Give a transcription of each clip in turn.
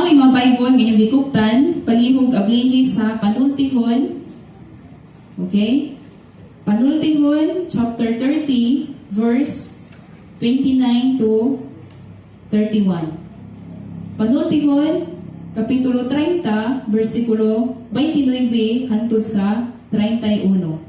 naa moy mga Bible nga inyong gikuptan, palihog ablihi sa Panultihon. Okay? Panultihon chapter 30 verse 29 to 31. Panultihon kapitulo 30 bersikulo 29 hangtod sa 31.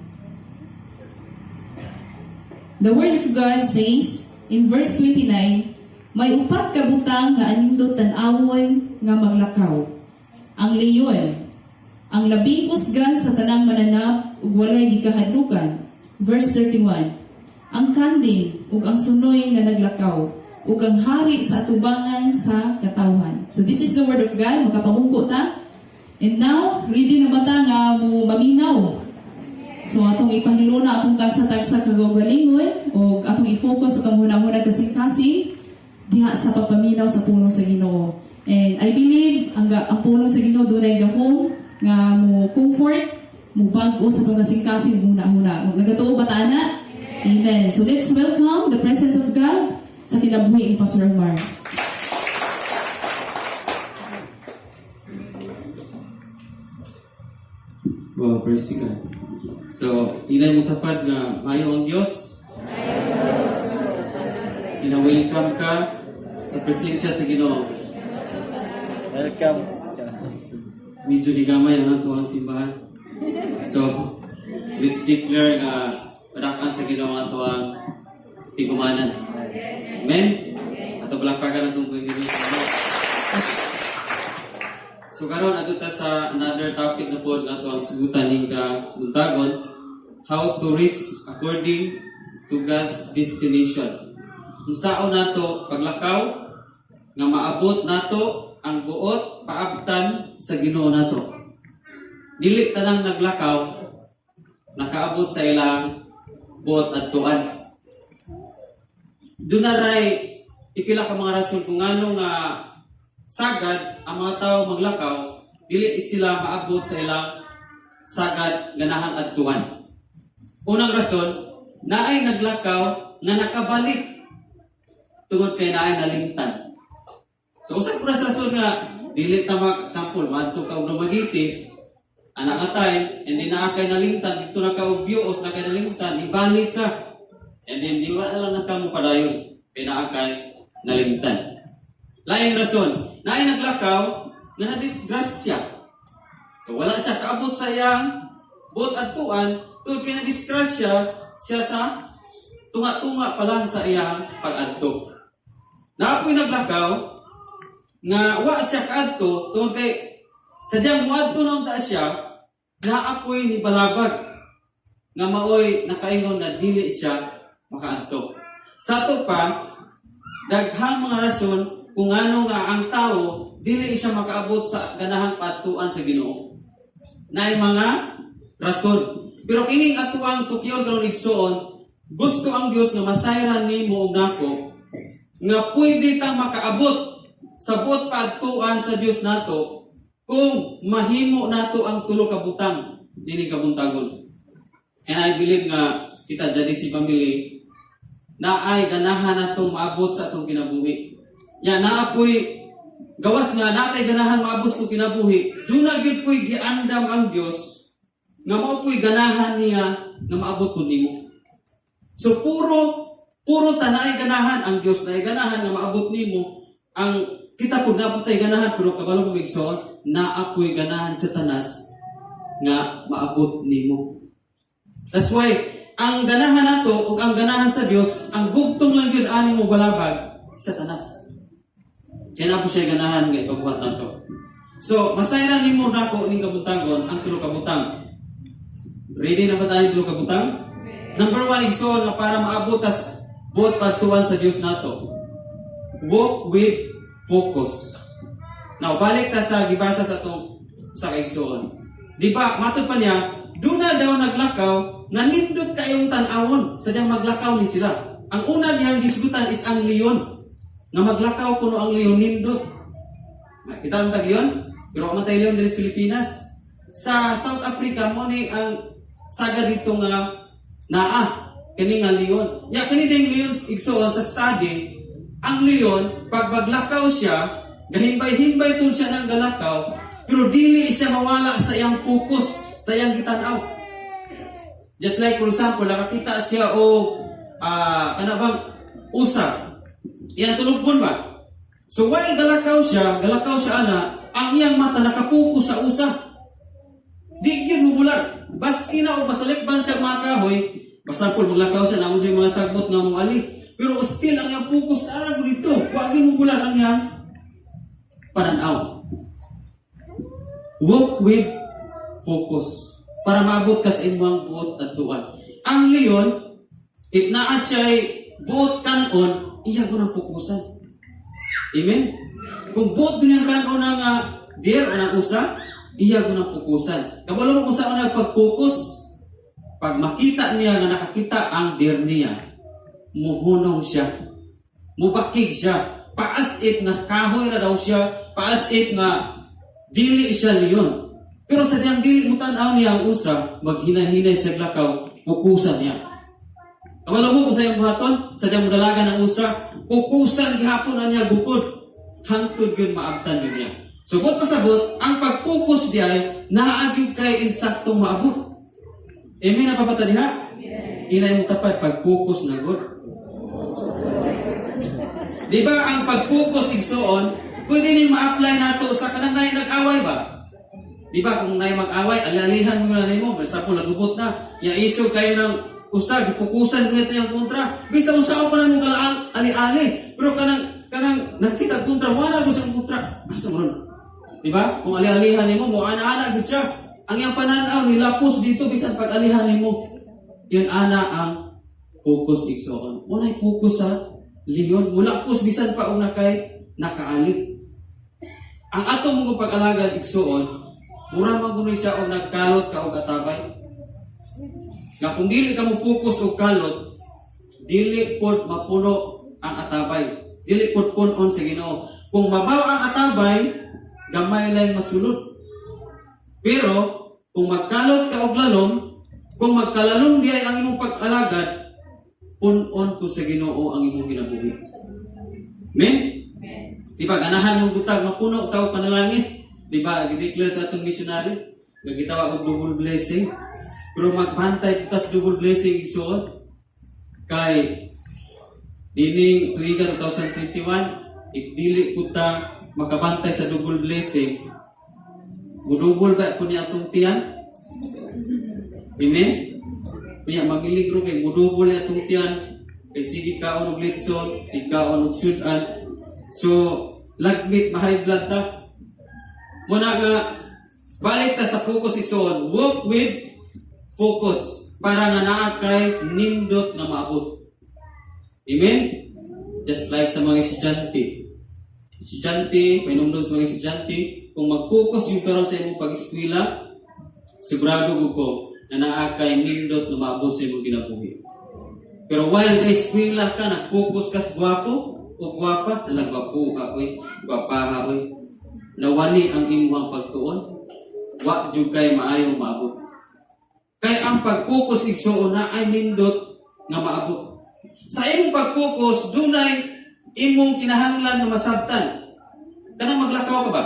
The word of God says in verse 29, "May upat ka butang nga anindot tan-awon nga maglakaw. Ang leon, ang labing kusgan sa tanang mananap ug walay gikahadlukan." Verse 31, "Ang kanding ug ang sunoy nga naglakaw ug ang hari sa atubangan sa katawhan." So this is the word of God. Makapamungko ta. And now, ready na ba ta nga mo maminaw? So atong ipahiluna atong tagsa-tagsa kagaugalingon o atong i-focus sa panghuna-huna kasing-kasing diha sa pagpaminaw sa pulong sa Ginoo. And I believe ang pulong sa Ginoo dunay gahom nga mo comfort, mo bag-o sa atong kasing-kasing huna-huna. Nagatuo ba ta ana? Amen. So let's welcome the presence of God sa kinabuhi ni Pastor Omar. Wow, praise God. So, inay mo tapad nga maayo ang Dios. Ina-welcome ka sa presensya sa Ginoo. Welcome. Medyo gigamay ang ato ang simbahan. So, let's declare nga padakan sa Ginoo ang ato ang tigumanan. Amen? Ato palakpakan atong buhay Ginoo. So karon adto ta sa another topic na pod nga ato ang sugutan ning ka buntagon, how to reach according to God's destination. Unsaon nato paglakaw nga maabot nato ang buot paabtan sa Ginoo nato. Dili tanang naglakaw nakaabot sa ilang buot adtuan. Duna ray ipila ka mga rason kung ngano nga sagad ang mga tao maglakaw, dili sila maabot sa ilang sagad ganahang adtuan. Unang rason, naay naglakaw nga nakabalik tungod kay naay nalimtan. So usa po na sa rason nga dili ta mag example madto ka og Dumaguete ana ka time and then naa kay nalimtan dito na ka og Bios, na kay nalimtan, ibalik ka and then di wala na lang na ka mo padayon kay naa kay nalimtan. Laing rason, naay naglakaw nga nadisgrasya. So wala siya kaabot sa iyang buot adtuan tungod kay nadisgrasya siya sa tunga-tunga pa lang sa iyang pag-adto. Naa poy naglakaw nga wa siya kaadto tungod kay sadyang muadto na unta siya, naa poy ni balabag nga maoy nakaingon na dili siya makaadto. Sa ato pa, daghang mga rason kung ano nga ang tao dili siya makaabot sa ganahang paadtuan sa Ginoo. Naay mga rason. Pero kining atuang tukyon karon, igsoon, gusto ang Dios nga masayran nimo ug nako nga pwede tang makaabot sa buot paadtuan sa Dios nato kung mahimo nato ang tulo ka butang dinhi kabuntagon. And I believe nga kita jadi si family na ay ganahan nato maabot sa atong kinabuhi. Ya naa poy gawas nga natay ganahan maabot sa atong kinabuhi, duna gyud poy giandam ang Dios nga mao poy ganahan niya nga maabot pud nimo. So puro puro ta naay ganahan ang Dios, naay ganahan nga maabot nimo ang kita pud naa pud tay ganahan, pero kabalo mo, igsoon, naa poy ganahan sa Satanas nga maabot nimo. That's why ang ganahan nato ug ang ganahan sa Dios, ang bugtong lang gyud ani mo balabag, Satanas. Kaya naa po siya ganahan nga ipabuhat nato. So, masayran nimo nako ning kabuntagon ang tulo ka butang. Ready na ba tayo tulo ka butang? Number one, igsoon, nga para maabot tas buot padtuan sa Dios nato. Walk with focus. Now, balik ta sa gibasa sa atong sa kaigsoon. Di ba, matod pa niya, duna daw naglakaw nga nindot kayong tan-awon, sadyang maglakaw ni sila. Ang una niyang gisgutan is ang leon. Nga maglakaw kuno ang leon nindot. Kita ang tag leon? Pero man tay leon diri sa Pilipinas. Sa South Africa mo ni ang saga dito nga naa kini nga leon. Ya kini ding leon, igsoon, sa study, ang leon pag maglakaw siya Gahimbay-himbay tun siya ng galakaw, pero dili siya mawala sa iyang focus, sa iyang gitanaw. Just like, for example, nakakita siya o kana bang usa. Iyang tulugon ba? So while galakaw siya ana, ang iyang mata nakapokus sa usa. Di gyud mubulag. Baski na o masalikban siya mga kahoy, basta po maglakaw siya naon siya mga sagbot nga moali. Pero still ang iyang focus ara ko dito. Wa gyud mubulag ang iyang pananaw. Walk with focus para maabot ka sa imong buot adtuan. Ang leon, if naa siya'y buot kanon, iya ko ng fokusan. Amen? Kung buot din ang kanon nga deer o ng usa, iya ko ng fokusan. Kabalo mo kung saan na pag-focus, pag makita niya nga nakakita ang deer niya, muhunong siya. Mubakig siya. Paas if nga kahoy ra daw siya, paas if nga dili siya leon. Pero sa diyang dili mo tan-aw niya ang usa, maghinahinay siya lakaw, pukusan niya. Kabalo mo kung sa iyang buhaton, sa diyang modalagan ang usa, pukusan gihapon na niya gukod. Hangtod yun maabtan yun niya. So, buot pasabot, ang pagpukus diay, naagyo kay insaktong maabot. Amen na papata diha? Inay mo tapad, pagpukus na gud. Di ba ang pagpukus, igsuon, pwede ni ma-apply nato sa kanang nay nag-away ba? Di ba kung nay mag-away, alalihan mo na nimo, sa po lagubot na. Ya isog kayo ng usa, gipukusan mo nito yung kontra. Bisa usa pa na mo ali-ali. Pero kanang kanang nakita kontra, wala ko sa kontra. Asa mo ron? Di ba? Kung ali-alihan nimo, mo ana-ana gud siya. Ang iyang pananaw nilapos dito bisan pag alihan nimo. Yan ana ang focus, igsoon. Walay focus sa leon. Mulapos bisan pa og nakay nakaali. Ang atong mga pag-alagad, igsuon, mura man kuno siya og nagkalot ka og atabay. Nga kung dili ka mo focus og kalot, dili pod mapuno ang atabay. Dili pod punon sa Ginoo. Kung mabaw ang atabay, gamay lang masulod. Pero kung magkalot ka og lalom, kung magkalalom di ay ang imong pag-alagad, punon ko sa Ginoo ang imong kinabuhi. Amen? Di ba, ganahan mong gutag, mapuno tao panalangin. Di ba, gi-declare sa atong missionary, nagitawa og double blessing. Pero magbantay ta sa double blessing, igsoon. Kay dining tuiga 2021, if dili ko ta makabantay sa double blessing, mudubol ba ko ni atong tiyan? Amen? Kaya mamiligro kay mudubol ni atong tiyan, kay sige kaon og litson, sige kaon og sudan. So, lagmit ma-high blood ta. Muna nga, balik ta sa focus, igsoon, walk with focus para nga naa kay nindot nga maabot. Amen? Just like sa mga estudyante. Estudyante, pahinumdum sa mga estudyante, kung mag-focus yung karon sa imong pag-eskwela, sigurado ko na naa kay nindot na maabot sa imong kinabuhi. Pero while ka eskwela ka, nag-focus ka sa gwapo o gwapa, ala gwapo ka, oy, gwapa ka, oy. Nawani ang imong pagtuon, wa jud kay maayong maabot. Kay ang pag-focus, igsuon, na ay nindot nga maabot. Sa imong pag-focus, dunay imong kinahanglan nga masabtan. Kanang maglakaw ka ba?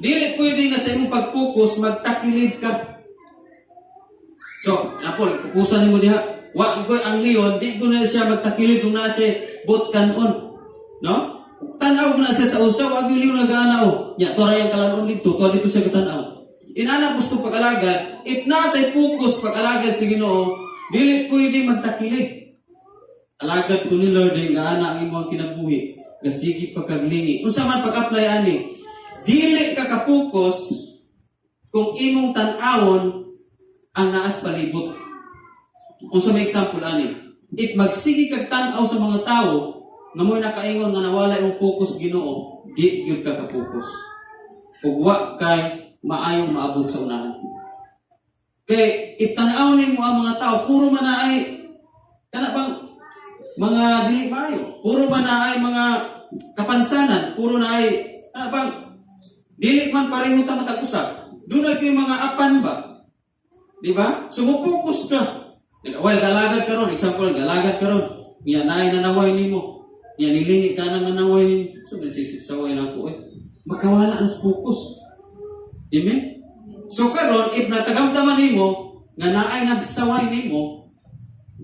Dili pwede nga sa imong pag-focus magtakilid ka. So, napol, pukusan nimo diha. Wa ko ang leon, di ko na siya magtakilid kung naa siya buot kanon. No? Tanaw ko na siya sa usa, wa gyud leon nagaanaw. Nya to ra yang kalan-on dito, to dito siya gitanaw. Inana gusto pag-alagad, if natay focus pag-alagad sa Ginoo, dili pwede magtakilid. Alagad ko ni Lord ay nga ana ang imong kinabuhi, nga sige pa kag lingi. Unsa man pag-apply ani? Dili ka ka-focus kung imong tan-awon ang naas palibot. Unsa may example ani? If magsige kag tan-aw sa mga tawo nga mo'y nakaingon nga nawala imong focus Ginoo, di gyud ka ka-focus. Ug wa kay maayong maabot sa unahan. Kay itan-aw nimo ang mga tao, puro man na ay kana bang mga dili maayo. Puro man na ay mga kapansanan, puro na ay kana bang dili man pareho ta matag usa. Doon kay mga apan ba? Di ba? Sumupokus ka. Well, galagad karon, example, galagad karon. Niya naay nanaway nimo. Yan, nilingi ka na nga naway. So, saway na ako eh. Makawala na sa focus. Amen? So karon, if natagamdaman nimo nga naay nagsaway nimo,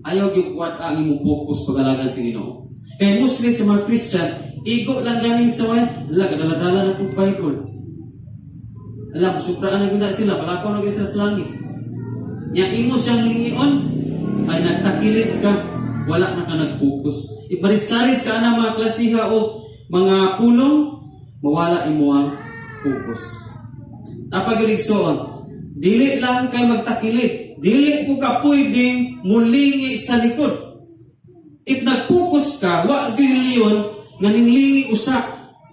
ayaw gyud kuwat ang imong focus pag-alagad sa Ginoo. Kay mostly sa mga Christian, igo lang ganing saway, la gadala-dala na po Bible. Alam, supraan na gyud na sila, palakaw na gyud sila sa langit. Nya imo siyang lingion, ay nagtakilid ka, wala na ka nag-focus. Iparis-karis ka na mga klasiha o mga pulong, mawala imo ang focus. Napag-igsoon, dili lang kay magtakilid, dili po ka pwedeng mulingi sa likod. If nag-focus ka, wa gyud leon nga ninglingi usa.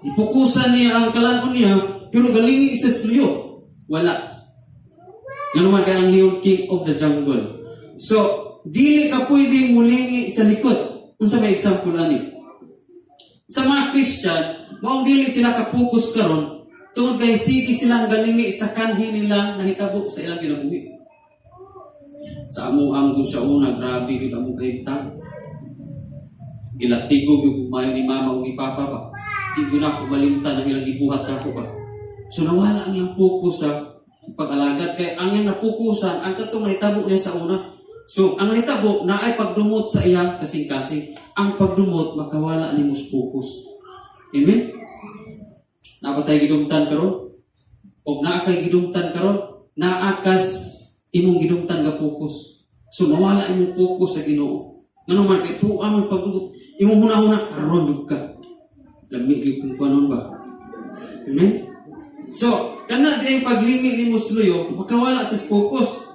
Ipokusan niya ang kalan-on niya, pero galingi sa sluyo. Wala. Nga naman kay ang leon, king of the jungle. So, dili ka pwedeng mulingi sa likod. Unsa may example ani? Sa mga Christian, maong dili sila ka-focus karon tungod kay sige silang galingi sa kanhi nila nahitabo sa ilang kinabuhi. Sa amo ang sa una, grabe gyud among kahimtang. Gilatigo gyud mayo ni mama o ni papa ba. Di ko na ako malimtan ang ilang gibuhat nako ba. So nawala ang iyang focus sa pag-alagad kay ang iyang napokusan ang katong nahitabo niya sa una. So ang nahitabo naay pagdumot sa iyang kasing-kasing. Ang pagdumot makawala nimo sa focus. Amen? Naa ba tay gidumtan karon? Og naa kay gidumtan karon, naa kas imong gidumtan nga focus. So mawala imong focus sa Ginoo. Ngano man kay tuwa man pagdumot, imong hunahuna karon jud ka. Lami gyud kung kuanon ba. Amen? So, kana di ay paglingi nimo sluyo, makawala sa focus.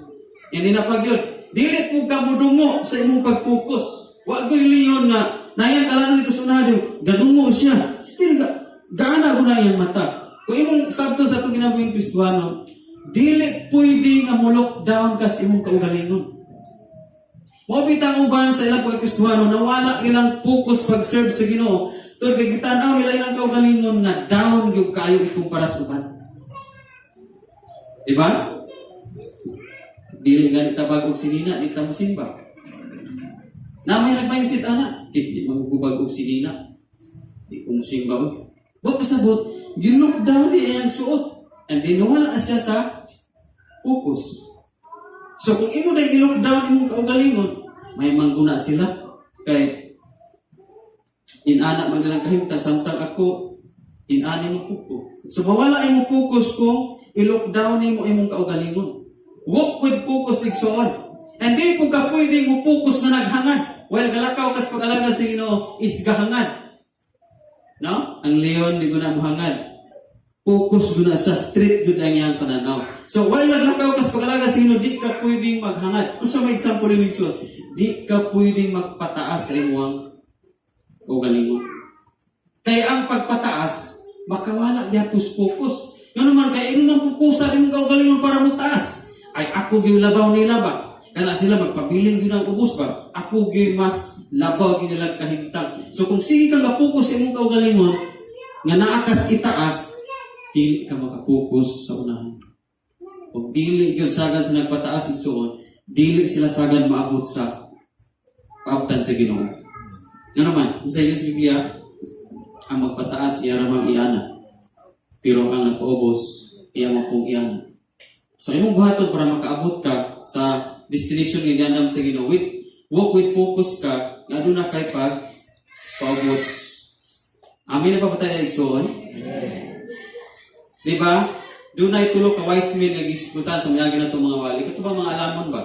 Yan din na pagyud. Dili po ka modungo sa imong pag-focus. Wa ko'y leon nga nayang kalanon nito sa unahan, gadungo siya. Still ga gaana ko na iyang mata. Kung imong sabton sa atong kinabuhing Kristohano, dili pwede nga mo lockdown kas imong kaugalingon. Mao bitang uban sa ilang pagkristuhano nawala ilang focus pag-serve sa Ginoo. Tungod kay gitan-aw nila ilang kaugalingon nga down gyud kayo ikumpara sa uban. Di ba? Dili nga tabag og sinina, di ta mo simba. Na may nag-mindset ana, di magugubag og sinina. Di ko musimba oy. Wa pasabot, gi-lockdown niya iyang suot. And then nawala siya sa focus. So kung imo na i-lockdown imong kaugalingon, may mangguna sila kay inana man ilang kahimta samtang ako inani mo kuko. So mawala imong focus kung i-lockdown nimo imong kaugalingon. Walk with focus, igsoon. And di po ka pwede mo focus na naghangad. While galakaw kas pag-alagad sa Ginoo is gahangad. No? Ang leon di ko na mohangad. Focus guna sa straight gud ang iyang pananaw. So while naglakaw kas pag-alagad sa Ginoo, di ka pwedeng maghangad. Unsa may example ni igsoon? Di ka pwedeng magpataas sa imong kaugalingon. Kaya ang pagpataas, makawala gyapon sa focus. Nga naman, kay imo man pukusan imong kaugalingon para mo taas. Ay ako gyud labaw nila ba? Kana sila magpabilin gyud ang ubos ba? Ako gyud mas labaw gyud nila kahimtang. So kung sige kang ga-focus sa imong kaugalingon, nga naa kas itaas, dili ka makapokus sa unahan. Ug dili gyud sagad sa nagpataas igsuon, dili sila sagad maabot sa paabtan sa Ginoo. Nga naman, kung sa inyo sa Biblia, ang magpataas iya ramang iana. Pero ang nagpaubos, iya mapong iana. So imong buhaton para makaabot ka sa destination nga giandam sa Ginoo with walk with focus ka nga aduna kay pag paubos. Amen na pa ba tayo, igsoon? Di ba? Dunay tulo ka wise men nga gisgutan sa miagi na mga wali. Kato ba mga alamon ba?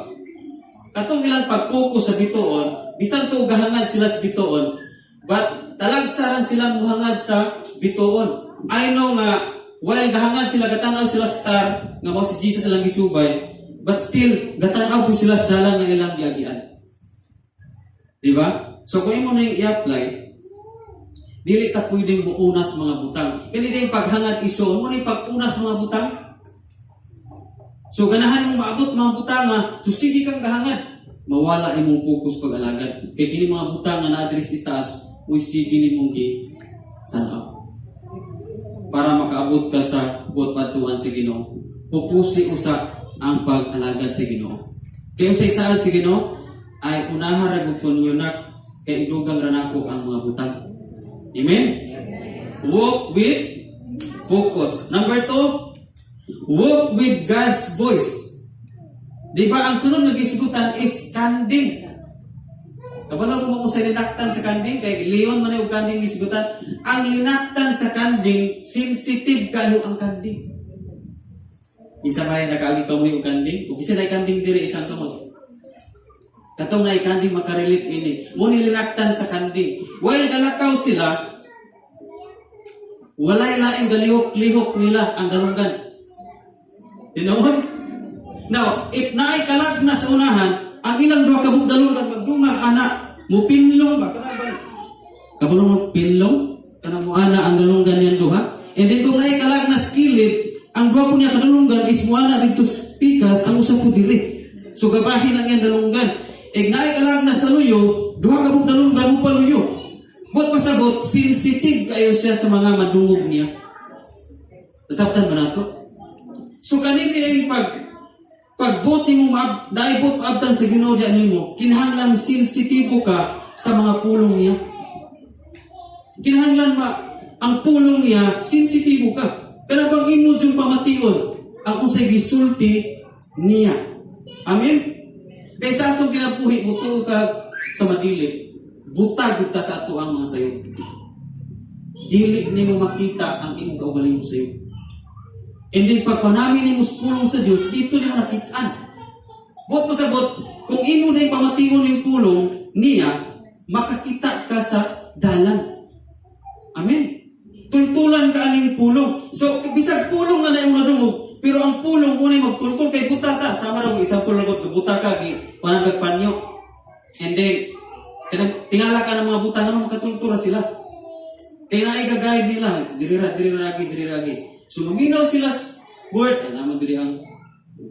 Katong ilang pag-focus sa bituon, bisan to gahangad sila sa bituon, but talagsaran sila muhangad sa bituon. I know nga while gahangad sila, gatanaw sila star nga mao si Jesus ilang gisubay, but still gatanaw po sila sa dalan nga ilang giagian. Di ba? So kung imo na yung i-apply, dili ta pwedeng muunas mga butang. Kani din paghangad iso, mo ni pag-unas mga butang. So ganahan mo maabot mga butang nga, so sige kang gahangad. Mawala imong focus pag-alagad. Kay kini mga butang nga naa diri sa itaas, uy sige nimong gi tan-aw. Para makaabot ka sa buot padtuan sa Ginoo. Pupusi usa ang pag-alagad sa Ginoo. Kay unsay saad sa Ginoo ay unahan ra gud ko ninyo nak kay idugang ra nako ang mga butang. Amen? Walk with focus. Number two, walk with God's voice. Di ba ang sunod nga gisgutan is kanding? Kabalo mo kung sa linaktan sa kanding, kay leon man yung kanding gisgutan. Ang linaktan sa kanding, sensitive kayo ang kanding. Isa ba yung nakaagi mo yung kanding? O kisa na kanding diri isang kamot. Katong na kanding makarelate ini. Mo nilinaktan sa kanding. While galakaw sila, walay laing galihok-lihok nila ang dalunggan. Tinuod? Now, if naay kalag na sa unahan, ang ilang duha ka buok dalunggan magdungag ana, mupinlong ba kana ba? Kabalo mo pinlong? Kana mo ana ang dalunggan niyang duha. And then kung naay kalag na sa kilid, ang duha po niya kadalunggan is muana dito sa pikas, ang usa po diri. So gabahin lang yan dalunggan. Ig naay kalag na sa luyo, duha ka buok dalunggan mo paluyo. Buot pasabot, sensitive kayo siya sa mga madungog niya. Nasabtan ba nato? So kanini ay pagbuot nimo maab naibot maabtan sa Ginoo diyan nimo, kinahanglan sensitibo ka sa mga pulong niya. Kinahanglan ma ang pulong niya, sensitibo ka. Kana bang imo jud pamation ang unsay gisulti niya. Amen. Kay sa atong kinabuhi mutuo ka sa madili, buta gyud ta sa ato ang mga sayo. Dili nimo makita ang imong kaugalingong sayo. And then pag panami nimo sa pulong sa Dios, dito nimo nakitaan. Buot mo sabot, kung imo na pamation yung pulong niya, makakita ka sa dalan. Amen. Tultulan ka aning pulong. So, bisag pulong na na imong nadungog, pero ang pulong unay magtultol kay buta ta. Sama ra ko example lang ko, buta ka gi panang panyo. And then kanang tingala ka ng mga buta nga makatultol ra sila. Kay naay ga-guide nila, diri ra, diri ra lagi, diri ra lagi. So maminaw sila sa word, ay naman diri ang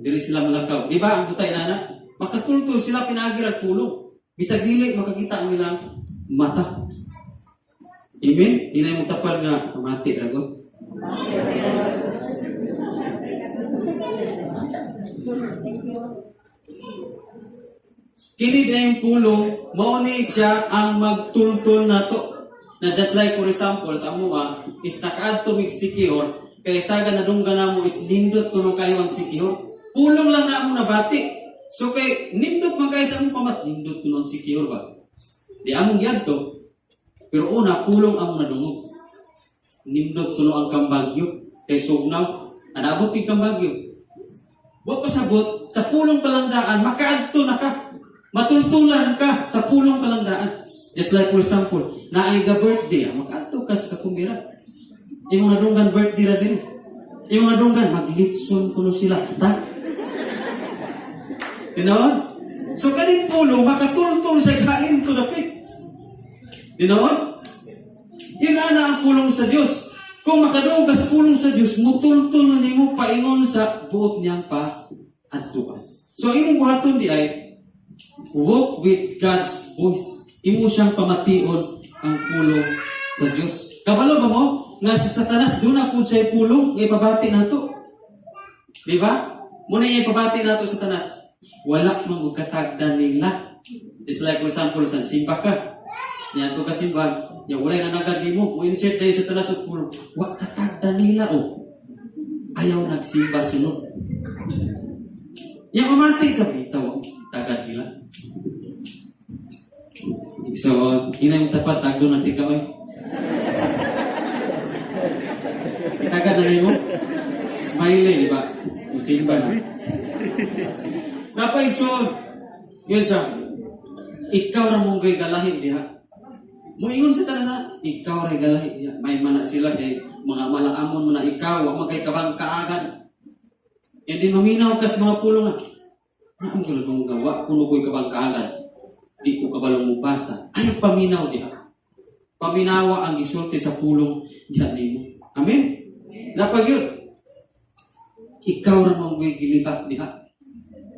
diri sila malakaw. Di ba ang buta inana? Makatultol sila pinaagi ra pulong. Bisag dili makakita ang ilang mata. Amen? Di na yung tapal nga mati ra ko. Kini yung pulong, mao ni siya ang magtultol nato. Na just like for example sa amoa is nakaadto mig Siquijor, kay saga nadunggan namo is nindot kuno kayo ang Siquijor. Pulong lang na amo nabati. So kay nindot man kayo sa among pamat, nindot kuno ang Siquijor ba. Di among giadto. Pero una pulong among nadungog. Nindot kuno ang Kambagyo kay sugnaw. Anabot pig Kambagyo. Wa pasabot sa pulong palang daan makaadto na ka. Matultulan ka sa pulong palang daan. Just like for example, naay ga birthday, makaadto ka sa kakumira. Imong nadunggan birthday ra din. Imong nadunggan maglitson kuno sila. Ta? Tinuod? So kaning pulong makatultol sa kain to dapit. Tinuod? Yun ana ang pulong sa Dios. Kung makadungog ka sa pulong sa Dios, mutultol na nimo paingon sa buot niyang pa adtuan. So imong buhaton di ay walk with God's voice. Imo siyang pamation ang pulong sa Dios. Kabalo ba mo nga si Satanas duna pud siya pulong nga ipabati nato? Di ba? Muna niya ipabati nato sa Satanas. Wala man og katagdan nila. It's like for example, sa simba ka. Niya ka simbahan, ya walay nanagad nimo, mo insert tayo sa Satanas og pulong. Wa katagdan nila oh. Ayaw nagsimba sunod. Ya mamati ka bitaw tagad nila. So, ina yung tapat, tagdo na tika, oy. Tagad na nimo. Smiley, di ba? Musimba na. Napaigsoon. Yun siya. Ikaw ra mong gay galahin diha. Moingon sa tanan, ikaw ra galahin diha. May mana sila kay mga malaamon mo na ikaw, wa man kay kabang kaagan. And din maminaw ka sa mga pulong nga. Naam ko lang nga, wa kuno ko'y kabang kaagan. Di ko kabalong mubasa. Ay, paminaw diha. Paminawa ang gisulti sa pulong diha nimo. Amen? Napag yun. Ikaw ra mong gilibak diha.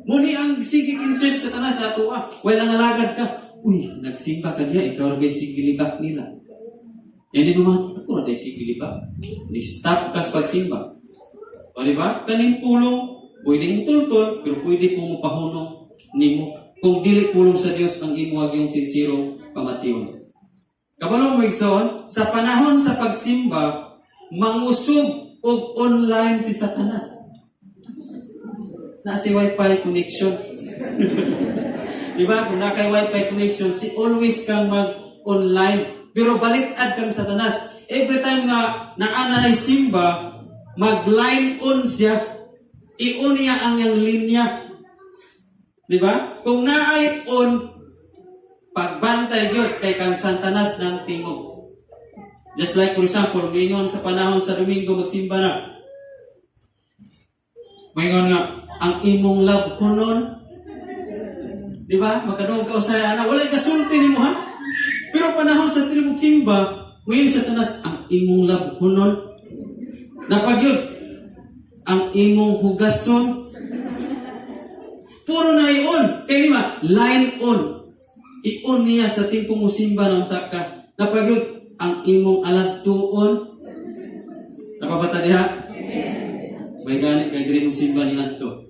Muni ang sige insert sa tanan sa ato ah. Wala nga alagad ka. Uy, nagsimba ka diha, ikaw ra gay sige gilibak nila. E di mo ako ra day sige gilibak. Ni stop ka sa pagsimba. O di ba? Kaning pulong, pwede mo tultol, pero pwede po mo pahunong nimo. Kung dili pulong sa Dios ang imo yung sinsirong pamation. Kabalo mo, igsoon, sa panahon sa pagsimba, mangusog og online si Satanas. Na si Wi-Fi connection. Di ba? Kung naa kay Wi-Fi connection, si always kang mag-online. Pero balitad kang Satanas. Every time nga naa na simba, mag-line on siya. I-on niya ang iyang linya. Di ba? Kung naay on, pagbantay gyud kay kang Satanas ng tingog. Just like, for example, ngayon sa panahon sa Domingo magsimba na. Maingon nga, ang imong love kunon. Di ba? Makadungog ka usay ana, wala kasulti nimo ha. Pero panahon sa tinubog simba, ngayon Satanas, ang imong love kunon. Napagyud, ang imong hugason. Puro na i-on. Kaya di ba? Line on. I-on niya sa timpo mo simba ng taka. Napagyud, ang imong aladtuon. Napabata diha? May gani kay diri mo simba ni adto.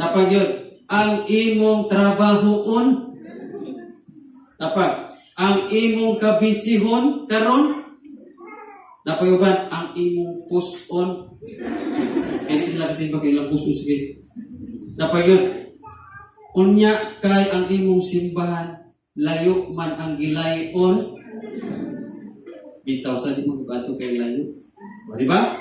Napagyud, ang imong trabahoon. Napa, ang imong kabisihon karon. Napayuban, ang imong puson. Kaya di sila kasimba kay ilang puso, sige. Napagyud, unya kay ang imong simbahan, layo man ang gilayon. Bitaw sa di mo kato kay layo. O, di ba?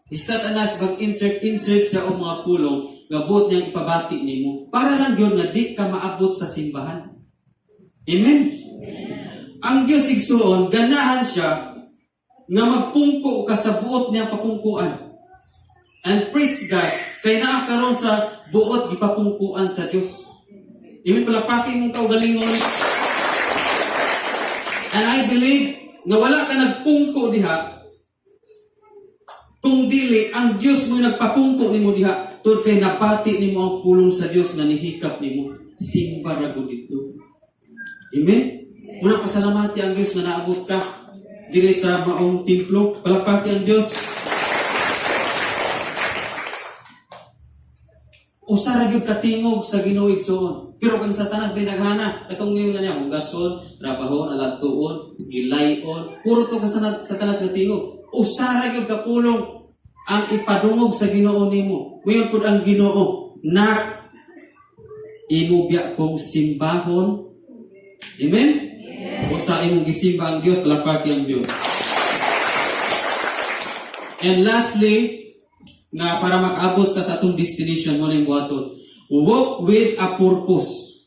Si Satanas mag-insert insert siya og mga pulong nga buot niyang ipabati nimo para lang gyud nga di ka maabot sa simbahan. Amen. Ang Dios, igsuon, ganahan siya nga magpungko ka sa buot niyang papungkuan. And praise God, kay naa karon sa buot gipapungkuan sa Dios. Amen, palakpaki mong kaugalingon. And I believe nga wala ka nagpungko diha kung dili ang Dios mo nagpapungko nimo diha tungod kay nabati nimo ang pulong sa Dios nga nihikap nimo simba ra gud dito. Amen. Muna pasalamati ang Dios nga naabot ka diri sa maong templo. Palakpaki ang Dios. Usa ra gyud katingog sa Ginoo, igsoon. Pero kang Satanas binaghana, katong ngayon na niya, hugason, trabahon, alatuon, gilayon, puro to ka sa Satanas nga tingog. Usa ra gyud kapulong ang ipadungog sa Ginoo nimo. Ngayon pud ang Ginoo na imo biya kong simbahon. Amen? Usa imong gisimba ang Dios, palakpaki ang Dios. And lastly, nga para makaabot ka sa atong destination mo ning buhaton. Walk with a purpose.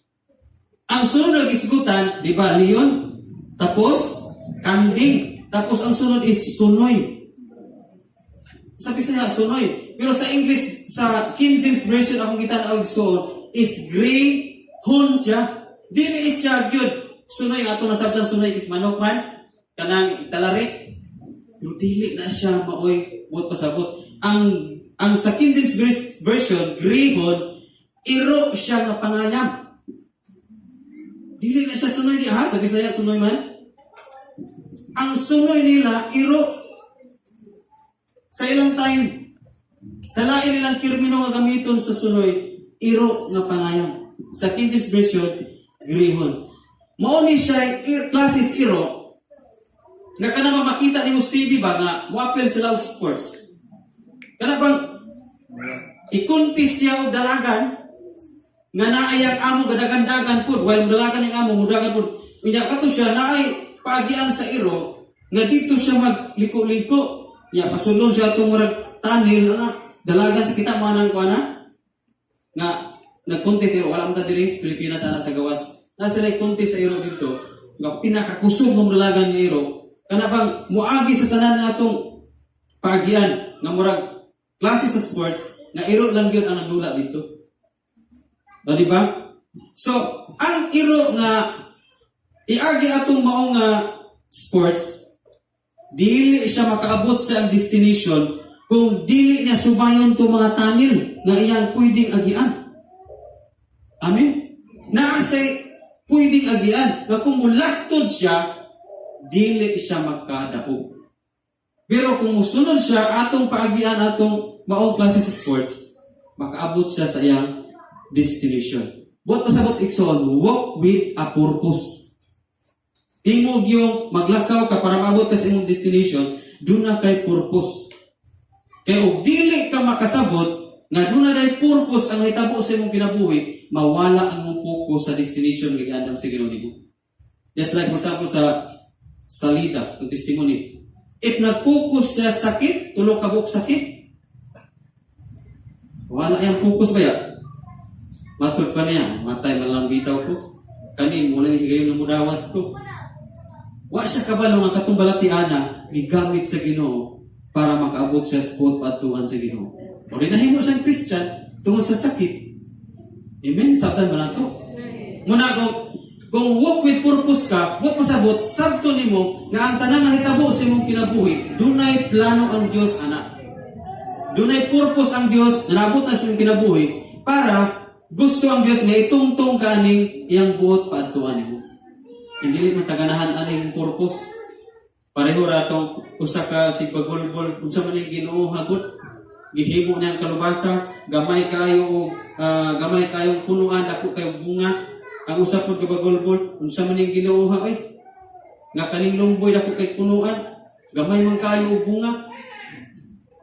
Ang sunod na gisgutan, di ba, leon? Tapos, kanding. Tapos ang sunod is sunoy. Sa Bisaya, sunoy. Pero sa English, sa King James Version, akong kita na igsuon, is gray horn siya. Dili is siya gyud. Sunoy, ato nasabtan sunoy is manok man. Kanang talari. Pero dili na siya maoy buot pasabot. Ang sa King James Version, greyhound, iro siya nga pangayam. Dili na siya sunoy di ha, sa Bisaya sunoy man. Ang sunoy nila iro sa ilang time. Sa lain nilang termino nga gamiton sa sunoy, iro nga pangayam. Sa King James Version, greyhound. Mao ni siya klases iro nga kana makita nimo sa TV ba nga moapil sila og sports. Kana bang ikuntis siya og dalagan nga naay ang amo gadagan-dagan pud while dalagan ang amo mudagan pud. Unya kato siya naay paagian sa iro nga dito siya magliko-liko. Ya pasulon siya atong murag tunnel na dalagan sa kita mga nang kuana nga nagcontest iro wala man ta diri sa Pilipinas ana sa gawas. Na sila contest sa iro dito nga pinakakusog ng dalagan nga iro kana bang muagi sa tanan nga atong paagian nga murag klase sa sports nga iro lang gyud ang nagdula dito. O, di ba? So, ang iro nga iagi atong mao nga sports, dili siya makaabot sa ang destination kung dili niya subayon to mga tunnel nga iyang pwedeng agian. Amen? Naa siya pwedeng agian. Nga kung mulaktod siya, dili siya makadaog. Pero kung musunod siya atong paagian atong maong klase sa sports, makaabot siya sa iyang destination. Buot pasabot, igsoon, walk with a purpose. Imo gyung maglakaw ka para maabot ka sa imong destination, duna kay purpose. Kay og dili ka makasabot nga duna day purpose ang nahitabo sa imong kinabuhi, mawala ang imong focus sa destination nga giandam sa Ginoo nimo. Just like, for example, sa salida, ng testimony. If nag-focus siya sakit, tulo ka buok sakit, wala yung focus ba ya? Matod pa niya, "Matay man lang bitaw ko. Kani, wala ni higayon ng mudawat ko." Wa siya kabalo nga katong balatiana gigamit sa Ginoo para makaabot siya sa buot paadtuan sa Ginoo. O rin nahimo siyang Christian tungod sa sakit. Amen? Sabtan ba nato? Muna kung walk with purpose ka, walk pasabot, sabto nimo nga ang tanang nahitabo sa imong kinabuhi, dunay plano ang Dios, ana. Dunay purpose ang Dios na naabot na sa imong kinabuhi para gusto ang Dios nga itungtong ka aning iyang buot paadtuan nimo. Hindi mo taganahan aning purpose. Pareho ra tong usa ka sigbagulbol, unsa man ning Ginoo hagod, gihimo niya ang kalubasa, gamay kayo og gamay kayong punuan, dako kayong bunga. Ang usa pud ka bagulbol, unsa man ning Ginoo ha, ay nga kaning lumboy dako kay punuan, gamay man kayo og bunga.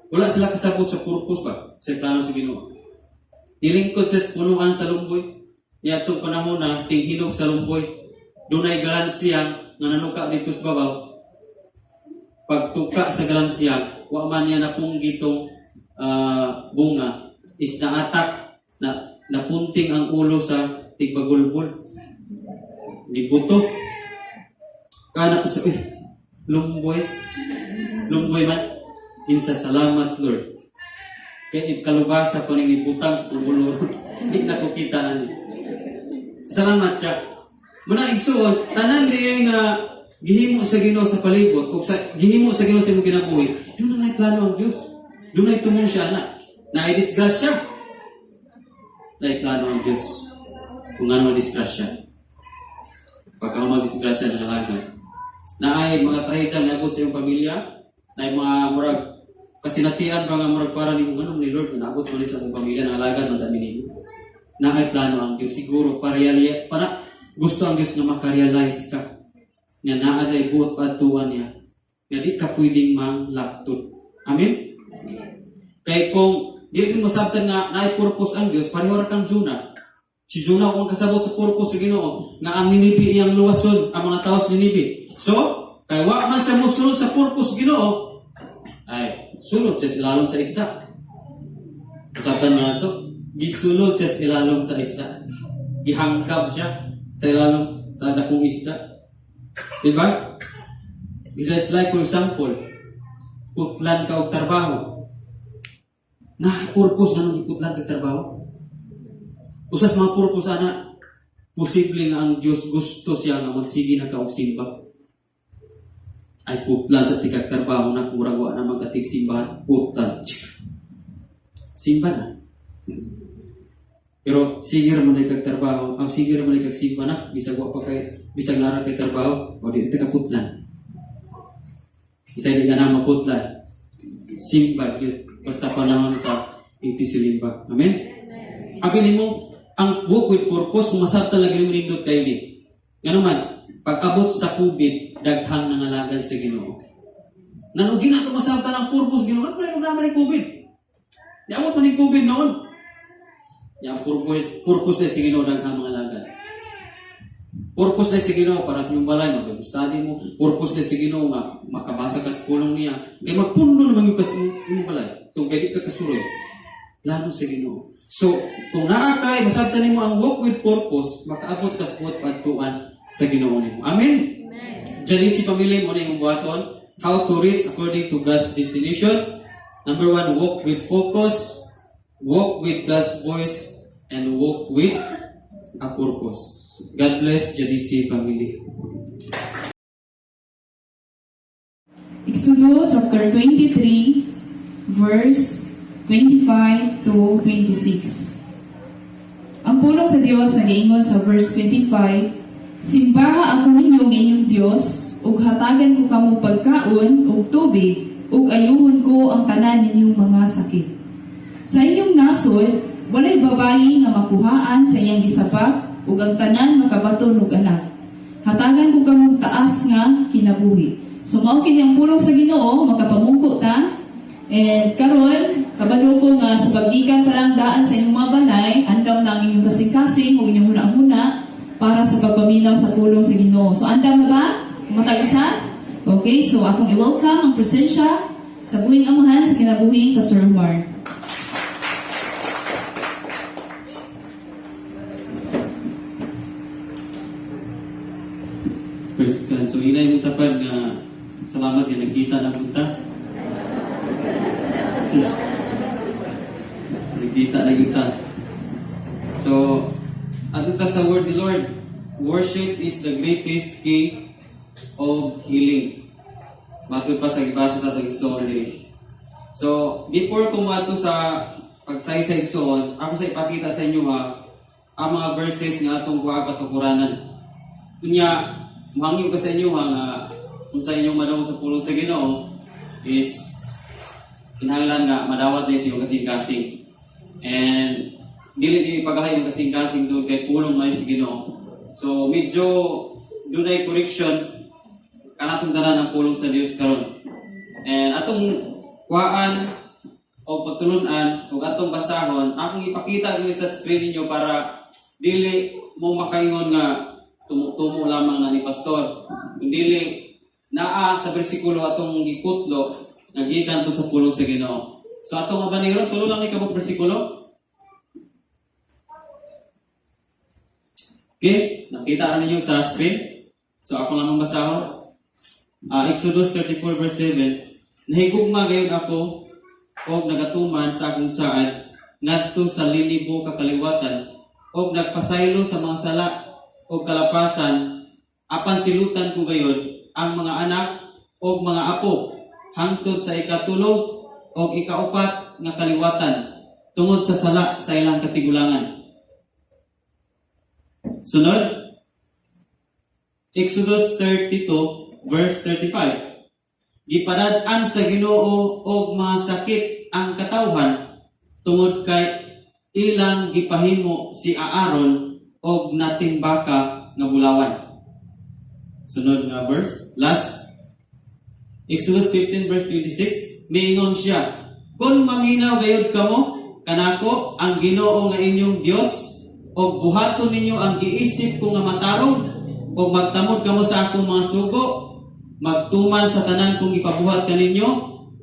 Wala sila kasabot sa purpose ba sa plano sa Ginoo. Nilingkod sa punuan sa lumboy. Niadtong panahon na tinghinog sa lumboy. Dunay galansiyang nga nanuka dito sa babaw. Pagtuka sa galansiyang, wa man niya napunggi tong bunga, is naatak na napunting ang ulo sa tigbagulbol. Nibuto. Kana sa, "Uy, lumboy. Lumboy man." Insa, "Salamat, Lord. Kay kalubasa ko ning ibutang sa ulo. Di na ko kita ani." Salamat siya. Muna igsuon, tanan diay nga gihimo sa Ginoo sa palibot o sa gihimo sa Ginoo sa imong kinabuhi, dunay plano ang Dios. Dunay tumong siya na. Naay disgrasya. Naay plano ang Dios. Kung ano disgrasya. Pagka mag-disgrasya na nalaga. Naay mga trahedya nga abot sa iyong pamilya, naay mga murag kasinatian ba nga murag para nimo, "Nganong ni Lord naabot man ni sa akong pamilya, nangalagan man dami nimo?" Naay plano ang Dios siguro para gusto ang Dios nga makarealize ka nga naa day buot paadtuan niya nga di ka pwedeng manglaptod. Amen? Kay kung di mo sabtan nga naay purpose ang Dios, pareho ra kang Jonah. Si Jonah, kung kasabot sa purpose sa Ginoo nga ang Ninibe iyang luwason ang mga tao sa Ninibe. So, kay wa man siya mosunod sa purpose Ginoo, ay sulod siya sa ilalom sa isda. Sabtan mo na to, gisulod siya sa ilalom sa isda. Gihangkab siya sa ilalom sa dakong isda. Diba? It's like, for example, putlan ka og trabaho. Na purpose na nung iputlan kag trabaho. Usas mga purpose ana, posible nga ang Dios gusto siya nga magsige na ka og simba. Ay, putlan sa tikag trabaho na, murag wa na magkatig simbahan, putlan. Simba na. Pero sige ra man kag trabaho, ang sige ra man kag simba na, bisag wa pa kay bisag nara kay trabaho, o di ta kaputlan. Isa di ka na maputlan. Simba gyud basta panahon sa itisilimba. Amen? Abi nimo ang walk with purpose, kung masabtan lagi nimo, nindot kayo ni. Ngano man, pag abot sa COVID, daghang nangalagad sa Ginoo. Nanugi na ito masabtan ang purpose Ginoo. Ano pala yung naman ni COVID? Di abot man ni COVID noon. Yang purpose na si Ginoo, daghang mga lagad. Purpose na si Ginoo para sa imong balay, mag study mo. Purpose na si Ginoo nga makabasa ka sa pulong niya. Kay magpundo naman yung kas imong balay. Tung kay di ka kasuroy. Plano sa Ginoo. So, kung naa kay masabtan nimo ang walk with purpose, makaabot ka sa buot padtuan sa Ginoo nimo. Amen. Diyan si pamilya mo na imong buhaton. How to reach according to God's destination. Number one, walk with focus, walk with God's voice, and walk with a purpose. God bless Jadisi family. Exodo chapter 23, verse 25 to 26. Ang pulong sa Dios nagaingon sa verse 25, "Simbaha ako ninyo nga inyong Dios, ug hatagan ko kamo pagkaon ug tubig, ug ayuhon ko ang tanan ninyong mga sakit. Sa inyong nasod, walay babayi nga makuhaan sa iyang gisabak, ug ang tanan makabaton og anak. Hatagan ko kamo taas nga kinabuhi. So mao kini ang pulong sa Ginoo, makapamungko ta. And karon, kabalo ko nga sa paggikan pa lang daan sa inyong mga balay, andam na ang inyong kasing-kasing o inyong huna-huna para sa pagpaminaw sa pulong sa Ginoo. So andam na ba? Matag isa? Okay, so akong i-welcome ang presensya sa buhing amahan sa kinabuhing Pastor Omar. Praise God. So inay mo tapad nga salamat nga nagkita na punta. Nagkita na kita. So adto ta sa word ni Lord. Worship is the greatest key of healing. Matud pa sa gibasa sa atong igsoon diri. So before ko moadto sa pagsaysay igsoon, ako sa ipakita sa inyo ha ang mga verses nga atong kuha katukuranan. Kunya, muhangyo ka sa inyo ha, nga kung sa inyong madawat sa pulong sa Ginoo is kinahanglan nga madawat na sa kasing-kasing. And dili ni ipagahay yung kasing-kasing doon kay pulong man sa Ginoo. So medyo dunay correction kanatong tanan ang pulong sa Dios karon. And atong kuhaan o pagtulunan o atong basahon, akong ipakita gyud sa screen ninyo para dili mo makaingon nga tumo-tumo lamang na ni pastor. Kung dili naa sa bersikulo atong gikutlo nga gikan to sa pulong sa Ginoo. So atong abanero, tulo lang ni kabuk bersikulo. Okay, nakita na ninyo sa screen. So ako lamang basahon. Exodus 34 verse 7. Nahigugma gayon ako og nagatuman sa akong saad ngadto sa lilibo ka kaliwatan og nagpasaylo sa mga sala og kalapasan, apan silutan ko gayon ang mga anak og mga apo hangtod sa ikatulo og ikaupat nga kaliwatan tungod sa sala sa ilang katigulangan. Sunod, Exodus 32 verse 35. Gipadad-an sa Ginoo og mga sakit ang katawhan tungod kay ilang gipahimo si Aaron og natimbaka nga bulawan. Sunod nga verse, last. Exodus 15 verse 26, miingon siya, "Kung maminaw gayud kamo kanako ang Ginoo nga inyong Dios og buhaton ninyo ang giisip ko nga matarong ug magtamod kamo sa akong mga sugo, magtuman sa tanan kong ipabuhat kaninyo,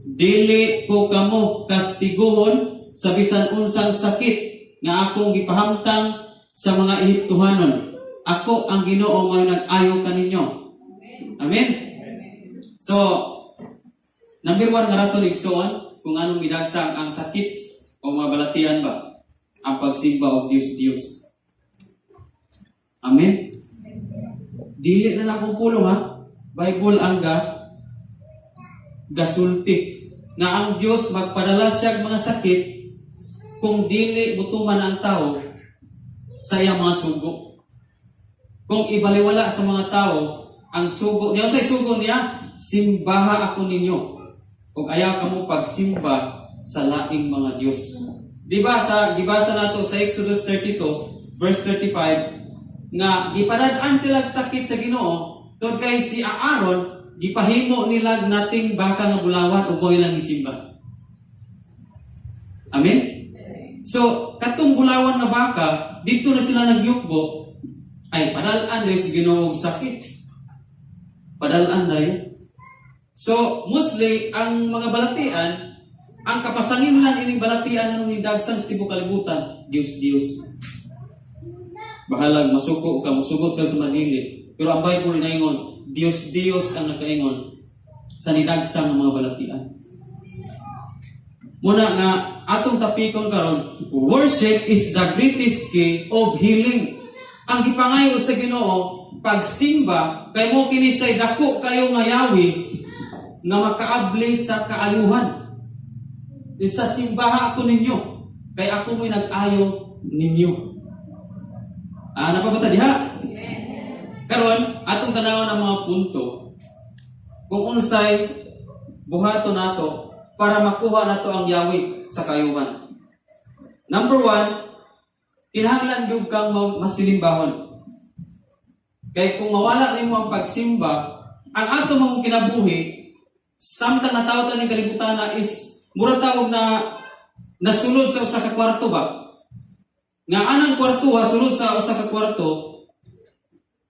dili ko kamo kastiguhon sa bisan unsang sakit nga akong gipahamtang sa mga Ehiptohanon. Ako ang Ginoo nga nag-ayo kaninyo." Amen. So, number one nga rason, igsoon, kung anong midagsang ang sakit o mga balatian ba, ang pagsimba og Dios Dios. Amen. Dili na lang akong pulong ha. Bible ang gasulti nga ang Dios magpadala siya mga sakit kung dili mutuman ang tao sa iyang mga sugo. Kung ibaliwala sa mga tao ang sugo niya, sa sugo niya, "Simbaha ako ninyo. Ug ayaw kamo pagsimba sa laing mga Dios." Di ba sa gibasa nato sa Exodus 32 verse 35 nga gipadad-an sila sakit sa Ginoo tungod kay si Aaron gipahimo nila nating baka nga bulawan ug mao ilang gisimba? Amen? So, katong bulawan nga baka, dito na sila nagyukbo, ay padal-an na sa Ginoo og sakit. Padal-an na yun. So, mostly, ang mga balatian, ang kapasangin lang ining balatian anong nidagsang sa tibok kalibutan, Dios Dios. Bahalag masuko ka, musugot ka sa madili. Pero ang Bible ngaingon, Dios Dios ang nakaingon sa nidagsang ng mga balatian. Muna nga atong tapikon karon, worship is the greatest key of healing. Ang gipangayo sa Ginoo, pagsimba kay mo kini siya dako kayo nga yawi nga makaabli sa kaayuhan. Di sa simbaha ako ninyo, kay ako mo'y nag-ayo ninyo. Ah, napabata diha? Karon, atong tanawon ang mga punto kung unsay buhaton nato para makuha nato ang yawi sa kaayuhan. Number one, kinahanglan gyud kang masilimbahon. Kay kung mawala nimo ang pagsimba, ang ato mga kinabuhi, samtang natawo ta ning kalibutan na is mura taog na nasulod sa usa ka kwarto ba? Nga anang kwarto ha, sulod sa usa ka kwarto,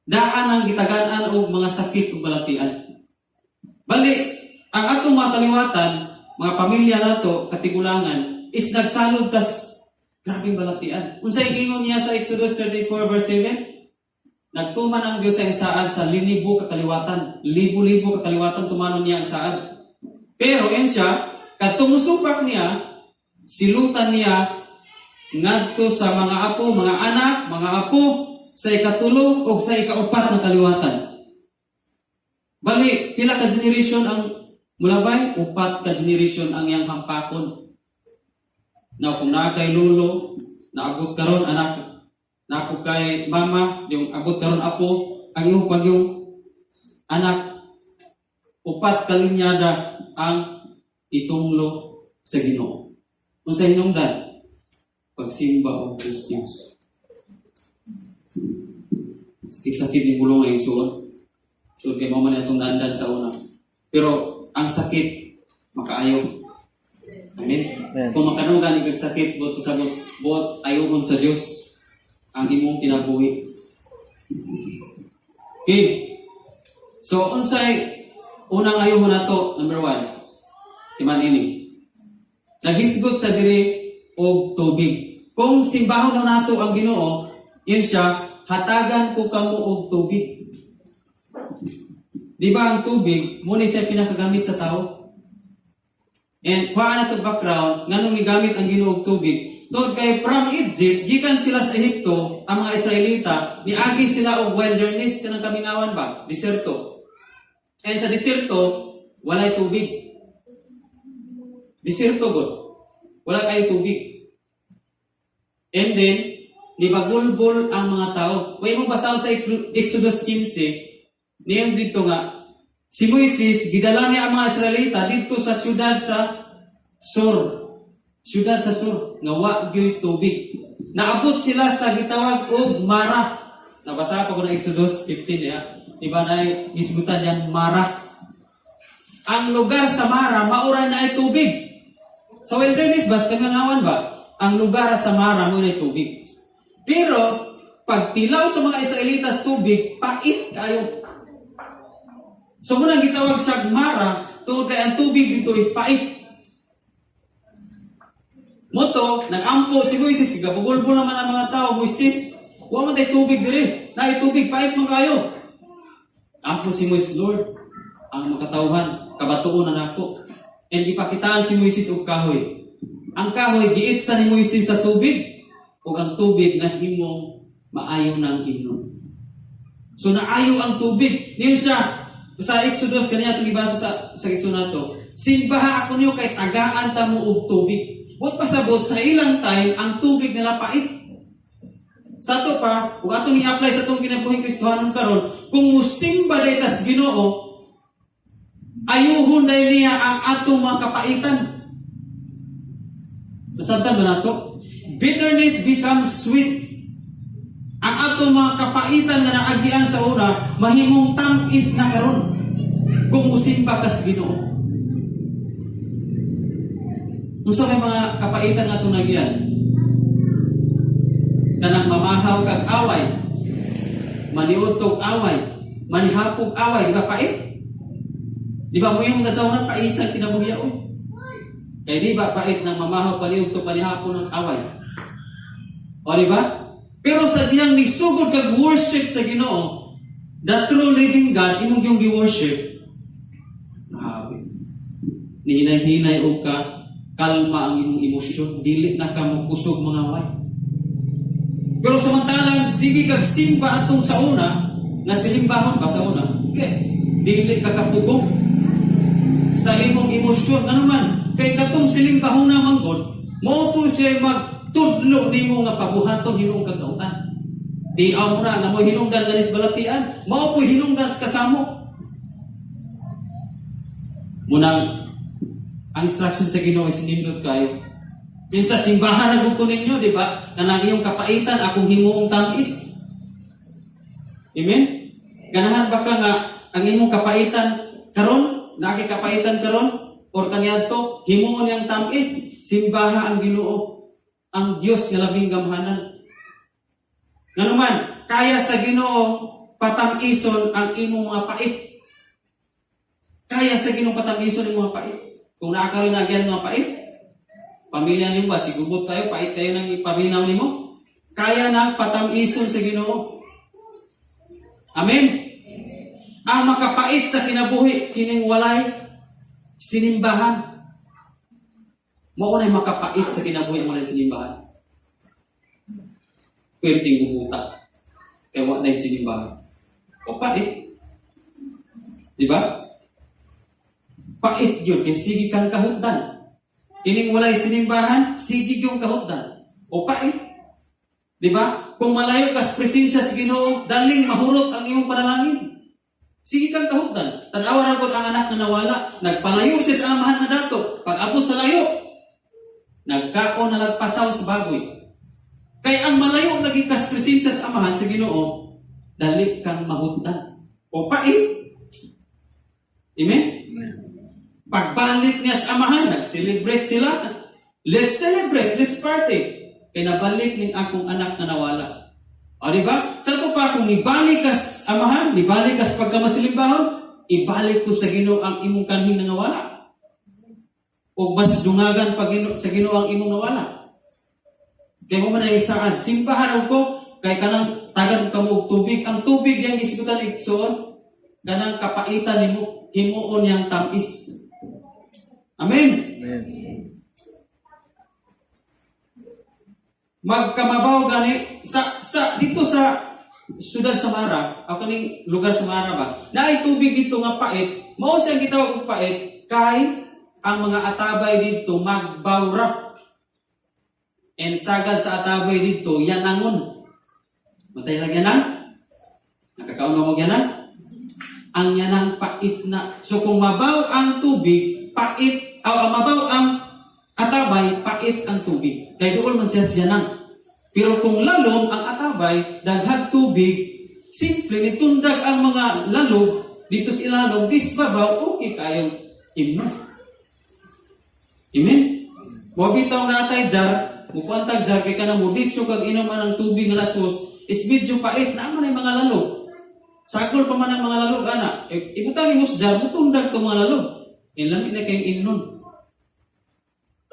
daan ang gitagan-an og mga sakit ug balatian. Bali, ang atong mga kaliwatan, mga pamilya nato, katigulangan, is nagsalod tas grabeng balatian. Unsay giingon niya sa Exodus 34 verse 7? Nagtuman ang Diyos sa saad sa linibo ka kaliwatan. Libo-libo ka kaliwatan tumanon niya ang saad. Pero yun siya, kadtong musupak niya, silutan niya ngadto sa mga apo, mga anak, mga apo, sa ikatulo o sa ikaupat na kaliwatan. Bali, pila ka generation ang mulabay? Upat ka generation ang iyang hampakon. Na kung naa kay lolo, naabot karon anak, naabot kay mama, yung abot karon apo, ang iyong pag yung anak, upat ka linyada ang itunglo sa Ginoo. Unsa hinungdan? Pagsimba og Diyos Diyos. Sakit-sakit ni bulong ay isuot. So, kay mao man atong naandan sa una. Pero ang sakit makaayo. Amen. Amen. Kung makanugan ikag sakit, buot pasabot, buot ayohon sa Dios ang imong kinabuhi. Okay. So unsay unang ayohon nato, number 1? Timan ini. Naghisgot sa diri og tubig. Kung simbahon na nato ang Ginoo, yun siya, hatagan ko kamo og tubig. Di ba ang tubig, muna siya pinakagamit sa tao? And kuha na to background, nganong gigamit ang Ginoo og tubig? Tungod kay from Egypt, gikan sila sa Ehipto, ang mga Israelita, niagi sila og wilderness, kanang kamingawan ba? Diserto. And sa diserto, walay tubig. Diserto god. Wala kayo tubig. And then, nibagulbol ang mga tao. Kung imong basahon sa Exodus 15, niyan dito nga, si Moises, gidala niya ang mga Israelita dito sa siyudad sa Sur. Siyudad sa Sur, nga wa gyoy tubig. Naabot sila sa gitawag og Mara. Nabasa pa ko na Exodus 15 ya. Di ba na gisgutan yan Mara. Ang lugar sa Mara, maura na ay tubig. Sa wilderness ba, sa kamingawan ba? Ang lugar sa Mara mo na tubig. Pero, pagtilaw sa mga Israelitas tubig, pait kayo. So muna gitawag sa Mara, tungod kay ang tubig dito is pait. Moto, nagampo si Moises, gabugulbol naman ang mga tao, "Moises, wa man tay tubig diri. Naay tubig, pait man kayo." Ampo si Moises, "Lord, ang makatawhan, kabatuon na nako." And ipakitaan si Moises og kahoy. Ang kahoy, giitsa ni Moises sa tubig, ug ang tubig nahimong maayo ng imnon. So naayo ang tubig. Niyon siya, sa Exodus, kaniya itong ibasa sa Exodus nato, "Simbaha ako niyo kay tagaan ta mo og tubig." Buot pasabot, sa ilang time, ang tubig nila pait. Sa ato pa, kung atong i-apply sa atong kinabuhing Kristohanon karon, kung musimba day tas Ginoo, ayuhon day niya ang atong mga kapaitan. Nasabtan ba nato? Bitterness becomes sweet. Ang atong mga kapaitan nga naagian sa una, mahimong tam-is na karon kung musimba kas Ginoo. Unsa may mga kapaitan nga atong nagian? Kanang mamahaw kag away, maniudtog away, manihapog away, di ba pait? Di ba mo yung mga sa una, paitan kinabuhi oy? Kay di ba pait ng mamahaw, paniudtog, panihapon ng away? O di ba? Pero sa diyang nisugod kag worship sa Ginoo, the true living God, imong yung gi-worship, grabe. Nihinay-hinay og ka, kalma ang imong emosyon, dili na ka mokusog mga way. Pero samantalang sige kag simba atong sa una, nga silimbahon pa sa una, kay dili ka kapugong sa imong emosyon. Ano man, kay katong silimbahon na manggod, mao to siya magtudlo nimo nga pabuhaton hinuong kagautan. Di aw mo na nga mo hinungdan ganis balatian, mao po hinungdan sa kasamo. Munang ang instruction sa Ginoo is nindot kayo. Minsa simbahan na gud ko ninyo, di ba? Kanang iyong kapaitan akong himuong tamis. Amen? Ganahan ba ka nga ang imong kapaitan karon, naa kay kapaitan karon or kaniadto, himuon niyang tamis, simbaha ang Ginoo, ang Dios nga labing gamhanan. Nganuman, kaya sa Ginoo patamison ang imong mga pait. Kaya sa Ginoo patamison ang mga pait. Kung naa karon nagyan mga pait, pamilya nimo ba, sigubot kayo, pait kayo nang ipaminaw nimo. Kaya na patamison sa Ginoo. Amen. Ang makapait sa kinabuhi kining walay sinimbahan. Mao nay makapait sa kinabuhi ang walay sinimbahan. Pwedeng gubuta. Kaya wa na'y sinimbahan. O pait. Di ba? Pait yun, kay sige kang kahutdan. Kining walay sinimbahan, sige yung kahutdan. O pait. Di ba? Kung malayo ka sa presensya sa Ginoo, daling mahurot ang imong panalangin. Sige kang kahutdan. Tanawa ra gud ang anak na nawala. Nagpalayo siya sa amahan na dato. Pag abot sa layo, nagkaon na nagpasaw sa baboy. Kay ang malayo lagi kas presensya sa amahan sa Ginoo, dali kang mahutdan. O pait. Amen? Pagbalik niya sa amahan, nag-celebrate sila. Let's celebrate, let's party. Kay nabalik ning akong anak na nawala. O, di ba? Sa ato pa, kung nibalik kas amahan, nibalik kas pagkamasilimbahon, ibalik ko sa Ginoo ang imong kanhing nangawala. O mas dungagan pa sa Ginoo ang imong nawala. Kay mo man ay saan, simbahan ko, kay kanang tagan ka mo og tubig, ang tubig yang isgutan, igsoon, kanang kapaitan nimo, himuon niyang tamis. Amen. Amen. Magkamabaw gani sa dito sa siyudad sa Mara, ako ning lugar sa Mara ba. Naay tubig dito nga pait, mao siyang gitawag og pait kay ang mga atabay dito magbawra. And sagad sa atabay dito yanangon. Matay lang yanang? Nakakaon mo yanang? Ang yanang pait na. So kung mabaw ang tubig, pait, o mabaw ang atabay, pait ang tubig. Kay dool man siya sa yanang. Pero kung lalom ang atabay, daghag tubig, simple nitundag ang mga lalom dito sa ilalom, dis babaw, okay kayong imno. Amen? Wa bitaw natay jar, mukuantag jar kay kanang muditso kag inom ang tubig nga lasos, is medyo pait na man ay mga lalog. Sagol pa man ang mga lalog ana. E, ibutang nimo sa jar, mutundag to mga lalog. Inlami na kayong inon.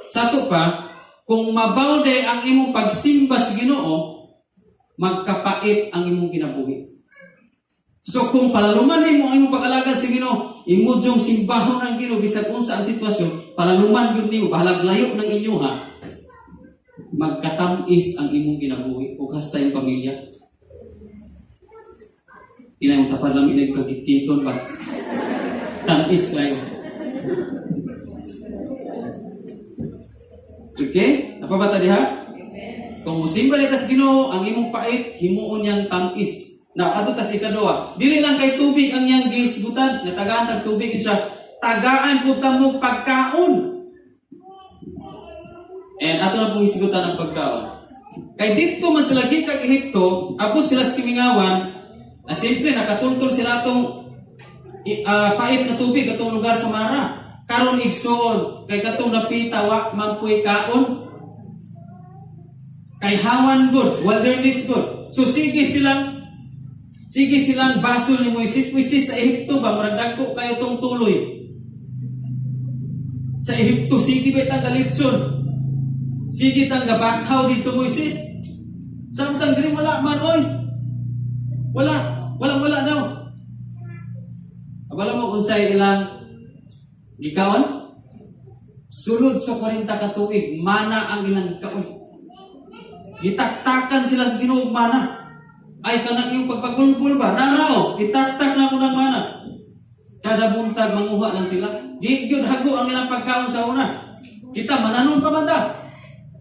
Sa ato pa, kung mabaw day ang imong pagsimba sa Ginoo, magkapait ang imong kinabuhi. So kung palaluman nimo ang imong pag-alagad sa Ginoo, imo jung simbahon ang Ginoo bisag unsa ang sitwasyon, palaluman gyud nimo bahalag layo ng inyo ha. Magkatamis ang imong kinabuhi ug hasta imong pamilya. Inayong tapad lang inay kagititon ba? Tamis kayo. Okay? Napabata diha? Kung musimba ta sa Ginoo, ang imong pait himuon niyang tamis. Now, adto ta sa ikaduha. Dili lang kay tubig ang iyang gisgutan, natagaan tag tubig siya. Tagaan pud ta mo pagkaon. And ato na pong isgutan ang pagkaon. Kay didto man sila gikan Ehipto, abot sila sa kimingawan, na simple nakatultol sila atong pait na tubig atong lugar sa Mara. Karon igsoon, kay katong napita wa man puy kaon. Kay hawan good, wilderness good. So sige silang basol ni Moises. Moises, sa Ehipto ba murag dagko kayo tong tuloy. Sa Ehipto sige ba tang galitson. Sige tang gabakhaw dito, Moises. Samtang diri wala man oy. Wala, wala wala daw. Abala mo unsay ilang gikaon? Sulod sa 40 ka tuig, mana ang ilang kaon. Gitaktakan sila sa Ginoo og mana. Ay kanang iyong pagpagulbul ba? Narao, itaktak na ko ng mana. Kada buntag manguha lang sila. Di gyud hago ang ilang pagkaon sa una. Kita mananon pa man ta.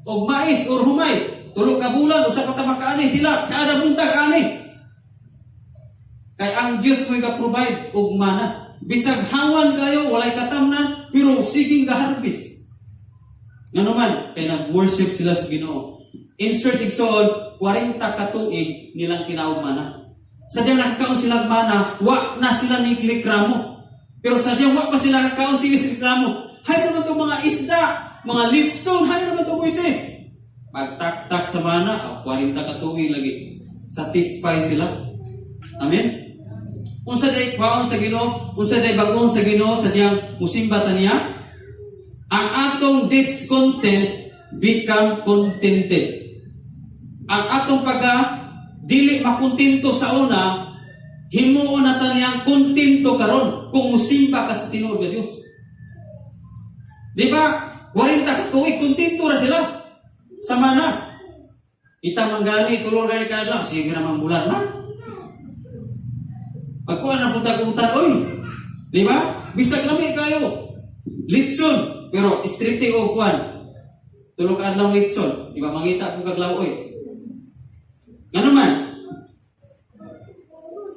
Og mais or humay, 3 ka bulan usa pa ta makaani, sila kada buntag ani. Kay ang Dios mo'y ga-provide og mana. Bisag hawan kayo, walay katamnan, pero siging gaharbis. Ngano man, kay nag-worship sila sa Ginoo. Insert igsoon, 40 ka tuig nilang kinaog mana. Sa diyang nakakaon sila mana, wa na sila ni reklamo. Pero sa diyang wa pa sila nakakaon, sila reklamo. Hay naman itong mga isda, mga litson, hay naman itong Moises. Pagtaktak sa mana, oh, 40 ka tuig lagi. Satisfy sila. Amen? Unsa day kwaon sa Ginoo, unsa day bag-on sa Ginoo sa diyang musimba ta niya? Ang atong discontent become contented. Ang atong pagka dili makontento sa una, himuon na ta niyang kontento karon kung musimba ka sa tinuod nga Dios. Di ba? 40 ka tuig kontento ra sila sa mana. Kita man gani tulong gani ka lang, sige naman bulan na. Pagkuha na punta utan, oy. Di ba? Bisag lami kayo. Litson, pero stricte og kuan. Tulo ka adlaw litson, di ba mangita kung kaglaw oy. Ngano man?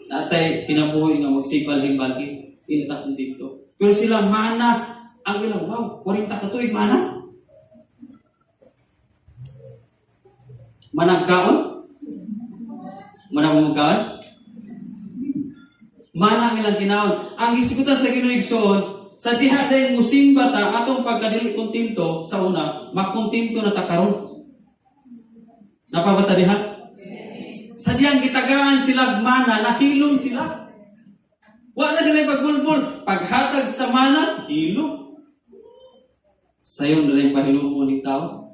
Tatay kinabuhi nga magsipal himbalhin, inta dito. Pero sila mana ang ilang, wow, 40 ka tuig mana. Manang kaon? Manang kaon? Mana ang ilang kinaon. Ang isigutan sa Ginoo, igsoon, sa diha dahil musimba ta atong pagkadili kontento sa una, makontento na ta karon. Napabata diha? Sa diyang gitagaan sila mana, nahilom sila. Wa na sila pagbulbul. Paghatag sa mana, hilom. Sayon na rin pahilom mo ni tao.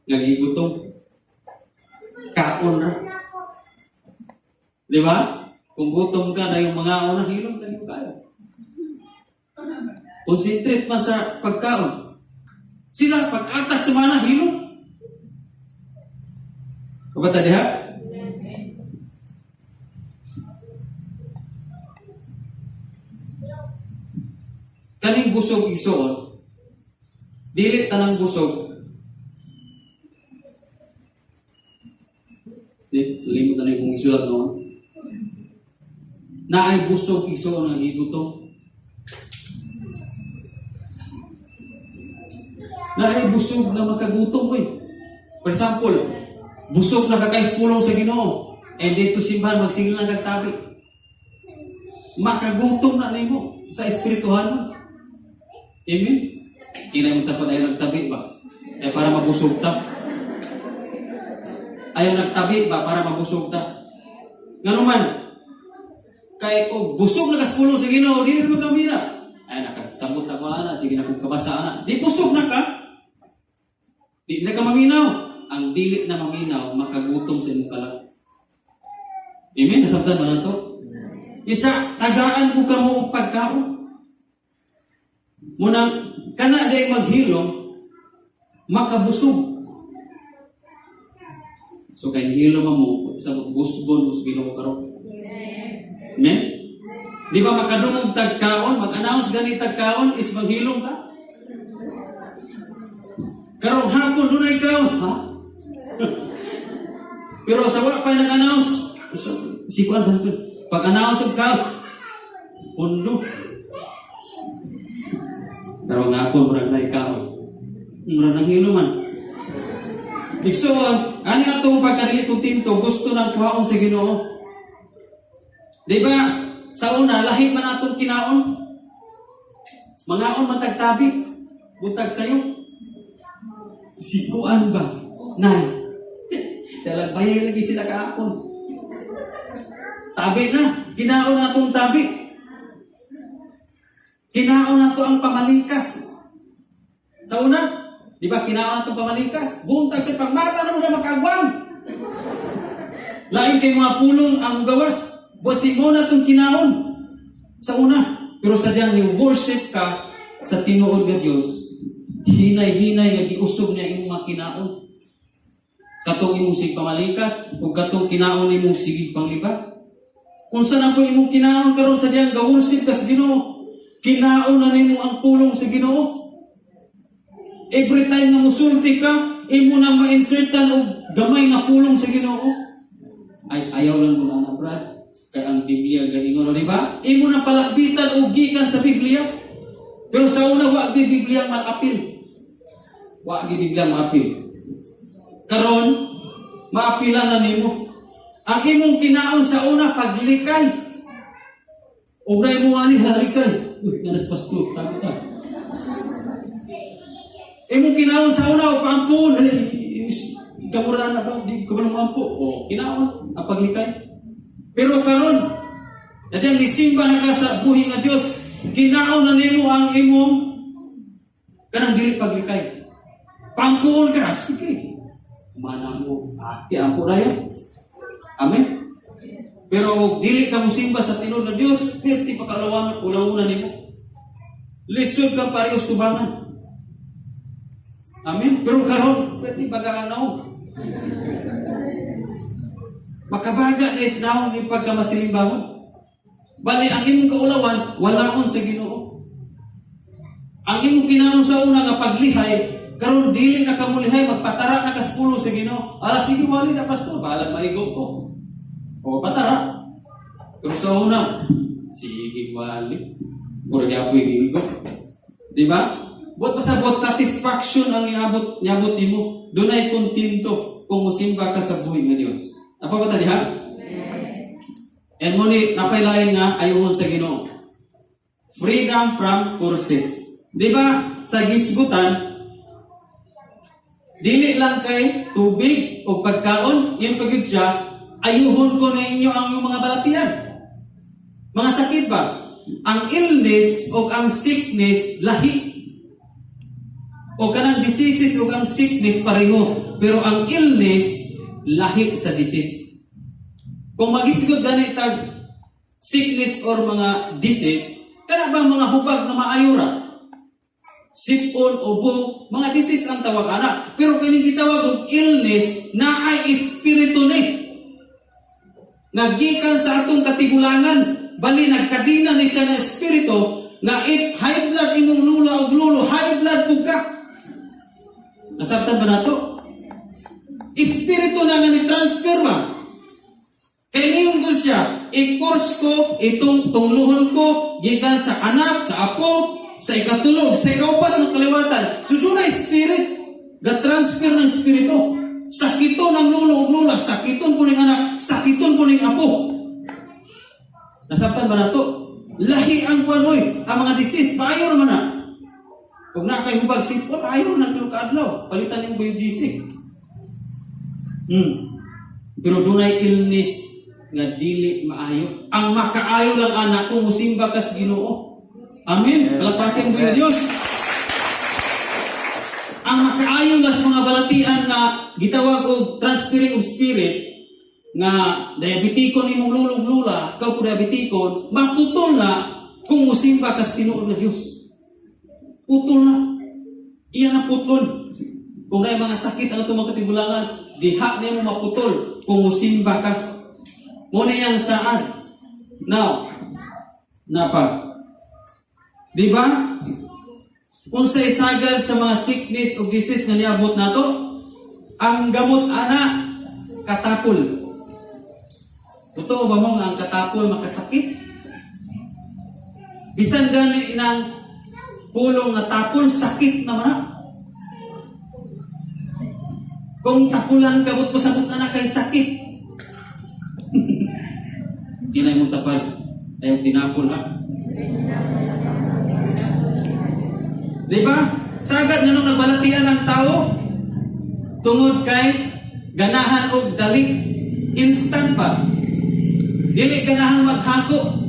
Nagigutom. Kaon ra. Di ba? Kung gutom ka na yung mga una, hilom na yung kayo. Concentrate man sa pagkaon. Sila, pag-atak sa mana, hilom. Kabata diha? Kaning busog igsoon, dili tanang busog. Di, salimot na yung isulat noon. Naay busog igsoon ang gigutom. Naay busog na makagutom oy. For example, busog na kakaiskulong sa Ginoo. And dito simbahan magsigil lang kag tabi. Makagutom na nimo sa espirituhanon. Amen? Kinay mo tapat ay nagtabi ba? Eh para mabusog ta. Ayaw nagtabi ba para mabusog ta? Ngano man, kay og busog na kas pulong sa Ginoo, dili na magamina. Ay nakasabot ako ana, sige na kung kabasa ana. Di busog na ka. Di na ka maminaw. Ang dili na maminaw, makagutom sa imong kalag. Amen? Nasabtan ba na to? Isa, tagaan ko kamo og pagkaon. Munang, kana day maghilom, makabusog. So kay nihilom mo, sa busgon mo sa Ginoo karon. Amen? Di ba makadungog tagkaon, mag-announce gani tagkaon is maghilom ka? Karong hapon dunay kaon, ha? Pero sa wa pa nag-announce, si kuan ba pag-announce og kaon, pundo. Karong hapon murag na kaon. Murag nang hilo man. Igsoon, ani atong pagkadili kontento, gusto nang kuhaon sa Ginoo. Di ba? Sa una, lahi man atong kinaon. Mangaon man tagtabi. Buntag sayo. Sikuan ba? Nay. Dalag bayay lagi sila kaapon. Tabi na. Kinaon atong tabi. Kinaon nato ang pamalikas. Sa una, di ba kinaon atong pamalikas? Buntag sa pagmata na mo na makagwang. Lain kay mga pulong ang gawas. Basi mo na itong kinaon sa una. Pero sa diyang ni worship ka sa tinuod nga Dios, hinay-hinay nga giusog niya imong mga kinaon. Katong imong sig pamalikas ug katong kinaon imong sige pangliba. Unsa na po imong kinaon karon sa diyang ga-worship ka sa Ginoo? Kinaon na nimo ang pulong sa Ginoo. Every time nga musulti ka, imo na ma-insertan og gamay nga pulong sa Ginoo. Ay, ayaw lang mo na na, Brad. Kay ang Biblia gaingon, di ba? Imo na palakbitan og gikan sa Biblia. Pero sa una, wa gyud Biblia maapil. Wa gyud Biblia maapil. Karon, maapilan na nimo. Ang imong kinaon sa una, paglikay. Og na mo ani halikay. Uy, nanas pastor, tago ta. Imong kinaon sa una o paampon, gamura na ba? Di ko ba mampo? O, kinaon, ang paglikay. Pero karon, nadiyang nisimba na ka sa buhi nga Dios, kinaon na nimo ang imong kanang dili paglikay. Paampuon ka, sige. Mana mo, aki ampo na yun. Amen. Pero og dili ka mosimba sa tinuod nga Dios, perti pa kaulawan ulaw nimo. Lisod kang parehas tubangan. Amen. Pero karon, perti baga ang naong. Makabaga na is naong ni pagka masilimbangon. Bali ang imong kaulawan, walaon sa Ginoo. Ang imong kinaon sa una nga paglihay, karon dili na kamulihay, magpatara na ka sa sa Ginoo. Ala, sige, wali na, pastor, bahalag maigo ko. O patara. Pero sa una, sige, wali. Mura di ako igigo. Di ba? Buot pasabot, satisfaction ang iabot, niabot nimo. Dunay kontento kung musimba ka sa buhi nga Dios. Apa ba ta diha? And muni napaylain nga ayuhon sa Ginoo. Freedom from curses. Di ba sa gisgutan, dili lang kay tubig o pagkaon, yun pag siya, ayuhon ko ninyo ang inyong mga balatian. Mga sakit ba? Ang illness o ang sickness, lahi. O kanang diseases o ang sickness, pareho. Pero ang illness, lahi sa disease. Kung magisgot gani tag sickness or mga disease, kana bang mga hubag na maayo ra? Sipon, ubo, mga disease ang tawag ana. Pero kining gitawag og illness, naay espiritu ni. Nagikan sa atong katigulangan, bali nagkadina ni siya nga espiritu nga if high blood imong lula og lulo, high blood pud ka. Nasabtan ba nato? Espiritu na nga ni transfer ba? Kay niyon ko siya, i-course ko, itong tungluhon ko, gikan sa anak, sa apo, sa ikatulog, sa ikaupat ng kaliwatan. So doon na spirit, ga-transfer ng espiritu. Sakiton ang lulo ug lula, sakiton po ning anak, sakiton po ning apo. Nasabtan ba nato? Lahi ang kuanoy, ang mga disease, maayo naman na. Kung na kay hubag sipon, ayaw na tulo ka adlaw. Palitan yung Biogesic. Pero dunay illness nga dili maayo. Ang makaayo lang anak kung musimba ka sa Ginoo. Amen. Yes. Palakpakan mo yung Diyos. Ang makaayo lang sa mga balatian nga gitawag og transferring of spirit nga diabetikon imong lulong lula, ikaw po diabetikon, maputol na kung musimba ka sa tinuod nga Diyos. Putol na. Iya na putol. Kung naay mga sakit ang atong mga katigulangan, diha nimo maputol kung musimba ka. Mo na iyang saan. Now, napa. Di ba? Kung sa isagad sa mga sickness o disease nga niabot nato, ang gamot ana, katapol. Totoo ba mo nga ang katapol makasakit? Bisan gani inang pulong nga tapol, sakit naman na. Kung tapulan ka, po sabot na na kay sakit. Kinay mo tapal. Ayaw tinapol ha. Di ba? Sagad nga nung nagbalatian ng tao, tungod kay ganahan og dali, instant pa. Dili ganahan maghako.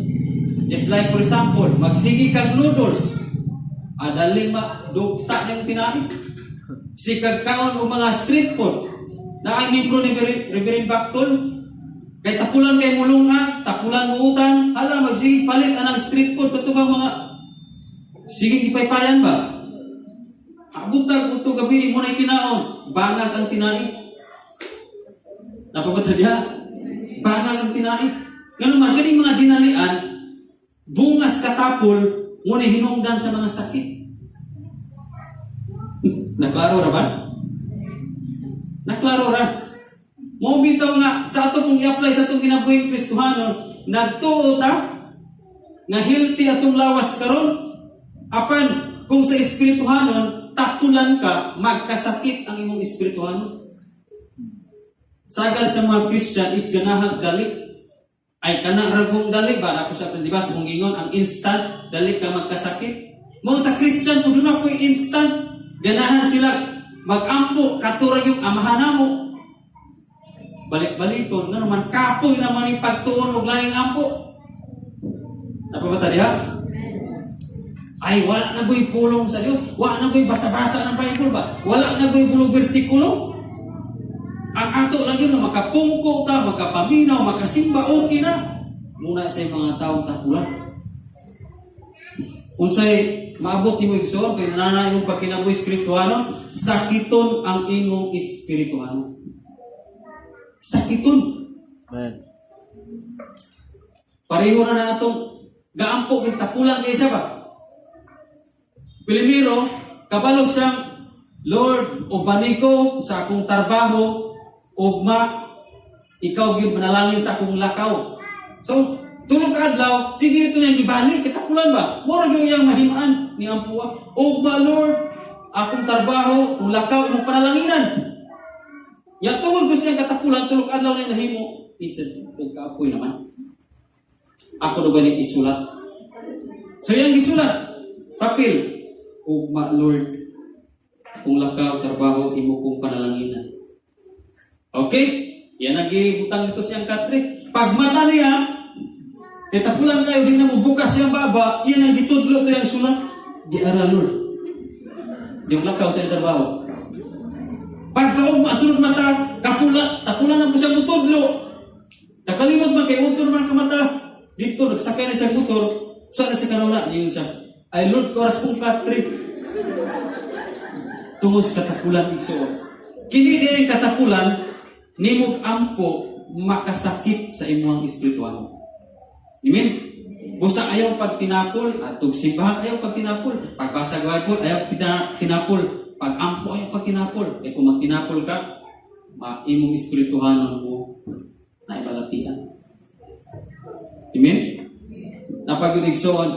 Just like, for example, magsige kag noodles. Adali ma dugta ning tinai. Sikag kaon og mga street food. Na ang libro ni Reverend Bactol, kay tapulan kay mulunga, tapulan mo utan, hala, magsige palit anang street food katubang mga sige ipaypayan ba? Abutag udto gabi mo na kinaon, bangag ang tinai. Napabata diha? Bangag ang tinai. Ngano man kaning mga dinalian, bungas katapol ngunit hinungdan sa mga sakit. Naklaro ra ba? Naklaro ra. Mo bitaw nga sa ato kung i-apply sa atong kinabuhing Kristohanon, nagtuo ta nga healthy atong lawas karon. Apan kung sa espirituhanon tapulan ka, magkasakit ang imong espirituhanon. Sagad sa mga Christian is ganahag dali. Ay kana ragong dali ba ako sa, di ba, sa mong ingon ang instant, dali ka magkasakit. Mo sa Christian mo duna ko'y instant. Ganahan sila magampo katura yung amahan namo. Balik-balikon nga naman, kapoy naman yung pagtuon og laing ampo. Napabata diha? Ay, wala na go'y pulong sa Diyos. Wala na go'y basa-basa ng Bible ba? Wala na go'y bulong bersikulo. Ang ato lang yun, na makapungko ta, makapaminaw, makasimba, okay na. Muna sa mga taong takulan. Unsay maabot nimo, igsoon, kay nanana imong pagkinabuhi sa Kristohanon, sakiton ang imong espirituhanon. Sakiton. Amen. Pareho na na natong gaampo kay takulan kay siya ba? Primero, kabalo siyang, "Lord, ubani ko sa akong trabaho, ugma, ikaw gyud manalangin sa akong lakaw." So, tulog ka adlaw, sige ito niyang gibalik, katakulan ba? Mura gyud iyang mahimaan ni ampuha. "Ugma, Lord, akong trabaho, kung lakaw, imong panalanginan." Ya tungod ko siyang katakulan, tulog adlaw na nahimo, isa, kapoy naman. Ako do gani isulat. So yang gisulat, papel, "Ugma, Lord, kung lakaw, trabaho, imo kong panalanginan." Okay? Yan ang gibutang dito siyang katre. Pagmata niya, kay tapulan kayo, di na mo bukas siyang baba, yan ang gitudlo to yung sulat. "Di ara, Lord. Di yung lakaw sa trabaho." Pagkaugma, sunod mata, kapula, tapulan na po siyang mutudlo. Nakalimot man kay utol man kamata. Dito, nagsakay na siya motor, saan na siya kanuna? Yun siya. "Ay Lord, oras kong katre." Tungos katapulan, igsoon. Kini di ang katapulan, nimog ampo makasakit sa imuhang espiritual. Amen? Busa ayaw pagtinapol, at simbahan ayaw pagtinapol, pagbasa Bible ayaw tinapol, pag-ampo ayaw pagtinapol. Kaya kung magtinapol ka, ma imong espirituhanon mo na ibalatian. Amen? Napagod, igsoon,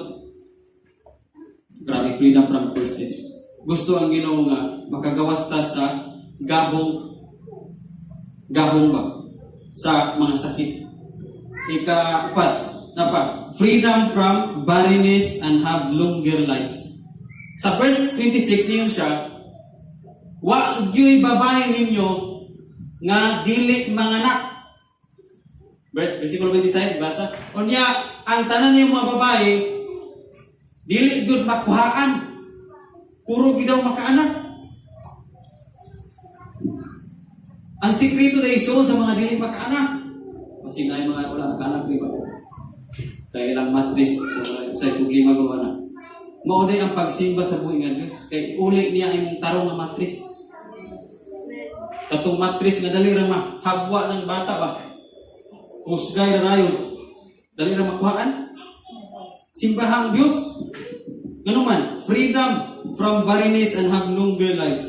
grabe, freedom from curses. Gusto ang Ginoo nga makagawas ta sa gahong gahong ba sa mga sakit. Ikaapat, napa, freedom from barrenness and have longer lives. Sa verse 26 niyon siya, "Wa gyuy babae ninyo nga dili manganak." Verse, versikulo 26, basa. Unya, ang tanan niyong mga babae, dili gyud makuhaan. Puro gyud daw makaanak. Ang sikreto na isuon sa mga dili makaanak. Masig na yung mga wala nakaanak, di ba? Kaya ilang matris, so, sa problema ko na. Mao day ang pagsimba sa buhi nga Dios. Kay uli niya imong tarong nga matris. Katong matris nga dali ra mahabwa ng bata ba? Kusgay ra rayon. Dali ra makuhaan. Simbahang Dios. Ngano man, freedom from barrenness and have longer lives.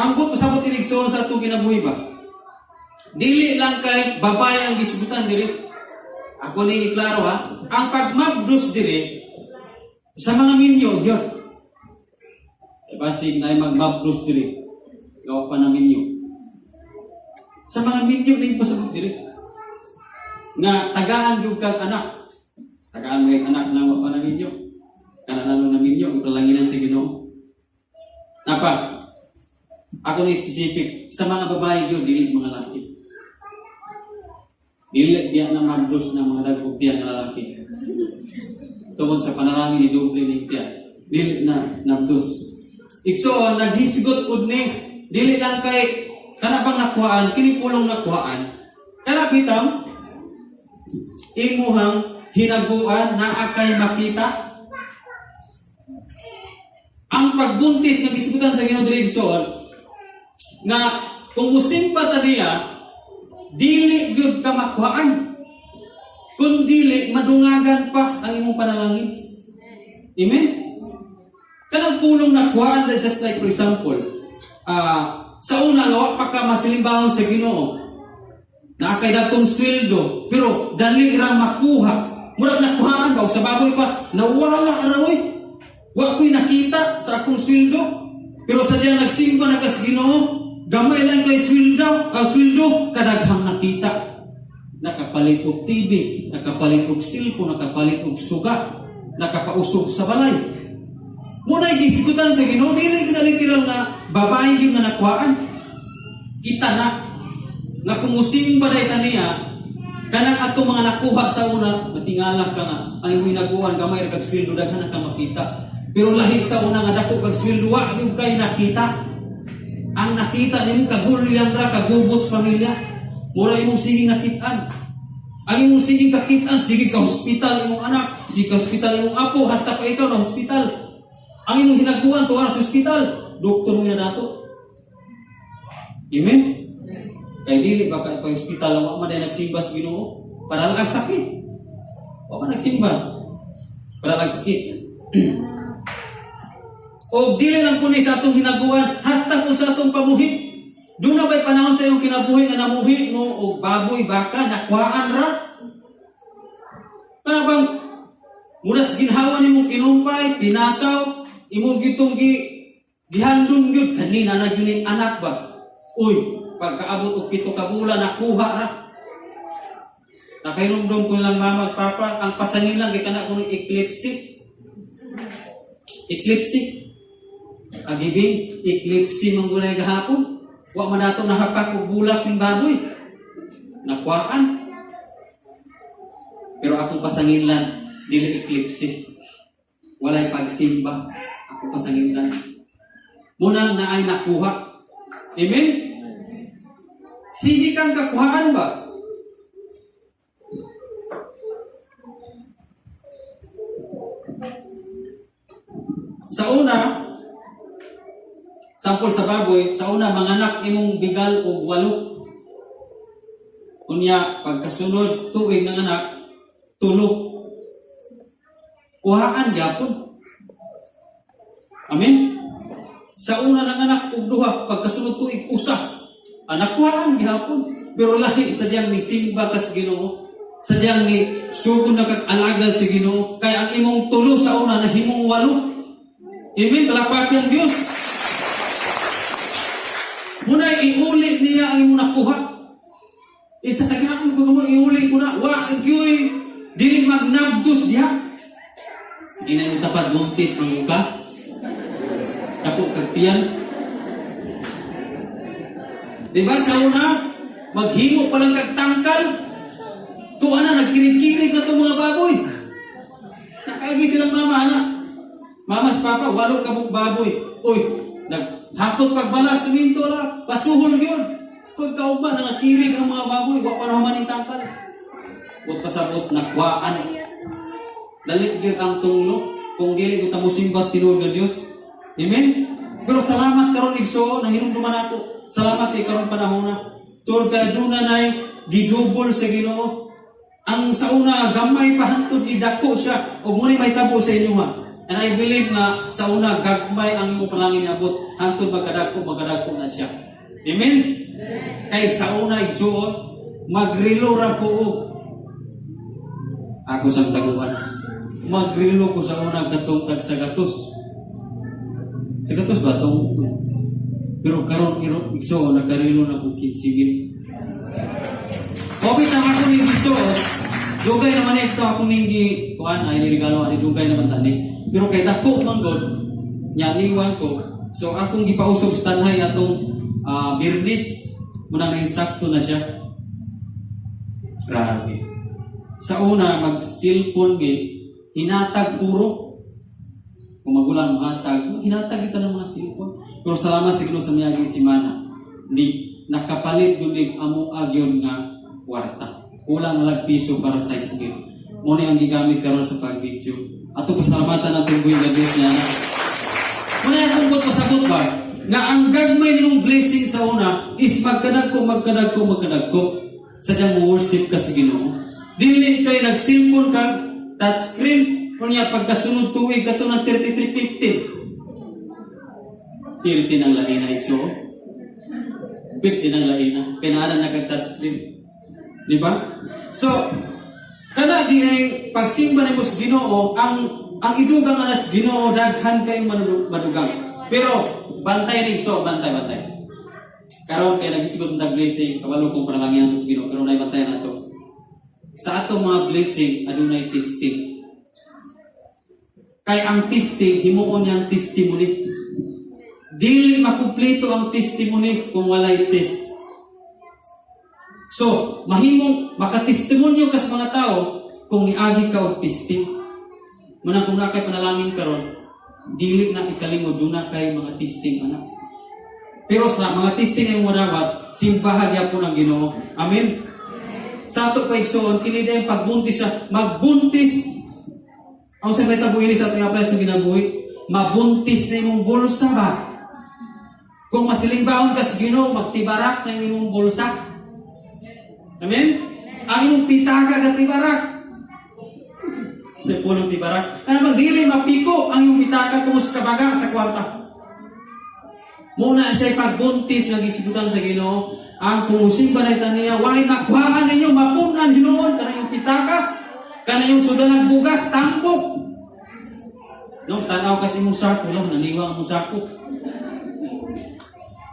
Ambot pasabot, inigsoon, sa atong kinabuhi ba? Dili lang kay babae ang gisgutan diri. Ako ni iklaro ha, ang pagmabdos diri sa mga minyo gyud. E basig na magmabdos diri. Gawa pa na minyo. Sa mga minyo ning pasabot diri. Nga tagaan gyud kag anak. Tagaan mo yung anak na wa pa na minyo. Kana na minyo, kalanginan sa Ginoo. Napa, ako ni specific sa mga babae gyud, dili mga laki. Dili diya na mabdos ng mga dagkong tiyan nga lalaki. Tungod sa panalangin ni doble ni tiyan. Dili na nabdos. Igsoon, naghisgot pud ni, dili lang kay kana bang nakuhaan, kini pulong nakuhaan. Kana bitaw imuhang hinaguan naa kay makita. Ang pagbuntis nga gisgutan sa Ginoo diri, igsoon, nga kung musimba ta niya, dili gyud ka makuhaan. Kung dili, madungagan pa ang imong panalangin. Amen? Kanang pulong nakuhaan, let's just like for example, sa una nga wa pa ka masilimbahon sa Ginoo, naa kay datong sweldo, pero dali ra makuha. Murag nakuhaan ba, og sa baboy pa, nawala ra oy. Wa ko'y nakita sa akong sweldo. Pero sa diyang nagsimba na kas Ginoo, Gamay lang kay sweldo, ka sweldo kadaghang nakita. Nakapalit og TV, nakapalit og cellphone, nakapalit og suga, nakapausog sa balay. Muna gisgutan sa Ginoo, dili gid literal nga babae gyud nga nakuhaan. Kita na nga kung musimba day ta niya, kanang atong mga nakuha sa una, matingala ka nga ang imong hinaguan gamay ra kag sweldo, daghan na ka makita. Pero lahi sa una nga dako kag sweldo, wa gyud kay nakita. Ang nakita nimo kagulyang ra, kagubot sa pamilya. Mura imong siging nakitaan. Ang imong siging kakitaan, sige ka hospital imong anak, sige ka hospital imong apo, hasta pa ikaw na hospital. Ang imong hinaguan tuwa sa hospital, doktor mo na nato. Amen? Kay dili ba ka pa hospital, wa man day nagsimba sa Ginoo para lang sakit. Wa man nagsimba. Para lang sakit. O dili lang kundi sa atong hinaguan, hasta kung sa atong pamuhi. Doon na ba'y panahon sa iyong kinabuhi nga namuhi mo og baboy, baka, nakuhaan ra? Para bang mula sa ginhawa nimong kinumpay, pinasaw, imo gitong gihandom gyud kanina na gyud ni anak ba. Uy, pagkaabot og 7 ka bulan, nakuha ra. Nakahinumdum ko lang mama at papa, ang pasangil lang kay kana kuno eclipse. Eclipse. Agibing, eclipse man gunay gahapon. Wa man nato nahapak og bulak ning baboy. Nakuhaan. Pero akong pasanginlan, dili eclipse. Walay pagsimba. Ako pasanginlan. Munang naay nakuha. Amen? Sige kang kakuhaan ba? Sa una, sample sa baboy, sa una, manganak imong bigal og 8. Unya, pagkasunod, tuig ng anak, 3. Kuhaan gyapon. Amen? Sa una ng anak og 2, pagkasunod tuig 1. Anak, kuhaan gyapon. Pero lahi sa diyang ni simba kas Ginoo. Sa diyang ni sugod na kag alagad sa Ginoo, kay ang imong 3 sa una nahimong 8. Amen? Palakpaki ang Diyos. Muna iulit niya ang imong nakuha. Sa tagaan ko mo iuli ko na. Wa gyoy dili magnabdos diha. Ina mo tapad buntis man ka. Dako kag tiyan. Di ba sa una maghimo pa lang kag tangkal. Tuwa na nagkirig-kirig na tong mga baboy. Nakaagi silang mama ana. Mama sa papa, 8 ka buok baboy. Uy, naghakot pagbala suminto la, pasuhol yun. Pagkauban, nangakirig ang mga baboy, wa pa naman ang tangkal. Ut pasabot, nakwaan. Dali gyud ang tunglo, kung dili ko tamo simbas tinuod nga Dios. Amen? Pero salamat karon igsoon, nahinumduman ako. Salamat kay karon panahon na. Tuod kay duna nay gidubol sa Ginoo. Ang sa una gamay pa hantod gidako siya ug muni may tabo sa inyo ha. And I believe nga sa una gagmay ang imong panalangin niabot hantod magkadako magkadako na siya. Amen? Kay sa una igsuon magrilo ra ko og ako sa taguan. Magrilo ko sa una katong tag sa gatos. Sa gatos ba tong? Pero karon iro igsuon nagkarilo na ko 15,000. Kopi na ako ni igsuon. Dugay naman ito ako ning kuan ay regalo ani dugay naman tani. Pero kay dako man god nya liwan ko. So akong gipausog sa tanhay atong Biyernes muna na insakto na siya. Grabe. Sa una mag cellphone gi hinatag puro. Kung magulang mahatag, hinatag ito ng mga cellphone. Pero salamat sa Ginoo sa miyaging simana ni nakapalit gyud mig amo agyon nga kwarta. Kulang na lang piso para sa 6,000. Muna ang gigamit karon sa pag-video. Ato pasalamatan atong buhi nga Dios niya. Muna ang kumbot pasabot ba nga ang gagmay nimong blessing sa una is magkadagko, magkadagko, magkadagko. Sa diyang mo worship ka sa Ginoo. Dili kay nag-cellphone ka touchscreen kunya pagkasunod tuig kato ng 3315. Pirti ng laina ikso. Pirti ng laina. Kay naa na kag touchscreen. Di ba? So, kana di ay pagsimba nimo sa Ginoo, ang idugang nga sa Ginoo daghan kayong madugang. Pero bantay ni so, bantay bantay. Karon kay nagisgot ng blessing, kabalo kong panalangin sa Ginoo, pero nay bantayan nato. Sa atong mga blessing adunay testing. Kay ang testing himuon niyang testimony. Dili makumpleto ang testimony kung walay test. So, mahimong makatestimonyo ka sa mga tao kung niagi ka og testing. Munang kung naa kay panalangin karon, dili na ikalimod, duna kay mga testing ana. Pero sa mga testing ay madawat, simbaha gyapon ang Ginoo. Amen. Sa ato pa, igsoon, kini yung pagbuntis siya, magbuntis. Ang sa meta ini sa atong apply sa kinabuhi, mabuntis na imong bulsa ba? Kung masilimbaon ka sa Ginoo, magtibarak na imong bulsa. Amen? Ang imong pitaka gatibarak. May pulong tibarak. Ano bang dili mapiko ang imong pitaka kung kabaga sa kwarta. Muna sa pagbuntis nga gisigutan sa Ginoo, ang kung simba na niya, walay makuhaan ninyo, mapunan hinuon kanang imong pitaka, kanang imong sudalang bugas, tambok. No, tanaw kasi imong sako, no, naniwang imong sako.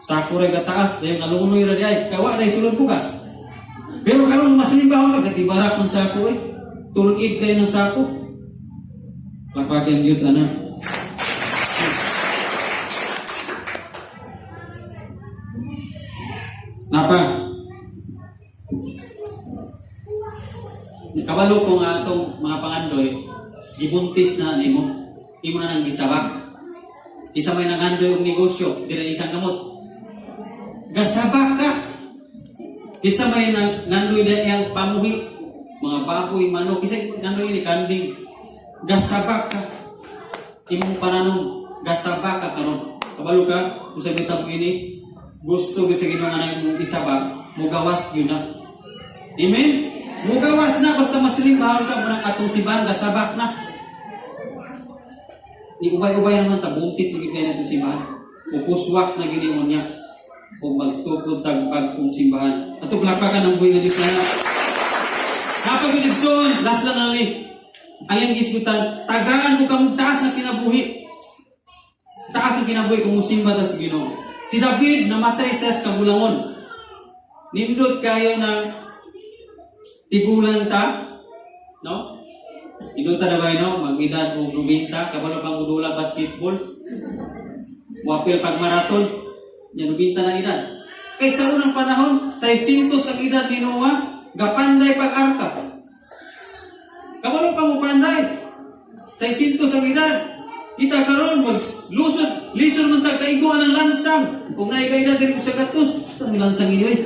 Sako ray kataas, dayon nalunoy ra diay, kay wa ray sulod bugas. Pero karon masalimbahon ka, gatibarak ng sako eh. Tulid kayo ng sako. Lakpakan Diyos, ana. Napa? Kabalo ko nga atong mga pangandoy, gibuntis na nimo, imo na nang gisabak. Isa may nangandoy og negosyo, dili isang gamot. Gasabak ka. Isa may nangandoy na iyang pamuhi, mga baboy, manok, isa nandoy ni kanding. Gasabak ka. Imong pananom, gasabak ka karon. Kabalo ka, kung sa bitabo ini, gusto gyud sa Ginoo nga imong isabak, mugawas gyud na. Amen? Mugawas na basta masilimbahon ka mo ng atong simbahan, gasabak na. Ni ubay-ubay naman ta buntis gyud kay natong simbahan. Upuswak na gini mo niya kung magtukod tag bag-ong simbahan. Ato plakakan ang buhi nga Diyos na. Napag igsoon, last lang na ni. Ayang gisgutan, tagaan mo kamong taas na kinabuhi. Taas na kinabuhi kung musimba ta sa Ginoo. Si David namatay sa kagulangon. Nindot kayo na tigulang ta, no? Nindot ta na ba, no? Mag-edad og 90, kabalo pang mudula basketball. Wapil pag marathon, yan 90 na edad. Kay sa unang panahon, 600 ang edad ni Noah, gapanday pag-arka. Kabalo pa mo panday. 600 ang edad. Kita karon mag lusod, lisod man tag kaiguan ng lansang. Kung naigay na diri ko sa gatos, asa ang lansang inyo eh?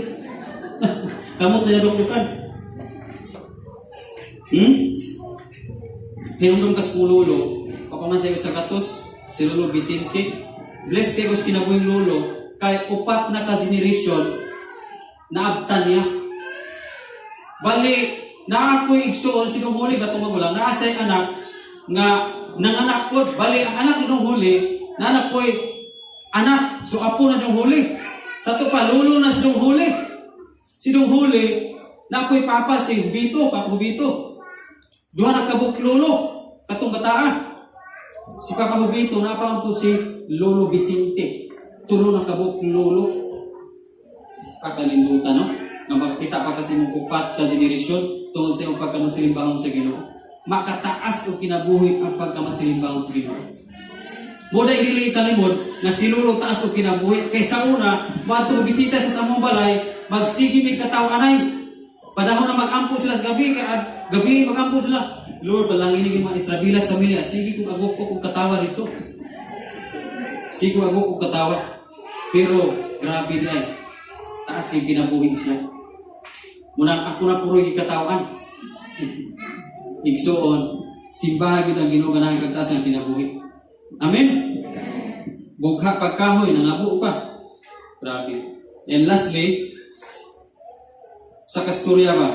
Kamot na nadukdukan. Hinumdum kas kong lolo, papaman sa iyo sa gatos, si Lolo Vicente. Bless kay ko sa kinabuhing lolo, kay upat na ka generation naabtan niya. Bali, naa ko'y igsuon si huli batong magulang, naa say anak nga nanganak ko, bali ang anak nung huli, naanak ko'y anak, so apo na nung huli. Sa to pa, lolo na si nung huli. Si nung huli, na ako'y papa si Vito, Papa Vito. Duha na kabuk lolo, katong bataa. Si Papa Vito, napang po si Lolo Vicente. Tulo na kabuk lolo. Pakalindutan, no? Nga makita pa kasi mong upat ka generasyon tungod sa iyong pagkamasilimbahon sa Ginoo. Makataas o kinabuhi ang pagkamasilimbahon sa Ginoo. Moda dili kalimod nga si Lolo taas og kinabuhi kay sa una moadto bisita sa samong balay, magsige mig kataw anay. Panahon na magampo sila sa gabi kay gabi magampo sila. Lord, palangin yung mga Israelas pamilya. Sige kung agok ko kung katawa dito. Sige kung agok ko katawa. Pero grabe na eh. Taas yung kinabuhi siya. Munang ako na puro katawan. Igsuon, simbaha gyud ang Ginoo ganahan kag taas ang kinabuhi. Amen. Bugha pagkahoy nangabo pa. Grabe. And lastly, sa kasturya ba?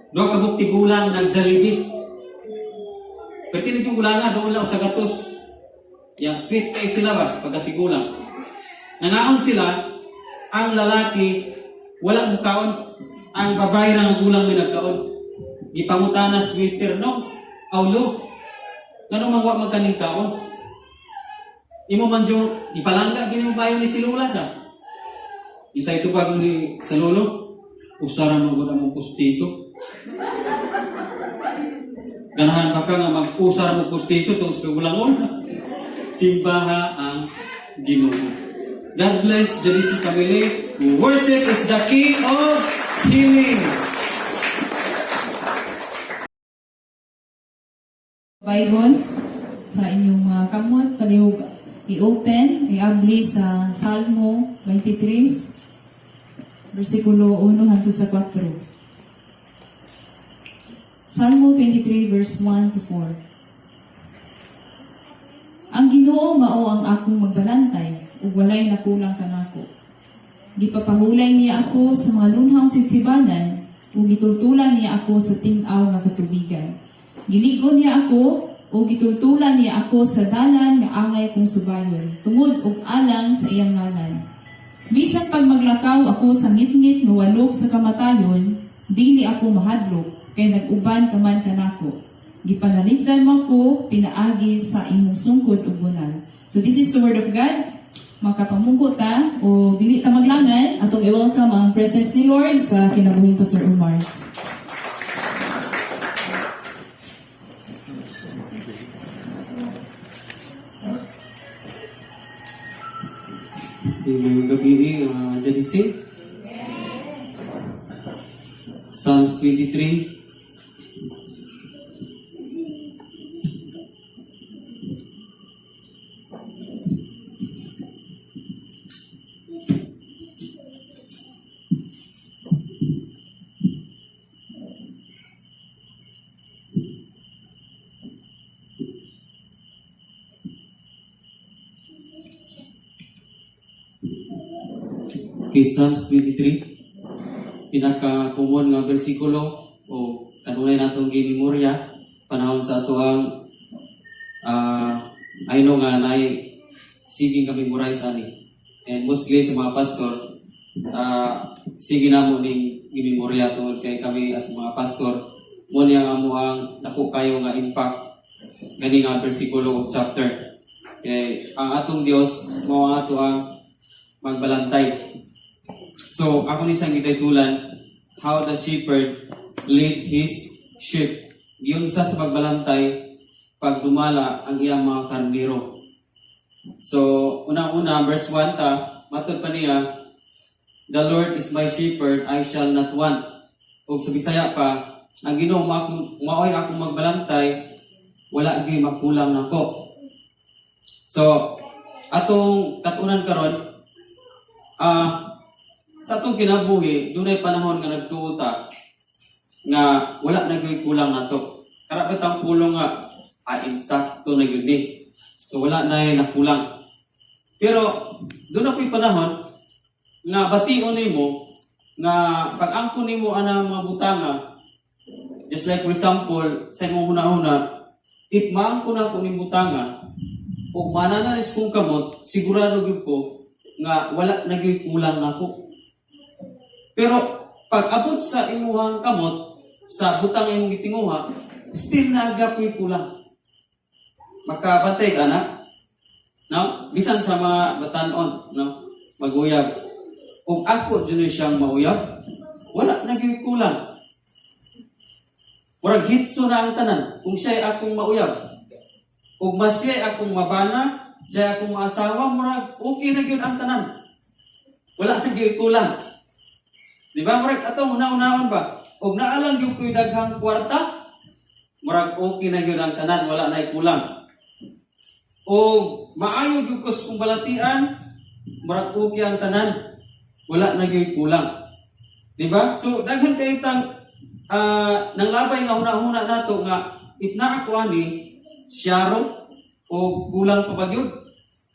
Duha ka buok tigulang nag-Jollibee. Pero tinid yung gulangan, doon lang sa gatos. Yang sweet kay sila ba, pagkatigulang. Nangaon sila, ang lalaki, walang mukaon. Ang babae lang ang gulang may nagkaon. Gipangutana sweeter, no? Awlo. Ngano man wa magkaning kaon? Imo man jo, ipalangga gini mo bayo ni si Lula ka. Isa ito pag ni sa lolo, usara mo gud among pustiso. Ganahan ba ka nga mag-usar mo pustiso tungod sa kagulangon? Simbaha ang Ginoo. God bless Janice family. Worship is the key of healing. Bible sa inyong mga kamot, palihog i-open, i-abli sa Salmo 23, versikulo 1 hangtod sa 4. Salmo 23 verse 1 to 4. Ang Ginoo mao ang akong magbalantay ug walay nakulang kanako. Gipapahulay niya ako sa mga lunhawng sibsibanan ug gitultulan niya ako sa tin-aw nga katubigan. Gilig-on niya ako ug gitultulan niya ako sa dalan nga angay kong subayon, tungod ug alang sa iyang ngalan. Bisan pag maglakaw ako sa ngitngit nga walok sa kamatayon, dili ako mahadlok kay nag-uban ka man kanako. Gipanalipdan mo ako pinaagi sa imong sungkod ug bunal. So this is the word of God. Makapamungko ta o dili ta maglangan, atong i-welcome ang presence ni Lord sa kinabuhing Pastor Umar. Ngayong gabi, Janice. Psalms 23. Okay, Psalms 23. Pinaka-common nga bersikulo o kanunay natong gimemorya panahon sa atoang I know nga naay sige nga memorize ani. And mostly sa mga pastor, sige namo ning gimemorya tungod kay kami as mga pastor mo niya nga mo ang dako kayo nga impact gani nga bersikulo o chapter. Kay ang atong Dios mao ang ato ang magbalantay. So, ako ni siyang gititulan, "How the Shepherd Lead His Sheep." Giunsa sa pagbalantay, pagdumala ang iyang mga karnero. So, unang-una, verse 1 ta, matod pa niya, "The Lord is my shepherd, I shall not want." O sa Bisaya pa, "Ang Ginoo maoy akong magbalantay, wala gyud makulang nako." So, atong katunan karon, sa atong kinabuhi, dunay panahon nga nagtuo ta nga wala na gyud kulang nato. Kara ba pulong nga insakto na gyud ni. So wala na nakulang. Pero doon na po'y panahon nga bation nimo nga pag-angkon nimo anang mga butanga, just like for example sa imong huna-huna, if maangkon ako ning butanga ug mananalis kong kamot, sigurado gyud ko nga wala na gyud kulang nako. Pero pag abot sa imuhang kamot, sa butang imong gitinguha, still naa po'y kulang. Makabantay ka na? No? Bisan sa mga batanon, no? Maguyab. Kung ako dyan siyang mauyab, wala na gyud kulang. Murag hitso na ang tanan kung siya'y akong mauyab. Ug mas siya'y akong mabana, siya'y akong maasawa, murag okay na gyud ang tanan. Wala na gyud kulang. Di ba? Murag atong una-unaon ba? Og naalang gyud ko'y daghang kwarta, murag okay na gyud ang tanan, wala na kulang. O maayo gyud ko sa kong balatian, murag okay ang tanan, wala na gyud kulang. Di ba? So daghan kay tang nang labay nga huna-huna nato nga if naa ko ani syaro o kulang pa ba gyud.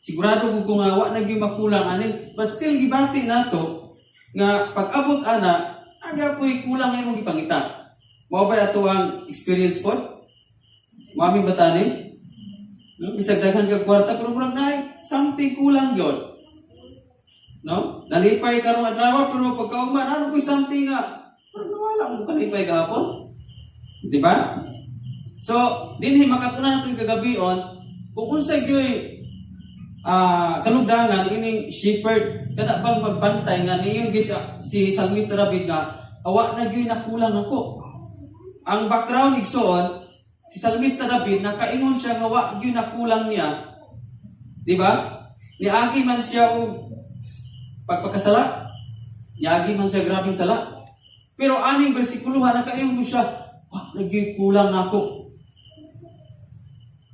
Sigurado ko nga wa na gyud makulang ani. But still gibati nato nga pag-abot ana aga po'y kulang imong gipangita. Mao ba ato ang experience pod? Mami ba tani? Bisag daghan kag kwarta pero murag naay something kulang gyud. No? Nalipay karong adlaw pero pagkaugma ano po'y something nga pero nawala mo kalipay gahapon. Di ba? So, dinhi makatunan nato kagabion kung unsa gyud kalugdangan ining shepherd kada bang magbantay nga niyon gyud si Salmista David nga awa na gyud nakulang ako. Ang background, igsoon, si Salmista David nakaingon siya nga wa gyud nakulang niya. Di ba? Niagi man siya og pagpakasala. Niagi man siya grabeng sala. Pero aning bersikuloha nakaingon ko siya, "Wa na gyud kulang nako."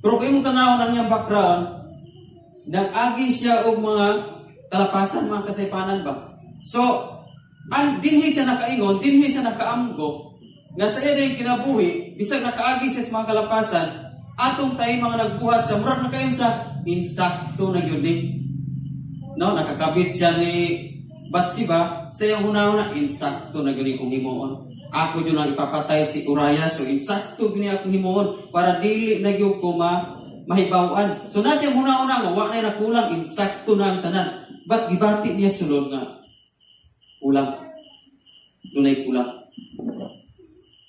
Pero kung imong tanaw ng iyang background, nag-agi siya og mga kalapasan, mga kasaypanan ba? So, ang dinhi siya nakaingon, dinhi siya nakaamgo, nga sa iya yung kinabuhi, bisag nakaagi siya sa mga kalapasan, atong tayo mga nagbuhat sa murag nakaingon siya, insakto na gyud ni. No, nakakabit siya ni Batseba, sa iyang hunahuna, insakto na gyud ni kung himuon. Ako yun ang ipapatay si Uriah, so insakto gyud ni akong himuon para dili na gyud ko mahibaw-an. So nasa iyang hunahuna nga wa na nakulang, insakto na ang tanan. But gibati niya sulod nga kulang. Dunay kulang.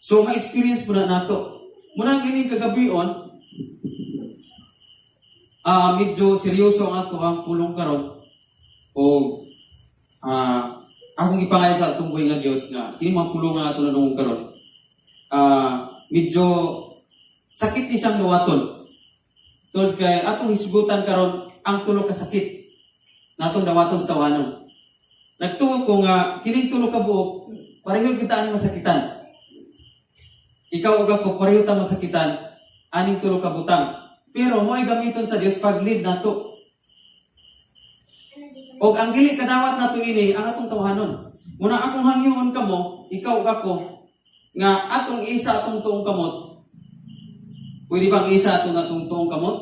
So ma-experience po na nato. Muna kining kagabion, medyo seryoso ang ato ang pulong karon o akong ipangayo sa atong buhi nga Dios nga kini mga pulong nga ato nadungog karon medyo sakit ni siyang dawaton tungod kay atong hisgutan karon ang tulo ka sakit natong dawaton sa tawanon. Nagtuo ko nga kining tulo ka buok pareho kita ang masakitan. Ikaw ug ako, pareho ta masakitan aning tulo ka butang, pero mo'y gamiton sa Dios pag-lead nato. Og ang dili kadawat nato ini ang atong tawhanon. Muna akong hangyoon kamo, ikaw ug ako, nga atong isa atong tuong kamot. Pwede bang isa atong atong tuong kamot?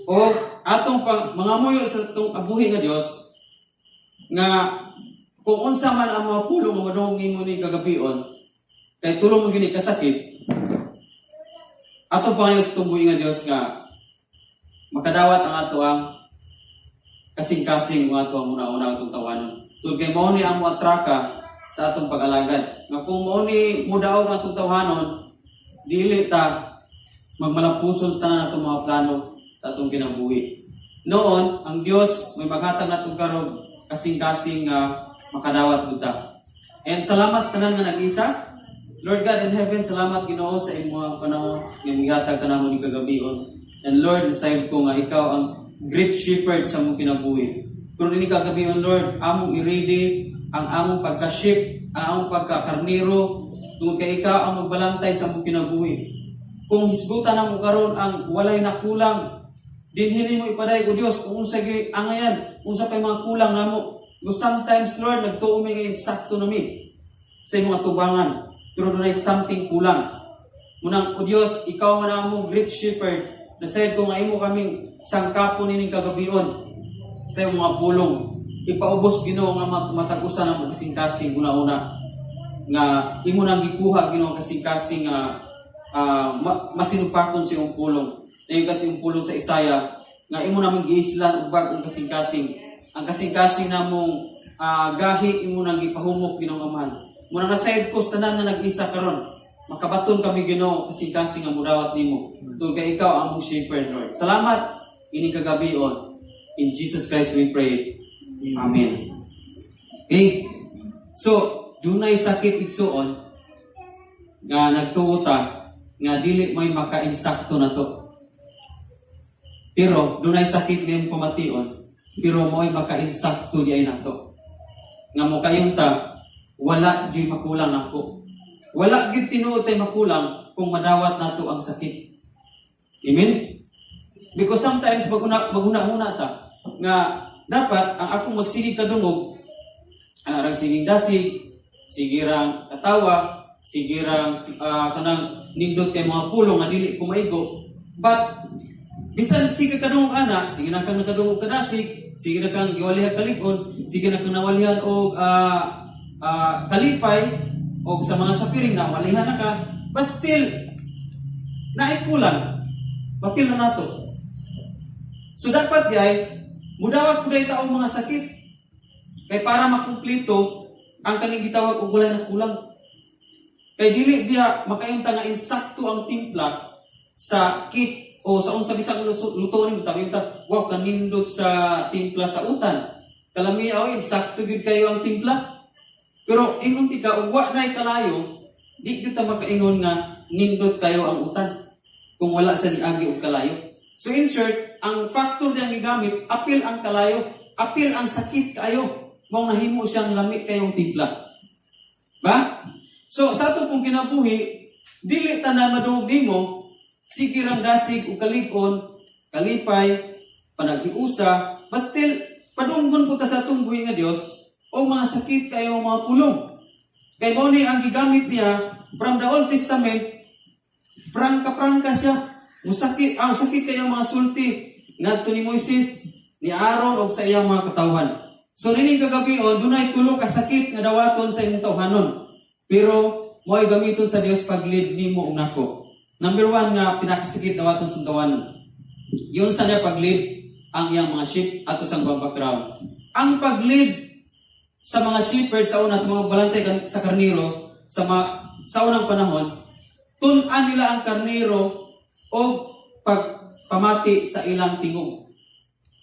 O atong pang, mga muyo sa atong abuhi nga Dios nga kung unsa man ang mga pulong nga madungog nimo ni kagabion, kay tulo man gyud ni kasakit, atong pangayo sa atong buhi nga Dios nga makadawat ang ato ang kasing-kasing ng ato ang una-una atong tawanon. Tungod kay mao ni ang atraka sa atong pag-alagad. Nga kung mao ni mudaog ang atong tawhanon, dili ta magmalapuson sa tanan atong mga plano sa atong kinabuhi. Noon, ang Dios may maghatag natong karog kasing-kasing nga makadawat buta. And salamat sa tanan nga nag-isa. Lord God in heaven, salamat, Ginoo, sa imong panahon nga gihatag ka namo ni kagabion. And Lord, nasayod ko nga ikaw ang great shepherd sa among kinabuhi. Pero ini kagabion, Lord, among i-ready ang among pagka-sheep, ang among pagka-karniro, tungod kay ikaw ang magbalantay sa among kinabuhi. Kung hisgutan namo karon ang walay nakulang, dinhi nimo ipadayag, O Dios, kung unsa gyud angayan, unsa pay mga kulang namo. Because sometimes, Lord, nagtuo mi nga insakto nami sa imong atubangan, pero dunay something kulang. Munang, O Dios, ikaw man ang among great shepherd, nasayod ko nga imo kaming sangkapon nining kagabion sa imong mga pulong. Ipaubos, Ginoo, nga matag-usa namo kasing-kasing una-una nga imo nang gikuha, Ginoo, kasing-kasing nga masinupakon sa imong pulong. Ngayon kasi yung pulong sa Isaiah nga imo namang giislan og bag-ong kasing-kasing. Ang kasing-kasing namong gahi imo nang gipahumok, Ginoong Amahan. Muna nasayod ko sa tanan nga nag-isa karon. Makabaton kami, Ginoo, kasing-kasing nga mudawat nimo. Tungod kay ikaw ang among shepherd, Lord. Salamat ini kagabion. In Jesus Christ we pray. Amen. Okay. So, dunay sakit, igsuon, nga nagtuo ta nga dili may makainsakto na to. Pero dunay sakit nga imong pamation, pero mo'y makainsakto di ay nato. Nga mo kayon ta, wala gyud makulang nako. Wala gyud tinuod tay makulang kung madawat nato ang sakit. Amen? Because sometimes maguna-huna ta nga dapat ang akong magsigig kadungog ang arang siging dasig, sige rang katawa, sige rang kanang nindot kay mga pulong nga dili ko maigo. But bisan sige kadungog ana, sige na kang nakadungog kadasig, sige na kang giwalihan kalig-on, sige na kang nawalihan og kalipay og sa mga sapiring nawalihan na ka, but still naay kulang. Mapil na nato. So dapat gay mudawat pud ta og mga sakit kay para makumplito ang kaning gitawag og walay na kulang. Kay dili biya makainta nga insakto ang timpla sa cake. o sa unsa bisag luto nimo, tabi ta, "Wow, kanindot sa timpla sa utan. Kalami oy, sakto gyud kayo ang timpla." Pero ingon tika og wa nay kalayo, di gyud ta makaingon nga nindot kayo ang utan kung wala sa niagi og kalayo. So in short, ang factor niyang gigamit, apil ang kalayo, apil ang sakit kayo, mao nahimo siyang lami kayong timpla. Ba? So sa ato pong kinabuhi, dili tanan madungog nimo, sige rang dasig ug kalig-on, kalipay, panaghiusa, but still padunggon po ta sa atong buhi nga Dios o mga sakit kayo mga pulong. Kay mao ni ang gigamit niya from the Old Testament, prangka-prangka siya. Musakit, ang sakit kayo mga sulti ngadto ni Moises, ni Aaron og sa iyang mga katawhan. So nining kagabion, dunay tulo ka sakit nga dawaton sa imong tawhanon. Pero mo'y gamiton sa Dios pag-lead nimo ug nako. Number one nga pinakasakit dawaton sa tawhanon. Yun sa niya pag-lead ang iyang mga sheep ato sang background. Ang pag-lead sa mga shepherd sa una, sa mga balantay sa karniro sa unang panahon, tun-an nila ang karniro o pagpamati sa ilang tingog.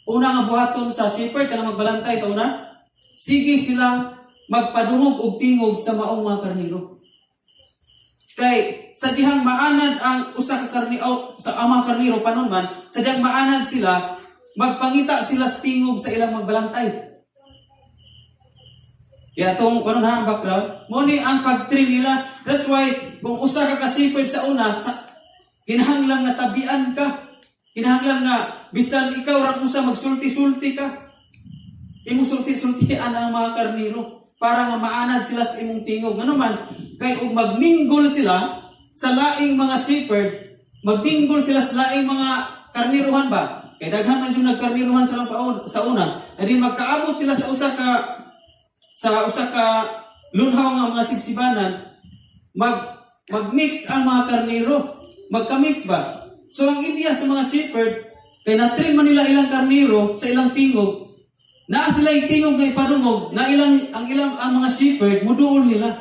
Una nga buhaton sa shepherd kanang magbalantay sa una, sige sila magpadungog og tingog sa maong mga karniro. Kay sa dihang maanad ang usa ka karni o sa ang mga karniro panon man, sa dihang maanad sila, magpangita sila sa tingog sa ilang magbalantay. Kaya itong kuno ha, ang background, mo ni ang pag-train nila. That's why, kung usa ka ka-shepherd sa una, kinahanglang natabian ka. Kinahanglang nga, bisan ikaw ra usa, magsulti-sulti ka. Imo sulti-sultian ang mga karniro para nga maanad sila sa imong tingog. Ano man, kay ug magminggol sila sa laing mga shepherd, magminggol sila sa laing mga karniruhan ba? Kay daghan man yung nagkarniruhan sa una. Adi magkaabot sila sa usa ka lunhaw nga mga sibsibanan, magmix ang mga karniro. Magka-mix ba? So ang ideya sa mga shepherd, kay na-train man nila ilang karniro sa ilang tingog, naa sila yung tingog nga ipadungog, na ilang ang ilang ang mga shepherd muduol nila.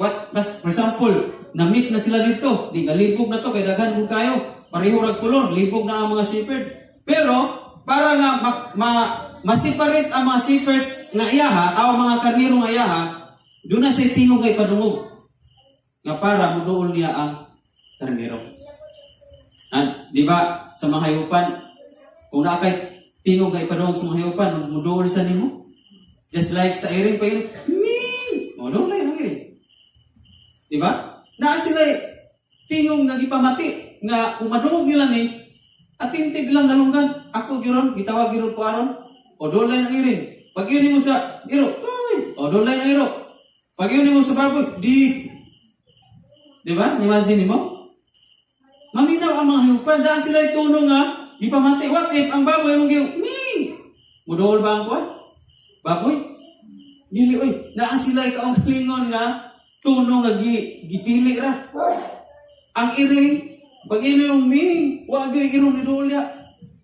What mas for example, na mix na sila dito, di galibog na to kay daghan kung kayo, pareho rag kolor, libog na ang mga shepherd. Pero para nga ma-separate ang mga shepherd nga iyaha, aw mga karniro nga iyaha, doon na sa tingog nga ipadungog nga para muduol niya ang karniro. Ah, di ba sa mga hayupan, kung naa kay tingog nga ipadungog sa mga hayupan, muduol sa nimo. Just like sa iring pa yun, ming! Muduol na yun ang iring. Di ba? Naa sila tingog nga gipamati nga kung madungog nila ni attentive lang nalunggan. Ako gyud gitawag gyud ko aron o dulay ng iring. Pag yun mo sa iro, tuy! O dulay ng iro. Pag yun mo sa baboy, di. Di ba? Imagine mo? Maminaw ang mga hayupan. Dahil sila tuno nga gipamati. What if ang baboy mong giyo, ming! Muduol ba ang kuwan? Baboy? Dili, oy. Naa sila kaungkalingon nga tuno nga gipili ra. Ang iring, pag ino yung ming, wag yung iro ni Dulya.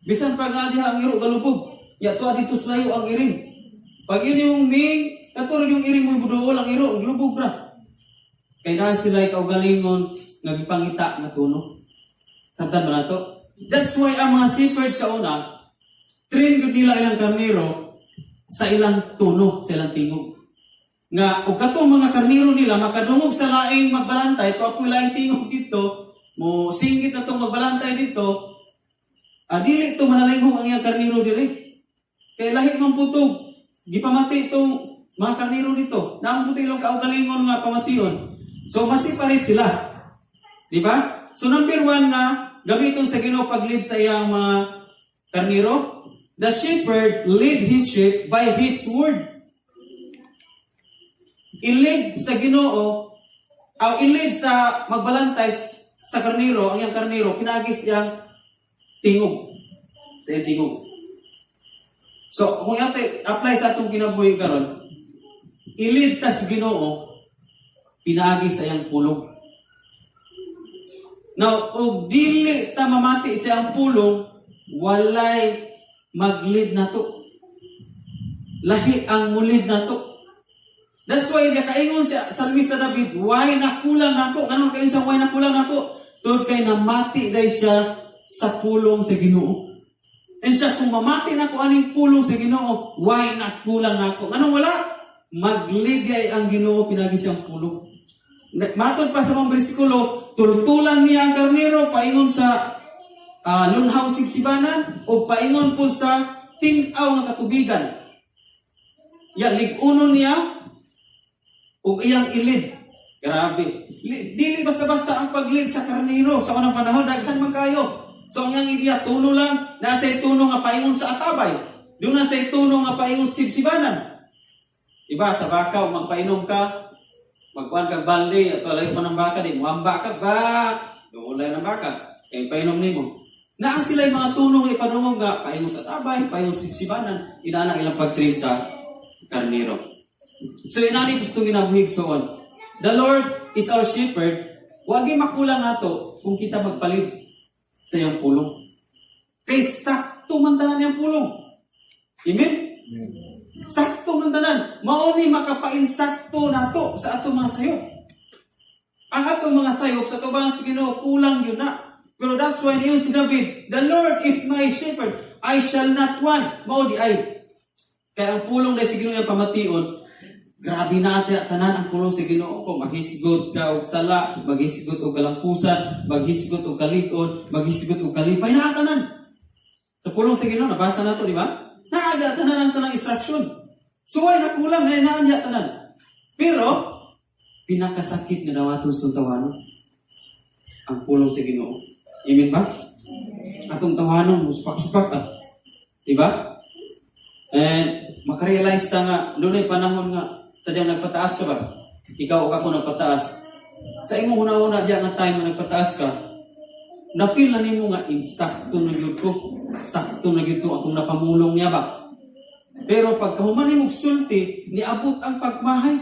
Bisan pa nga diha ang iro galubog. Ya tuwa dito sa layo ang iring. Pag ino yung ming, kato yung iring mo buduol ang iro, lubog ra. Kay naa sila kaugalingon nga gipangita nga tuno. Sabtan ba nato? That's why ang mga shepherd sa una, train gud nila ilang karniro sa ilang tuno, sa ilang tingog. Nga og katong mga karniro nila makadungog sa laing magbalantay, to apoy laing tingog dito, mo singgit na tong magbalantay dito, dili to manalinghong ang iyang karniro diri. Kay lahi man putog, gipamati itong mga karniro dito. Naman puto ilang kaugalingon nga pamation. So masiparit sila. Di ba? So number one nga gamiton sa Ginoo pag-lead sa iyang mga karniro, the shepherd lead his sheep by his word. I-lead sa Ginoo aw i-lead sa magbalantay sa karniro, ang iyang karniro, pinaagi siyang tingog. Sa iyang tingog. So, kung yate apply sa atong kinabuhi karon, i-lead ta sa Ginoo pinaagi sa iyang pulong. Now, og dili ta mamati sa iyang pulong, walay mag-lead nato. Lahi ang mulid nato. That's why nakaingon si Salmista David, "Way nakulang nako?" Kanon kayo sa way nakulang nako? Tungod kay namati day siya Sa pulong sa Ginoo. And siya, kung mamati na ko aning pulong sa Ginoo, why not kulang nako? Anong wala? Magligay ang Ginoo pinagi siyang pulong. Matod pa sa mga bersikulo, tultulan niya ang karnero paingon sa lunhaw sibsibanan o paingon po sa tingaw nga katubigan. Ya, lig-unon niya ug iyang ilid. Grabe. Dili basta-basta ang paglid sa karnero sa unang panahon, daghan man kayo. So ang iyang ideya, tuno lang, nasa tuno nga paingon sa atabay. Doon na sa tuno nga paingon sibsibanan. Iba, sa baka, kung magpainom ka, magkuhan kag balde, ato layo pa ng baka, di muamba ka, ba? Doon layo ng baka. Kaya painom nimo. Naa sila yung mga tunong ipadungog nga, paingon sa tabay, paingon sa sibsibanan, inana ilang pag-train sa karnero. So inani gusto ginabuhi so on. The Lord is our shepherd. Wagi makulang nato kung kita magpalit sa iyang pulong. Kay sakto man tanan iyang pulong. Amen? Sakto man tanan. Mao ni makapainsakto nato sa atong mga sayop. Ang atong mga sayop sa atubangan sa Ginoo, kulang yun na. Pero that's why niyon si David, "The Lord is my shepherd, I shall not want." Mao di ay. Kaya ang pulong na si Ginoo yung pamation, grabe na ate tanan ang pulong sa Ginoo ko. Maghisgot ka og sala, maghisgot og kalampusan, maghisgot og kalig-on, maghisgot og kalipay, naa tanan. Sa pulong sa Ginoo, nabasa nato, di ba? Naaga tanan ang tanang instruction. So why na kulang na naan tanan. Pero pinakasakit nga dawaton sa tawanon ang pulong sa Ginoo. Amen ba? Atong tawanon musupak-supak ah. Di ba? And makarealize ta nga dunay panahon nga sadyang nagpataas ka ba? Ikaw o ako nagpataas. Sa imong hunahuna diya nga time nga nagpataas ka, na-feel na nimo nga insakto na gyud ko. Sakto na gyud to akong napamulong niya ba? Pero pagkahuman nimo sulti, niabot ang pagmahay.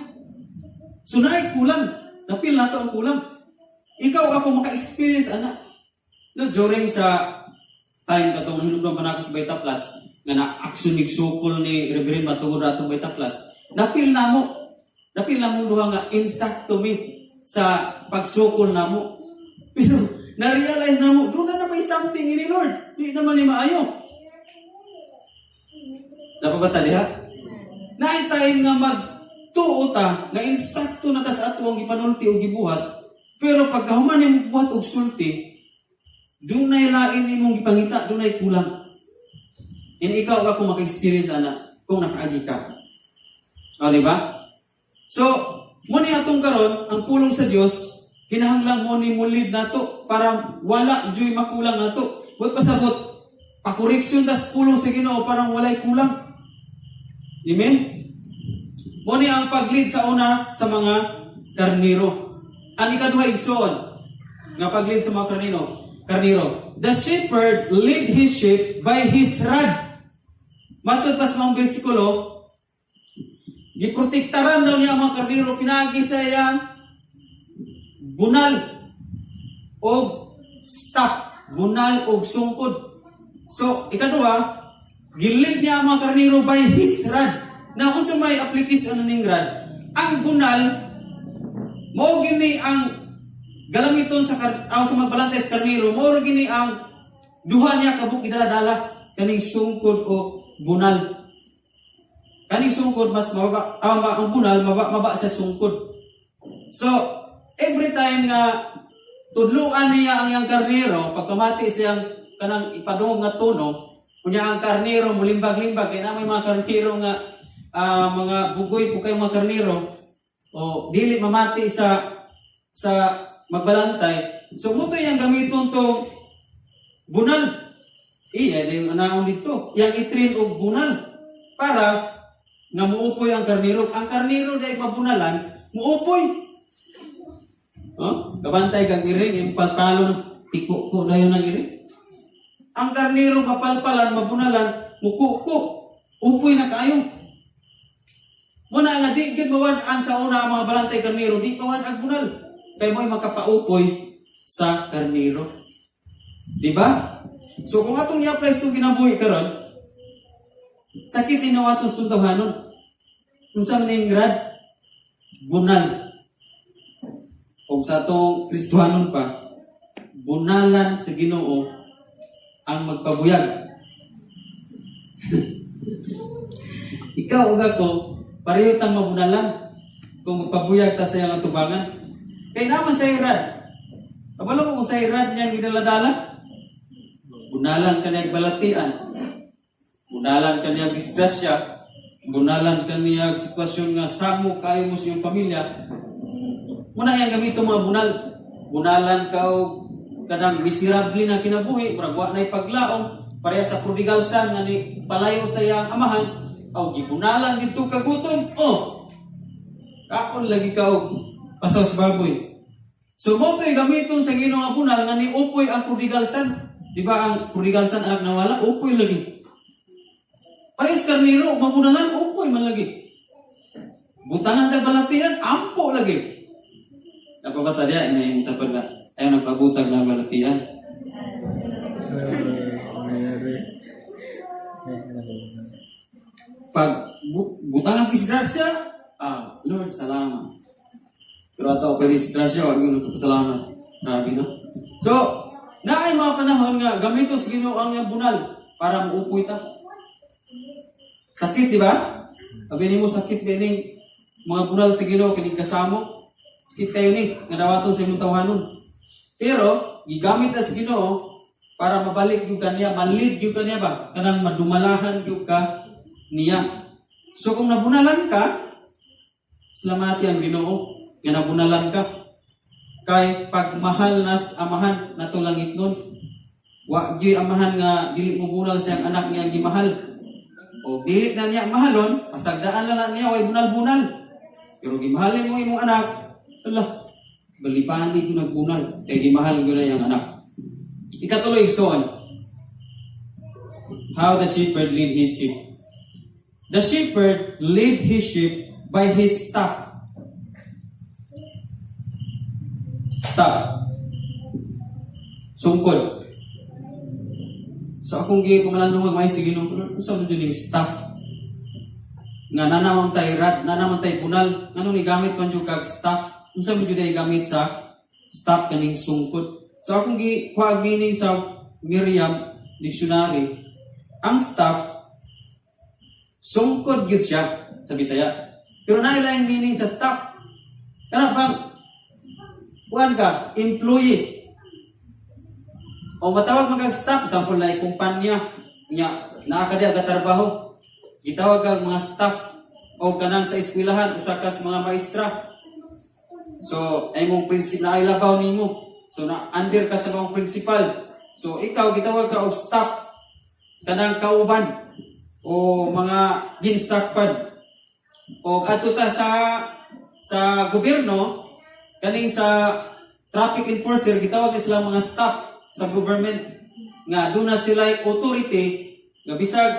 So naay kulang. Na-feel nato ang kulang. Ikaw ako maka-experience ana. No, during sa time katong hinumdum pa nako sa Baita Plus nga na action mig sukol ni Reverend matungod atong Baita Plus. Na-feel namo. Na-feel namo duha nga insakto mi sa pagsukol namo. Pero na-realize namo, doon na na may something ini, Lord. Di naman ni maayo. Napabata diha? Naay time nga magtuo ta nga insakto na ta sa atuang gipanulti o gibuhat, pero pagkahuman nimo buhat og sulti, dunay lain nimong gipangita, dunay kulang. And ikaw ka kung maka-experience ana, kung nakaagi ka. O, di ba? So, mo ni atong karon ang pulong sa Dios, kinahanglan mo ni mulid nato para wala juy makulang nato. Wag pasabot, pakoreksyon tas pulong sa Ginoo parang walay kulang. Amen? Mo ni ang paglid sa una sa mga karniro. Ang ikaduha, igsoon, nga paglid sa mga karniro. Karniro. The shepherd lead his sheep by his rod. Matod pa sa mga bersikulo, giprotektaran daw niya ang mga karniro pinagi sa iyang bunal o staff, bunal og sungkod. So, ikaduha, gilid niya ang mga karniro by his rod. Na kung sa may application ning rod, ang bunal, mao gini ang galamiton sa magbalantay sa karniro, mao gini ang duha niya kabuk idala-dala kaning sungkod o bunal. Kaning sungkod mas mababa, ang bunal maba, maba sa sungkod. So, every time nga tudluan niya ang iyang karnero, pagkamati siyang kanang ipadungog nga tono, kunya ang karnero mulimbag-limbag, kay na may mga karnero nga mga bugoy po kayo mga karnero, o dili mamati sa magbalantay. So mo to iyang gamiton tong bunal. Iya yung anaon dito. Yang itrin og bunal para nga muupoy ang karnero. Ang karnero dahil mabunalan, muupoy. Oh, kabantay kang iring, yung palpalo ng tiko ko dayon ng iring. Ang karnero mapalpalan, mabunalan, mukuko, upoy na kayo. Muna nga di gid mawad-an sa una ang mga balantay karnero, di mawad ang bunal. Kay mo'y makapaupoy sa karnero. Di ba? So kung atong i-apply sa itong kinabuhi karon, sakit inaw atong itong tawhanon. Kung sa ning rod, bunal. O sa atong Kristohanon pa, bunalan sa Ginoo Ang magpabuyag. Ikaw ug ako, pareho tang mabunalan kung magpabuyag ta sa iyang atubangan. Kay naman sa rod. Kabalo mo kung sa rod niyang gidaladala? Bunalan ka niya balatian. Bunalan ka niya disgrasya. Bunalan ka niya sitwasyon nga samo kayo mo sa iyong pamilya. Muna yang gamito mga bunal. Bunalan ka og kanang miserable na kinabuhi, murag wa na'y paglaom, pareha sa prodigal son nga ni palayo sa iyang amahan, aw gibunalan didto kagutom. Oh. Kaon lagi ka og pasaw sa baboy. So mo to'y gamiton sa Ginoo nga bunal nga ni upoy ang prodigal son. Di ba ang prodigal son, anak nawala, upoy lagi. Parehas karniro, mabunalan, upoy man lagi. Butangan ka balatian, ampo lagi. Napabata diya, ina yung tapad na, ayaw nagpabutag na balatian. Mary. Eh, ano ba? Pag butangan disgrasya, ah, Lord, salamat. Pero ato, pwede disgrasya, wag yun nagpasalamat. Grabe, no? So, naay mga panahon nga, gamito sa Ginoo ang iyang bunal para muupoy ta. Sakit, di ba? Sabi nimo sakit ba ning mga bunal sa Ginoo kining kasamo. Sakit kayo ni nga dawaton sa imong tawhanon. Pero gigamit na sa Ginoo para mabalik gyud kaniya, ma-lead gyud kaniya ba? Kanang madumalahan gyud ka niya. So kung nabunalan ka, salamati ang Ginoo nga nabunalan ka. Kay pagmahal nas amahan nato langit nun. Wa gyud amahan nga dili mo bunal sa iyang anak nga gimahal. O dili na niya mahalon, pasagdaan lang na niya way bunal-bunal. Pero gimahalin mo imong anak, ala, balibani ko nagbunal kay gimahal ko na iyang anak. Ikatulo, igsoon. How the shepherd lead his sheep. The shepherd lead his sheep by his staff. Staff. Sungkod. Sa akong gi pamalandong may sige Ginoo, unsa man jud ning staff? Nga nanamang tay rod, nanaman tay bunal, nganong ni gamit man jud kag staff? Unsa man jud ay gamit sa staff, kaning sungkod? So akong gi kuha meaning sa Merriam Dictionary, ang staff, sungkod gyud siya sa Bisaya. Pero naay laing meaning sa staff. Kana bang kuan ka, employee. O matawag man kag staff, example like kumpanya, nya naa ka diya gatrabaho. Gitawag kag mga staff o kanang sa eskwelahan usa ka sa mga maestra. So, ay mong principal na ay labaw nimo. So na under ka sa mga principal. So ikaw gitawag ka og staff, kanang kauban o mga ginsakpan. O adto ta sa gobyerno, kaning sa traffic enforcer, gitawag sila mga staff sa government nga doon na sila authority nga bisag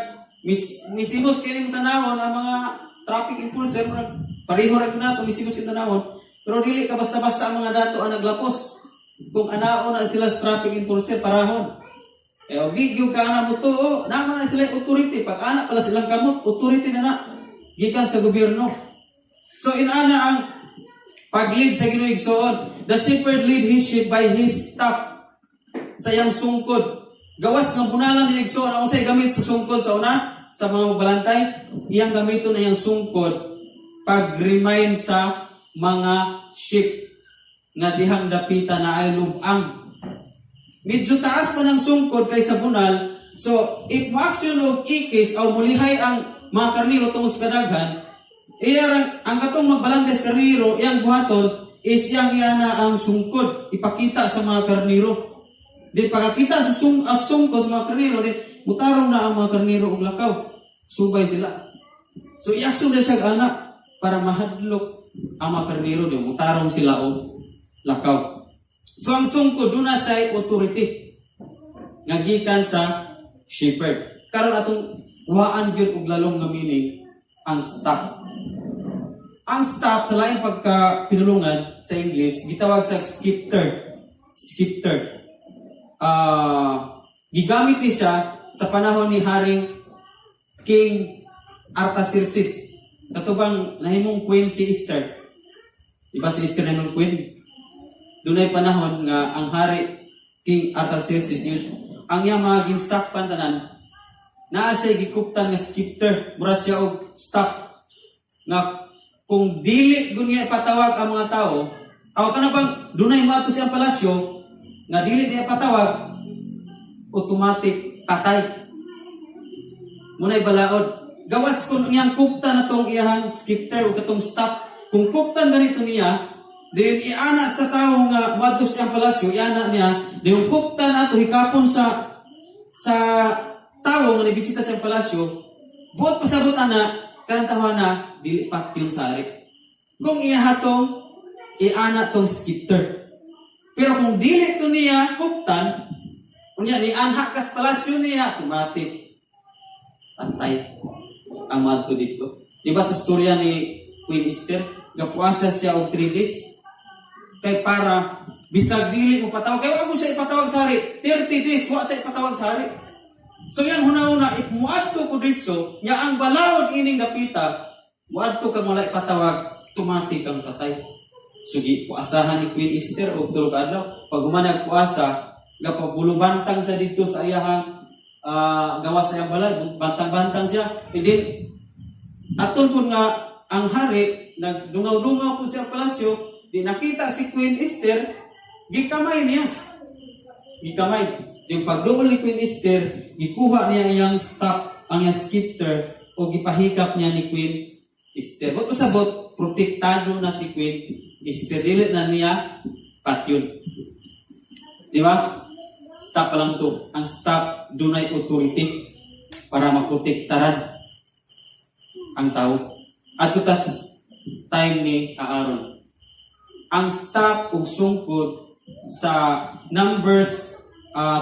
misimos kini tanawon ang mga traffic enforcer, murag pareho ra gyud nato misimos kini tanawon, pero dili ka basta-basta ang mga dato ang naglapos kung anaon na sila sa traffic enforcer parahon. Eh, og di gyud ka ana mo to, naman na sila authority. Pag ana pala silang kamot, authority na na gikan sa gobyerno. So inana ang pag-lead sa Ginoo, igsoon. The shepherd lead his sheep by his staff, sa iyang sungkod. Gawas ng bunalan ni igsoon, ang unsay gamit sa sungkod sa una sa mga balantay, iyang gamiton na iyang sungkod pag-remind sa mga sheep nga dihang dapita na ay lubang. Medyo taas pa ng sungkod kaysa bunal. So, if mo-action og ikis o mulihay ang mga karniro tungod sa kadaghan, iyang ang katong magbalanggas karniro, iyang buhaton is iyang iyana ang sungkod, ipakita sa mga karniro. Di pagkakita sa ang sungkod sa mga karniro, di mutarong na ang mga karniro og lakaw. Subay sila. So i-action na siya anak para mahadlok ang mga karniro, di mutarong sila og lakaw. So ang sungkod doon na siya authority nga gikan sa shepherd. Karon atong kuhaan gyud og lalong nga meaning ang staff. Ang staff sa laing pagka pinulungan sa English gitawag sa scepter. Scepter. Gigamit ni siya sa panahon ni Haring King Artaxerxes. Katubang nahimong queen si Esther. Di ba si Esther nahimong queen? Dunay panahon nga ang hari King Artaxerxes niyo Ang iyang mga ginsakpan tanan, naa siya gikuptan nga scepter, mura siya og staff nga kung dili gud niya ipatawag ang mga tao, aw kana bang dunay moadto siyang palasyo nga dili niya patawag, automatic patay. Muna'y balaod. Gawas kung iyang kuptan na tong iyang scepter o katong staff, kung kuptan ganito niya, then iana sa tao nga moadto siyang palasyo, iana niya, then kuptan ato hikapon sa tao nga nibisita sa palasyo, buot pasabot ana, kanang tawo na dili patyon sa ari. Kung iya hatong iana tong scepter. Pero kung dili to niya kuptan, unya ni anha kas palasyo niya, automatic patay ang moadto dito. Di ba sa storya ni Queen Esther, gapuasa siya og 3 days kay para bisag dili mo patawag, kay wa mo siya ipatawag sa hari. 30 days wa siya ipatawag sa hari. So yan huna-huna, if muadto ko dito, nya ang balaod ining dapita, muadto ka wala ipatawag, automatic ang patay. So gi puasahan ni Queen Esther og 3 ka adlaw. Pag human nagpuasa, gapabulubantang sa dito sa iyahang gawas sa iyang balay, bantang-bantang siya. And then atol po nga ang hari nagdungaw-dungaw po siya palasyo, di nakita si Queen Esther, gikamay niya. Gikamay. Yung pagduol ni Queen Esther, gikuha niya iyang staff, ang iyang scepter, o gipahikap niya ni Queen Esther. Buot pasabot, protektado na si Queen Esther. Dili na niya patyon. Di ba? Staff pa lang to. Ang staff dunay authority para maprotektaran ang tao. Ato tas time ni Aaron. Ang staff ug sungkod sa Numbers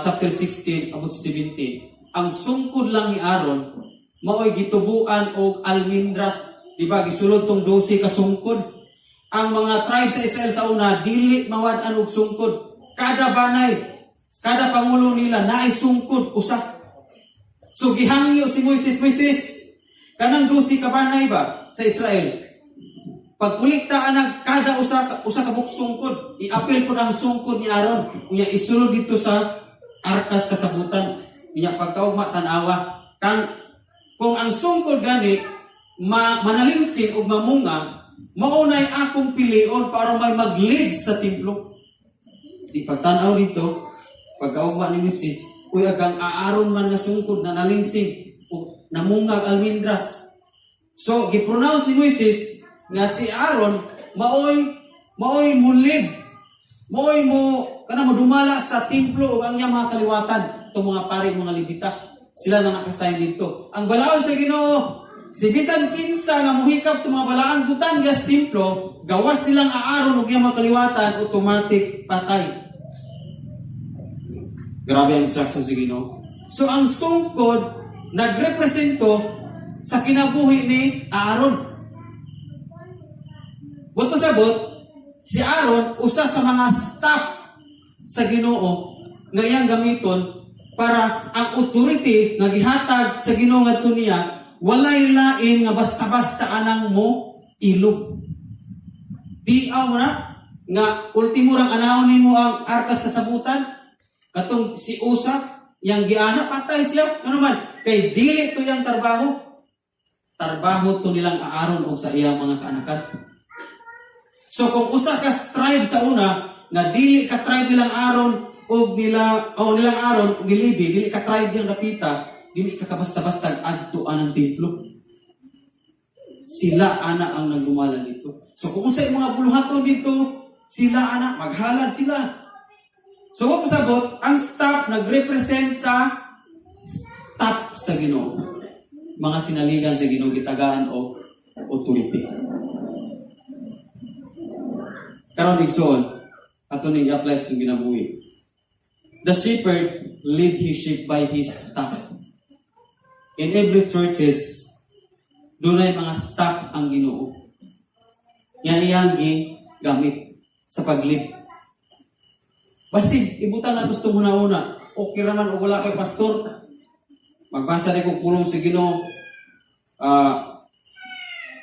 chapter 16 abot 17. Ang sungkod lang ni Aaron mao'y gitubuan og almendras. Di ba gisulod tong 12 ka sungkod? Ang mga tribe sa Israel sa una dili mawad-an og sungkod. Kada banay, kada pangulo nila naay sungkod usa. So gihangyo si Moises, "Moises, kanang 12 ka banay ba sa Israel? Pagkulikta ang kada usa usa ka buok sungkod, iapil po ang sungkod ni Aaron. Unya isulod dito sa arkas kasabutan. Unya pagkaugma tan-awa. Kang kung ang sungkod gani manalingsin og mamunga, mao nay akong pilion para may mag-lead sa templo." Di pagtanaw dito, pagkaugma ni Moises, uy, agang Aaron man nga sungkod na nalingsing ug namunga ang almendras. So, gipronounce ni Moises nga si Aaron maoy mo-lead, maoy mo kana modumala sa templo ug ang iyang mga kaliwatan, itong mga pari, mga Levita. Sila na nakasign dito. Ang balaod sa Ginoo, si bisan kinsa nga muhikap sa mga balaang butang sa templo, gawas nilang Aaron ug iyang mga kaliwatan, automatic patay. Grabe ang instruction sa Ginoo. So ang sungkod nagrepresento sa kinabuhi ni Aaron. Buot pasabot, si Aaron usa sa mga staff sa Ginoo nga iyang gamiton para ang authority nga gihatag sa Ginoo ngadto niya walay lain nga basta-basta anang mo ilog. Di aw mo na nga ultimo rang anawon nimo ang arkas kasabutan, katong si Usa yang giana, patay siya. Ano man kay dili to yang trabaho, trabaho to nilang Aaron og sa iyang mga kaanakan. So kung usa ka tribe sa una nga dili ka tribe nilang Aaron og nila o nilang Aaron ug ni Levi, dili ka tribe niyang dapita, dili ka kabasta-basta adto anang templo. Sila ana ang nagdumala dito. So kung unsay mga buluhaton dito, sila ana maghalad sila. So wa pasabot, ang staff nagrepresent sa staff sa Ginoo. Mga sinaligan sa Ginoo, gitagaan og authority. Karon igsoon, ato ning i-apply sa itong kinabuhi. The shepherd lead his sheep by his staff. In every churches, dunay mga staff ang Ginoo. Yan iyang gigamit sa pag-lead. Basig, ibutang nato sa una-una. Okay raman o wala kay pastor. Magbasa rin kong pulong sa Ginoo.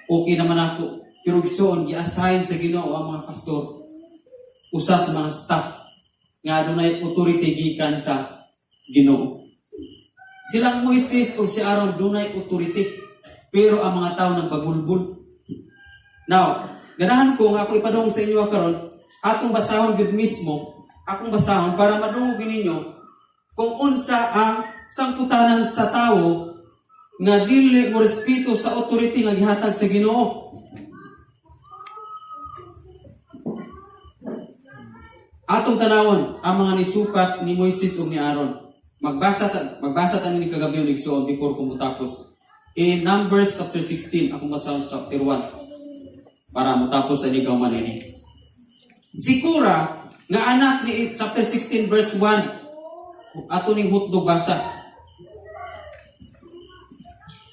Okay naman ako. Pero igsoon, gi-assign sa Ginoo ang mga pastor. Usa sa mga staff nga adunay authority gikan sa Ginoo. Silang Moises o si Aaron dunay authority, pero ang mga tao nagbagulbul. Now, ganahan ko nga ako ipadung sa inyo karon, atong basahon gud mismo, akong basahon para madungog ninyo kung unsa ang sangputanan sa tawo nga dili mo respeto sa authority nga gihatag sa Ginoo. Atong tanawon ang mga nisupat ni Moises ug ni Aaron. Magbasa ta ni kagabi og igsuon before ko motapos. In Numbers chapter 16, akong basahon sa chapter 1 para motapos sa inyo man ini. Si Kura nga anak ni, chapter 16 verse 1, ato ning hutdog basa.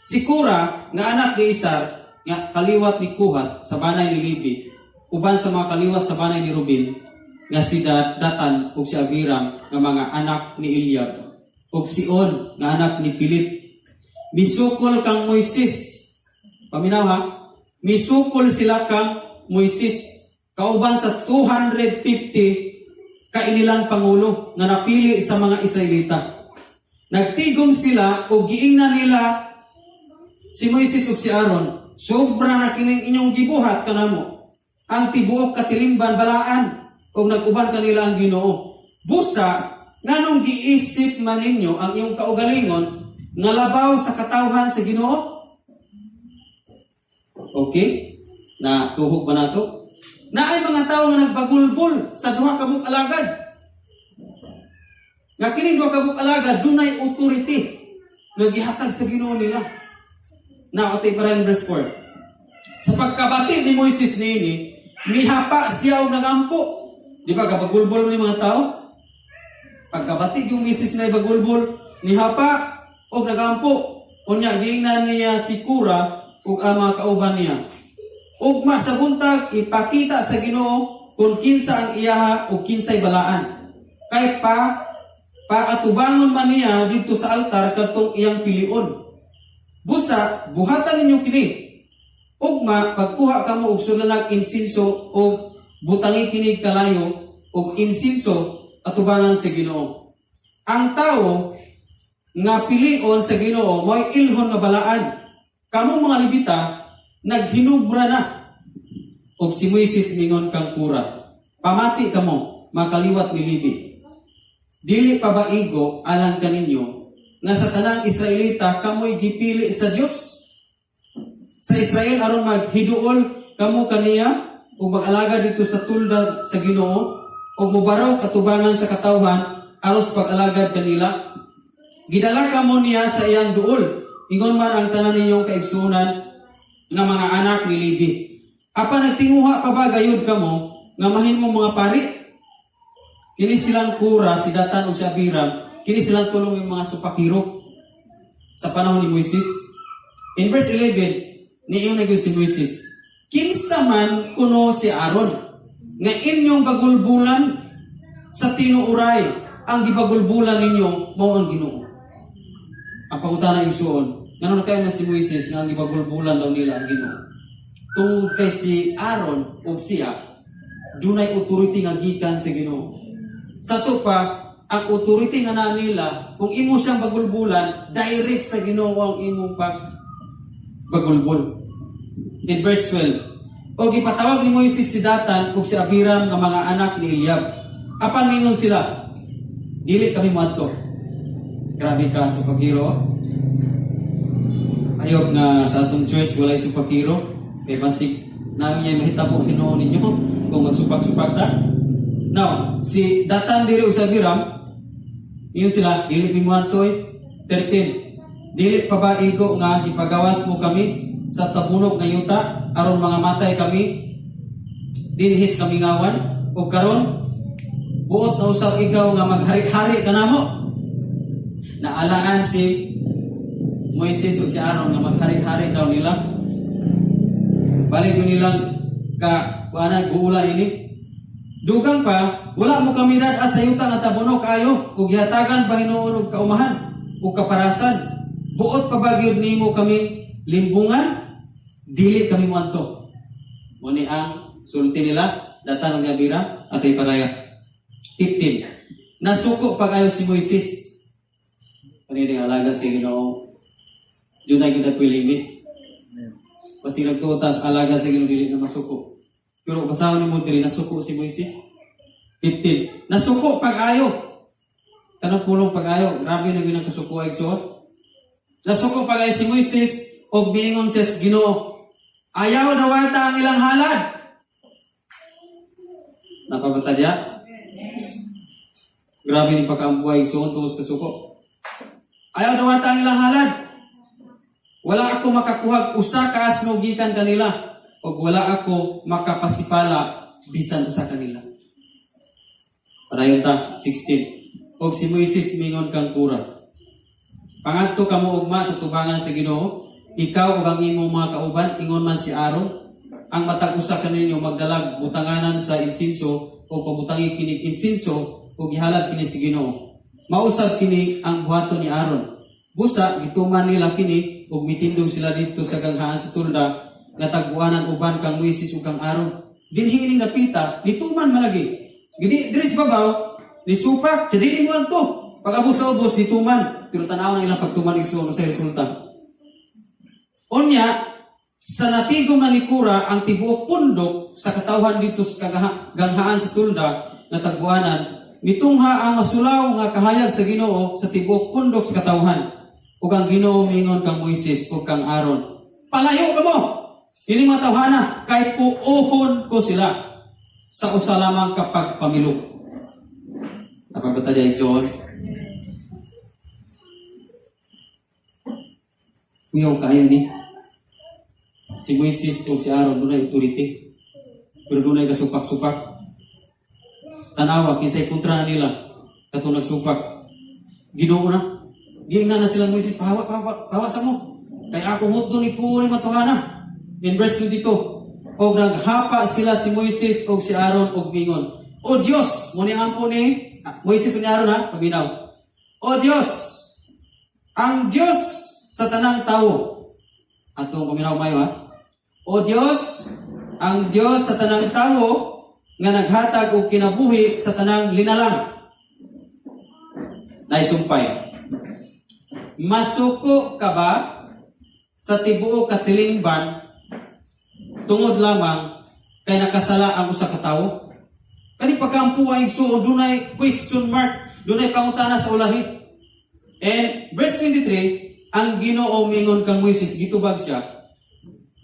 Si Kura nga anak ni Isar nga kaliwat ni Kuhat sa banay ni Levi, uban sa mga kaliwat sa banay ni Ruben nga si Datan ug si Abiram nga mga anak ni Eliab ug si On nga anak ni Pilit, misukol kang Moises. Paminaw ha, misukol sila kang Moises kauban sa 250 kainilang pangulo nga napili sa mga Israelita. Nagtigom sila ug giingnan nila si Moises ug si Aaron, "Sobra na kining inyong gibuhat kanamo. Ang tibuok katilimban balaan ug nag-uban kanila ang Ginoo. Busa nganong giisip man ninyo ang iyong kaugalingon nga labaw sa katawhan sa Ginoo?" Okay? Na tuhog ba nato? Naay mga tao nga nagbagulbol sa duha ka buok alagad. Nga kining duha ka buok alagad dunay authority nga gihatag sa Ginoo nila. Na atay para verse 4. Sa pagkabati ni Moises niini, mihapa siya og nagampo. Di ba kabagulbol ni mga tao? Pagkabati yung misis na ibagulbol, nihapa og nagampo. Unya giingnan niya si Kura ug ang mga kauban niya, "Ugma sa buntag ipakita sa Ginoo kung kinsa ang iyaha ug kinsay balaan. Kay pa paatubangon man niya didto sa altar kadtong iyang pilion. Busa buhatan ninyo kini. Ugma pagkuha kamo og sulanag insinso ug butangi kini kalayo ug insinso atubangan sa Ginoo. Ang tawo nga pilion sa Ginoo mo'y ilhon nga balaan. Kamo mga Levita naghinubra na." Og si Moises mingon kang Kura, "Pamati kamo, makaliwat ni Levi. Dili pa ba igo alang kaninyo nga sa tanang Israelita kamoy gipili sa Dios sa Israel aron maghiduol kamo kaniya ug mag-alaga dito sa tulda sa Ginoo ug mobarog atubangan sa katawhan aros pag-alagad kanila? Gidala kamo niya sa iyang duol, ingon man ang tanan ninyong kaigsuonan nga mga anak ni Levi. Apan nagtinguha pa ba gayud kamo nga mahimong mga pari?" Kini silang Kura, si Datan ug si Abiram, kini silang tulong yung mga supakiro sa panahon ni Moises. In verse 11, niingon na gyud si Moises, "Kinsa man kuno si Aaron nga inyong bagulbulan? Sa tinuuray, ang gibagulbulan ninyo mao ang Ginoo." Ang pangutana, igsuon, ngano na kayo na si Moises nga ang gibagulbulan daw nila ang Ginoo? Tungod kay si Aaron ug siya dunay authority nga gikan sa Ginoo. Sa to pa, ang authority nga naa nila, kung imo siyang bagulbulan, direct sa Ginoo ang imong pag bagulbul. In verse 12, og ipatawag ni Moises si Datan ug si Abiram nga mga anak ni Eliab. Apan mingon sila, "Dili kami moadto." Grabe ka supakiro. Ayok nga sa atong church walay supakiro kay basig na niya mahitabo hinuon ninyo kung magsupak-supak ta. Now, si Datan diri ug si Abiram, ingon sila, "Dili mi moadto eh." 13. "Dili pa ba igo nga ipagawas mo kami sa tabunok nga yuta aron mga matay kami dinhis kamingawan? O karon buot na usab ikaw nga maghari-hari kanamo?" Naalaan si Moises ug si Aaron nga maghari-hari daw nila. Balik ko nilang ka kuana guula ini. "Dugang pa, wala mo kami dad sa yuta nga tabunok kayo ug gihatagan pa hinuon og kaumahan ug kaparasan. Buot pa ba gyud nimo kami limbungan? Dili kami moadto." Mo ni ang sulti nila, Datan ug Abira at paraya. 15. Nasuko pag-ayo si Moises. Kanilang alagad sa Ginoo. Dunay kita limit. Kasi nagtuo ta sa alagad sa Ginoo, dili na masuko. Pero basahon nimo diri, nasuko si Moises. 15. Nasuko pag-ayo. Kanang pulong pag-ayo, grabe na gyud ang kasuko ay suot. Nasuko pag-ayo si Moises og miingon siya sa Ginoo. Ayaw dawata ang ilang halad. Napabata diya? Grabe ni pagkaambuhay suot tungod sa kasuko. Ayaw dawata ang ilang halad. Wala ako makakuhag usa ka asno gikan kanila ug wala ako makapasipala bisan usa kanila. Padayon ta, 16. Og si Moises mingon kang Kora. Pangadto kamo ugma sa tubangan sa Ginoo, ikaw ug ang imong mga kauban, ingon man si Aaron, ang matag usa kaninyo magdalag butanganan sa insinso o pabutangi kini insinso ug ihalad kini sa Ginoo. Mausab kini ang buhaton ni Aaron. Busa gituman nila kini ug mitindog sila didto sa ganghaan sa tolda nga tagbuanan uban kang Moises ug kang Aaron. Dinhi ining napita, nituman malagi. Gini diri sa babaw, nisupak, dili mo anto. Pag abot sa ubos, nituman. Pero tanaw na ilang pagtuman, igsoon, sa resulta. Unya, sa natigom na ni Kora ang tibuok pundok sa katawhan dito sa ganghaan sa tulda nga tagbuanan, mitungha ang masulaw nga kahayag sa Ginoo sa tibuok pundok sa katawhan. Ug ang Ginoo mingon kang Moises ug kang Aaron, "Palayo kamo! Ini mga tawhana, kay puohon ko sila sa usa lamang kapag pamilok." Napabata diya, igsoon? Kuyaw kaayo ni. Si Moises o si Aaron dunay authority. Pero dunay kasupak-supak. Tanawa, kinsay kontra na nila katong nagsupak? Ginoo na. Giingnan na sila Moises, "Pahawa, pahawa, pahawa sa mo. Kay ako hutdo ni fuo ni matuhana." In verse 22, og naghapa sila si Moises og si Aaron og mingon, "O Dios," mo ni ampo ni Moises ug ni Aaron ha, paminaw. "O Dios, ang Dios sa tanang tawo." Atong paminaw mayo ha. "O Dios, ang Dios sa tanang tawo nga naghatag og kinabuhi sa tanang linalang." Naisumpay. Masuko ka ba sa tibuok katilingban tungod lamang kay nakasala ang usa ka tawo? Kani pagkampuha, igsoon, dunay question mark, dunay pangutana sa ulahi. And verse 23, ang Ginoo mingon kang Moises, gitubag siya,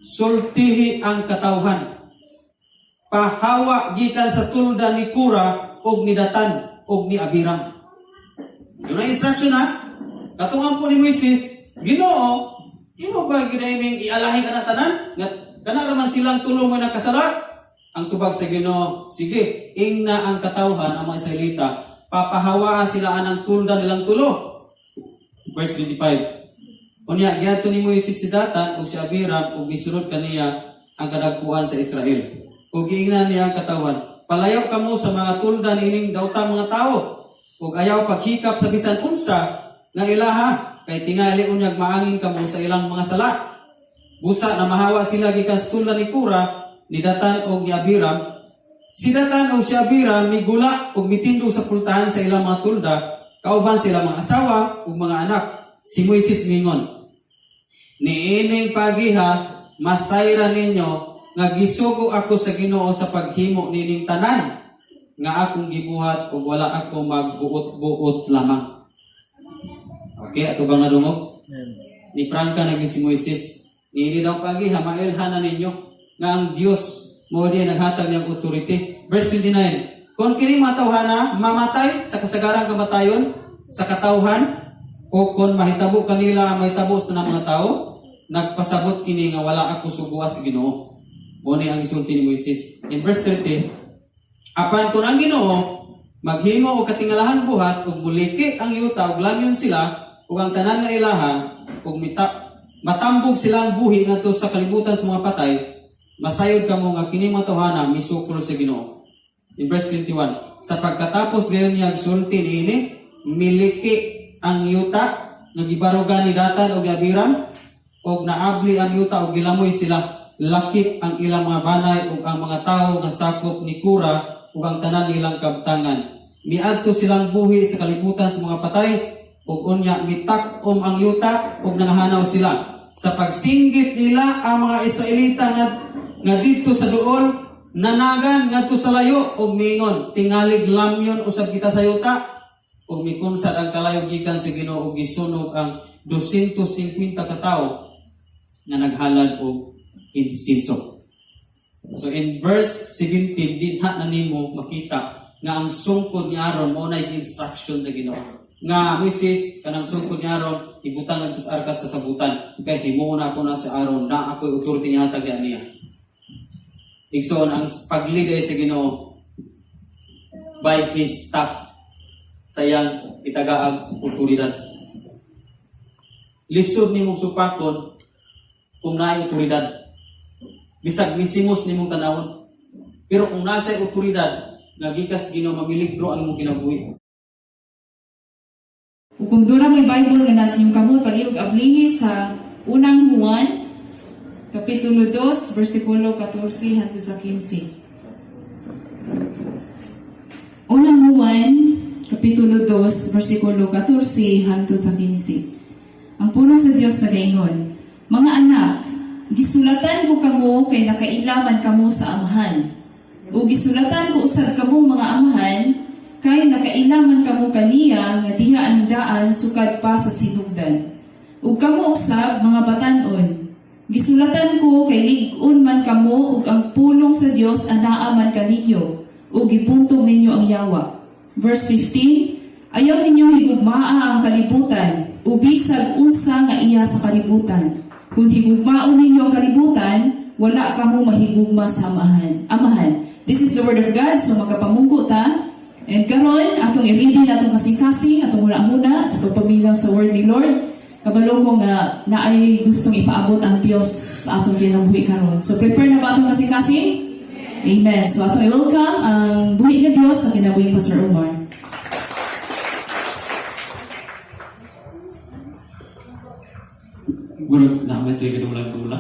"Sultihi ang katawhan. Pahawa gikan sa tulda ni Kora og ni Datan og ni Abiram." Yun ang instruction ha. Katungan po ni Moises, "Ginoo, imo ba ginahiming ialahi ka na tanan? Nga kana raman silang tulong mo nakasala?" Ang tubag sa Ginoo, "Sige, ingna ang katawhan, ang mga Israelita, papahawaa sila anang tulda nilang tulo." Verse 25. Unya, giadto ni Moises si Datan ug si Abiram ug misunod kaniya ang kadagkuan sa Israel. Ug giingnan niya ang katawhan, "Palayo kamo sa mga tulda niining daotang mga tawo ug ayaw paghikap sa bisan unsa nga ilaha kay tingali unyag maangin kamo sa ilang mga sala." Busa na mahawa sila gikan sa tulda ni Kora, ni Datan ug ni Abiram. Si Datan ug si Abiram migula ug mitindog sa pultahan sa ilang mga tulda kauban sila mga asawa ug mga anak. Si Moises mingon, "Niining pagiha masayran ninyo nga gisugo ako sa Ginoo sa paghimo nining tanan nga akong gibuhat ug wala ako magbuot-buot lamang." Okay, ato bang nadungog? Amen. Ni prangka na si Moises. Niini daw pagiha mailhan na ninyo nga ang Dios mo di naghatag niyang authority. Verse 29. Kung kini matawhana mamatay sa kasagarang kamatayon sa katawhan o kung mahitabo kanila ang mahitabo sa mga tao, nagpasabot kini nga wala ako suguha sa Ginoo. Mo ni ang isulti ni Moises. In verse 30, apan kung ang Ginoo maghimo og katingalahan buhat ug muliki ang yuta ug langyon sila ug ang tanan nga ilaha ug matambog silang buhi ngadto sa kalibutan sa mga patay, masayod kamo nga kini mga tawhana misukol sa Ginoo. In verse 21, sa pagkatapos gayon niya sulti niini, miliki ang yuta nga gibarugan ni Datan ug ni Abiram ug naabli ang yuta ug gilamoy sila lakip ang ilang mga banay ug ang mga tawo nga sakop ni Kora ug ang tanan nilang kabtangan. Miadto silang buhi sa kalibutan sa mga patay. Ug unya mitak-om ang yuta ug nangahanaw sila. Sa pagsinggit nila, ang mga Israelita nga didto sa duol nanagan ngadto sa layo ug miingon, "Tingalig lamyon usab kita sa yuta." Ug mikunsad ang kalayo gikan sa Ginoo ug gisunog ang 250 ka tawo nga naghalad og insinso. So in verse 17, dinha na nimo makita nga ang sungkod ni Aaron mao na instruction sa Ginoo. Nga Moises, kanang sungkod ni Aaron ibutang ngadto sa arkas kasabutan kay himuon ako na si Aaron na ako'y authority niya hatag niya. Igsoon, ang pagliday sa Ginoo by his staff sa iyang itagaag otoridad. Lisod nimong supakon kung naay otoridad. Bisag misimos nimong tanawon. Pero kung nasa otoridad nga gikas Ginoo, mamiligro ang imong kinabuhi. Ug kung doon mo'y Bible nga nasa inyong kamot, palihog ablihi sa Unang Juan, Kapitulo 2, versikulo 14 hangtod sa 15. Unang Juan, Kapitulo 2, versikulo 14 hangtod sa 15. Ang pulong sa Dios nagaingon, "Mga anak, gisulatan ko kamo kay nakaila man kamo sa Amahan. O gisulatan ko usab kamo, mga amahan, kay nakaila man kamo kaniya nga diha ang daan sukad pa sa sinugdan. Ug kamo usab, mga batan-on, gisulatan ko kay lig-on man kamo ug ang pulong sa Dios anaa man kaninyo ug gipuntog ninyo ang yawa." Verse 15, "Ayaw ninyo higugmaa ang kalibutan o bisag unsa nga iya sa kalibutan. Kung higugmaon ninyo ang kalibutan, wala kamo mahigugma sa Amahan. Amahan." This is the word of God, so magapamungko ta. And karon atong i-ready na atong kasing-kasing, atong huna-huna sa pagpaminaw sa word ni Lord. Kabalo ko nga naay gustong ipaabot ang Dios sa atong kinabuhi karon. So prepare na ba atong kasing-kasing? Amen. So atong i-welcome ang buhi nga Dios sa kinabuhi, Pastor Omar. Murag naman ito'y gadulag-gula.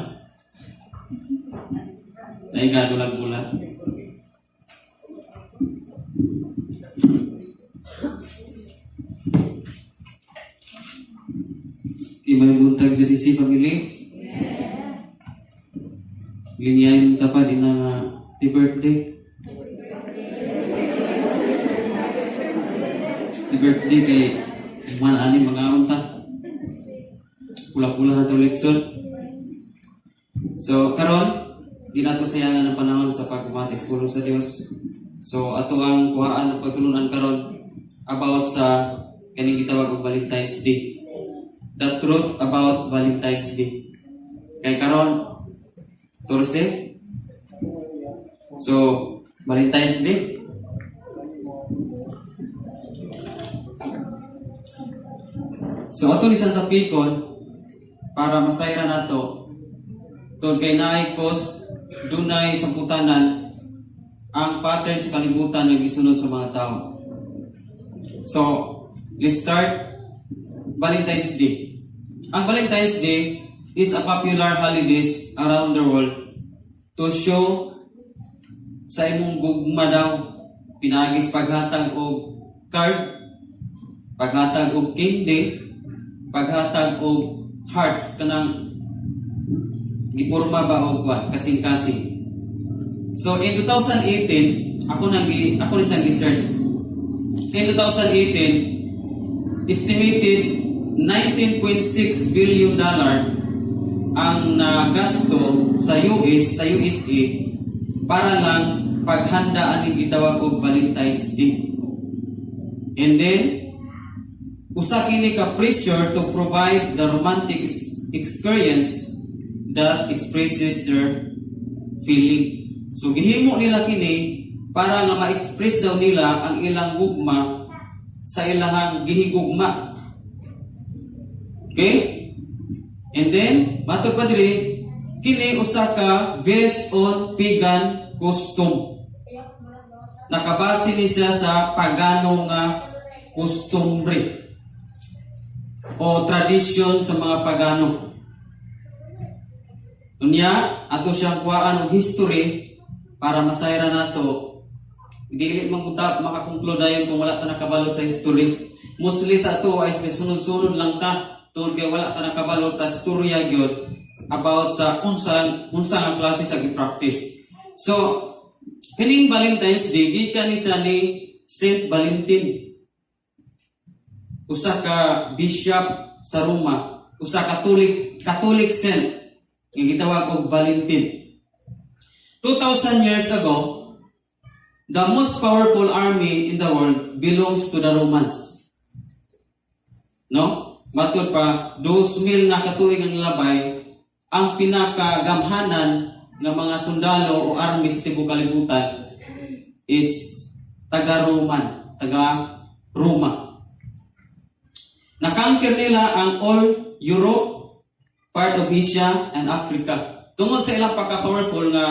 Sa gadulag-gula. Imay buntag JDC family. Linyain ta pa din na di birthday. Di birthday kay man ani mga unta. Pula-pula na to litson. So karon di nato sayangan ang panahon sa pagpamati sa pulong sa Dios. So ato ang kuhaan ng pagtulunan karon about sa kaning gitawag og Valentine's Day. The truth about Valentine's Day. Kay karon 14. So Valentine's Day. So ato ni Santa Picon para masayra nato tungod kay naay cause, dunay samputanan ang pattern sa kalibutan nga gisunod sa mga tao. So, let's start Valentine's Day. Ang Valentine's Day is a popular holidays around the world to show sa imong gugma daw, pinaagis paghatag og card, paghatag og candy, paghatag og hearts, kanang gipurma ba og kuan, kasing-kasing. So in 2018, ako ni siyang gi-search. In 2018, estimated $19.6 billion ang nagasto sa US, sa USA para lang paghanda aning gitawag og Valentine's Day. And then usa kini ka pressure to provide the romantic experience that expresses their feeling. So gihimo nila kini para nga ma-express daw nila ang ilang gugma sa ilahang gihigugma. Okay? And then, matod pa diri, kini usa ka based on pagan custom. Nakabase ni siya sa pagano nga kostumbre o tradisyon sa mga pagano. Unya, ato siyang kuhaan og history para masayra nato Dili man gud ta makakonclude dayon kung wala ta nakabalo sa history. Mostly sa ato ay sunod-sunod lang ta tungod kay wala ta nakabalo sa storya gyud about sa unsa unsa nga klase sa gi-practice. So, kining Valentine's Day gikan ni siya ni Saint Valentin, usa ka bishop sa Roma, usa Catholic Catholic saint nga gitawag og Valentin. 2000 years ago, the most powerful army in the world belongs to the Romans. No? Matud pa, 2,000 na katuig ang labay, ang pinakagamhanan ng mga sundalo o army sa tibuok kalibutan is taga-Roman, taga-Roma. Na-conquer nila ang all Europe, part of Asia, and Africa. Tungod sa ilang pagka-powerful nga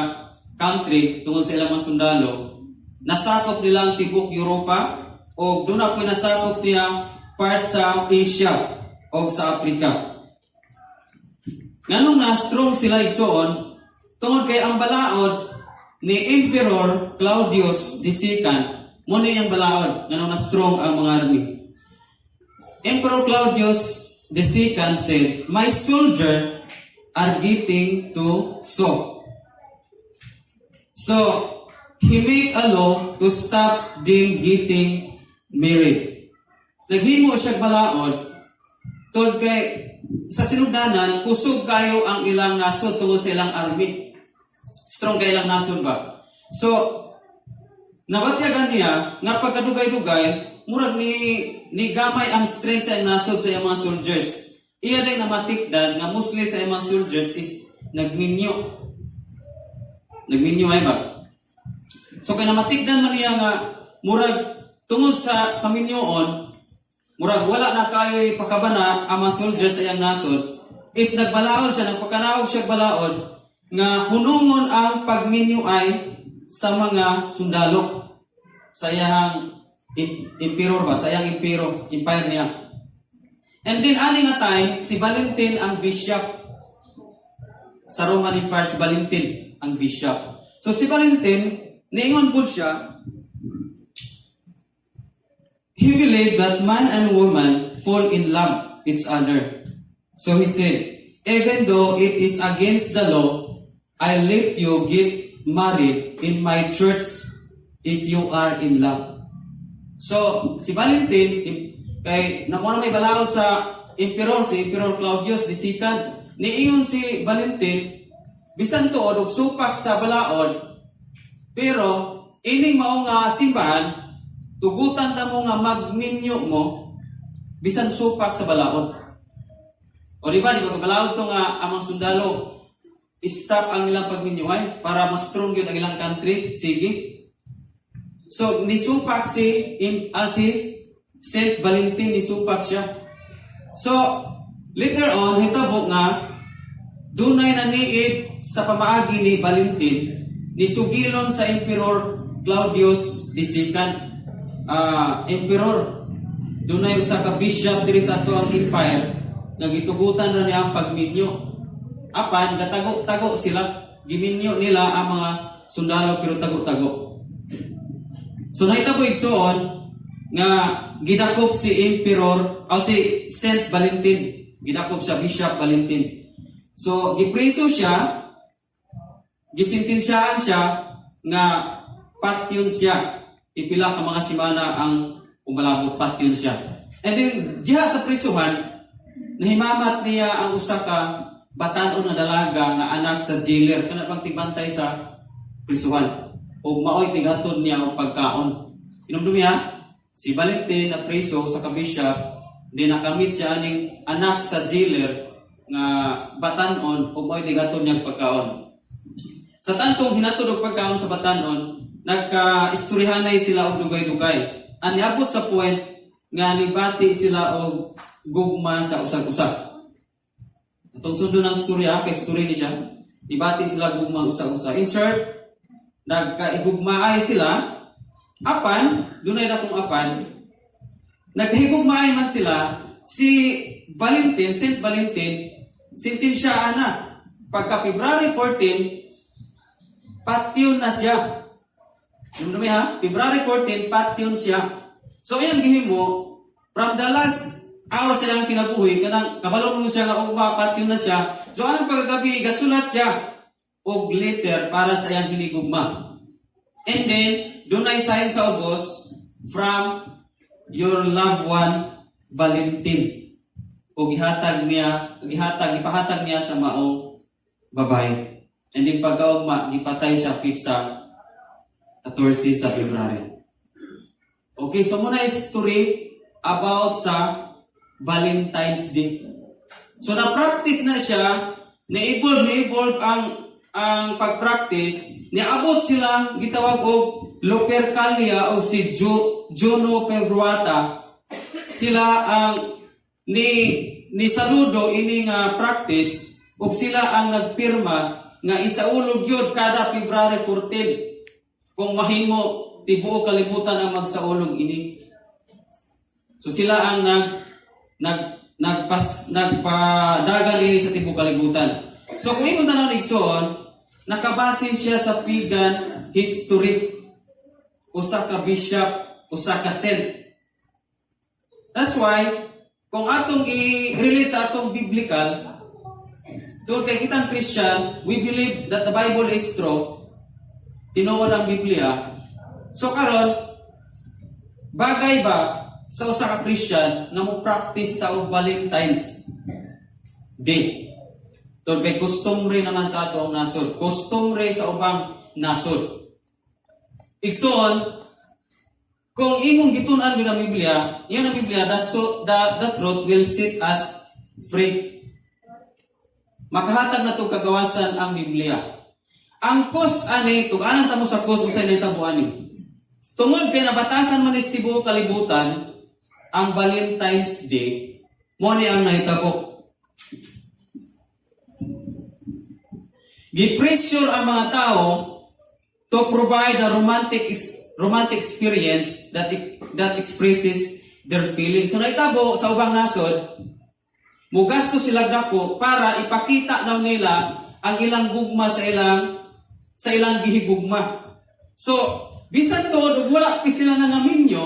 country, tungod sa ilang mga sundalo, nasakop nila ang tibuok Europa o duna poy nasakop niya part sa Asia o sa Africa. Nganong na strong sila, igsoon? Tungod kay ang balaod ni Emperor Claudius II, mao ni iyang balaod, nganong na strong ang mga army. Emperor Claudius II said, "My soldier are getting too soft." So, he make a law to stop them getting married. Naghimo siya balaod, tungod kay sa sinugdanan, kusog kayo ang ilang nasod tungod sa ilang army. Strong kay ilang nasod ba? So, nabatyagan niya nga pagkadugay-dugay, murag ni gamay ang strength sa iyang nasod, sa iyang mga soldiers. Iya din namatikdan nga mostly sa iyang mga soldiers is nagminyo. Nagminyo ay ba? So kay namatikdan man niya nga murag tungod sa kaminyoon, murag wala na kayo'y pakabana ang mga soldiers sa iyang nasod, is nagbalaod siya, nagpakanaog siya balaod nga hunungon ang pagminyo ay sa mga sundalo sa iyang emperor ba, sa iyang impero, empire niya. And then ani nga time, si Valentin ang bishop sa Roman Empire. Si Valentin ang bishop. So si Valentin, niingon po siya, he believed that man and woman fall in love each other. So he said, "Even though it is against the law, I let you get married in my church if you are in love." So, si Valentin, kay nakuha na may balaod sa emperor, si Emperor Claudius II. Niingon si Valentin, bisan tuod og supak sa balaod, pero ining mao nga simbahan, tugutan na mo nga magminyo mo, bisan supak sa balaod. O di ba balaod to nga amang sundalo, stop ang ilang pagminyo ay para mas strong yun ang ilang country, sige. So nisupak si Saint Valentin, nisupak siya. So later on, hitabo nga dunay naniid sa pamaagi ni Valentin, nisugilon sa Emperor Claudius II. Ah, Emperor, dunay usa ka bishop diri sa ato ang empire nga gitugutan na niya ang pagminyo. Apan gatago-tago sila, giminyo nila ang mga sundalo pero tago-tago. So nahitabo, igsoon, nga gidakop si Emperor o si Saint Valentin, gidakop siya, Bishop Valentin. So gipreso siya, gisentensyahan siya nga patyon siya. Ipila ka mga simana ang umalabot, patyon siya. And then diha sa prisuhan, nahimamat niya ang usa ka batan-on nga dalaga nga anak sa jailer, kana bang tigbantay sa prisuhan. Ug maoy tigatod niya og pagkaon. Hinumdumi ha, si Valentin na preso sa ka-bishop, di nakamit siya aning anak sa jailer nga batan-on ug maoy tigatod niya og pagkaon. Sa tantong hinatod og pagkaon sa batan-on, nagka-istoryahanay sila og dugay-dugay. Ang niabot sa point nga nibati sila og gugma sa usag-usa. Atong sundo ng storya, kay story ni siya, nibati sila gugma usag-usa. In short, nagkaigugmaay sila, apan, dunay dakong apan, nagkahigugmaay man sila, si Valentin, Saint Valentin, sentensyaan na. Pagka February 14, patyon na siya. Yung dumi ha, February 14, patyon siya. So iyang gihimo, from the last hour sa iyang kinabuhi, kanang kabalo mo siya nga ugma, patyon na siya. So anang pagkagabi, gasulat siya og letter para sa iyang hinigugma. And then, dunay sign sa ubos, "From your loved one, Valentine." O gihatag niya, gihatag, gipahatag niya sa maong babae. And then pagkaugma, gipatay siya petsa 14 sa February. Okay, so mao na story about sa Valentine's Day. So na-practice na siya, na-evolve ang pag-practice, niabot silang gitawag og Lupercalia o si Juno Februata. Sila ang ni saludo ini nga practice ug sila ang nagpirma nga isaulog yun kada February 14 kung mahimo tibuok kalibutan ang magsaulog ini. So sila ang nag nag nagpas nagpadagan ini sa tibuok kalibutan. So kung imong tan-aw, igsoon, nakabase siya sa pagan history. Usa ka bishop, usa ka saint. That's why kung atong i-relate sa atong biblical, tungod kay kitang Christian, we believe that the Bible is true. Tinuod ang Biblia. So karon, bagay ba sa usa ka Christian nga mo practice ta og Valentine's Day? Tungod kay customary naman sa atong nasod. Customary sa ubang nasod. Igsoon, kung imong gitun-an gyud ang Biblia, iyan ang Biblia, so, the truth will set us free. Makahatag na itong kagawasan ang Biblia. Ang cause ani, tug-anan ta mo sa cause unsay nahitabo ani. Tungod kay nabatasan man is tibuok kalibutan ang Valentine's Day, mao ni ang nahitabo. Gi-pressure ang mga tao to provide a romantic experience that expresses their feelings. So nahitabo sa ubang nasod, mugasto sila dako para ipakita daw nila ang ilang gugma sa ilang gihigugma. So, bisan tuod ug wala pa sila nangaminyo,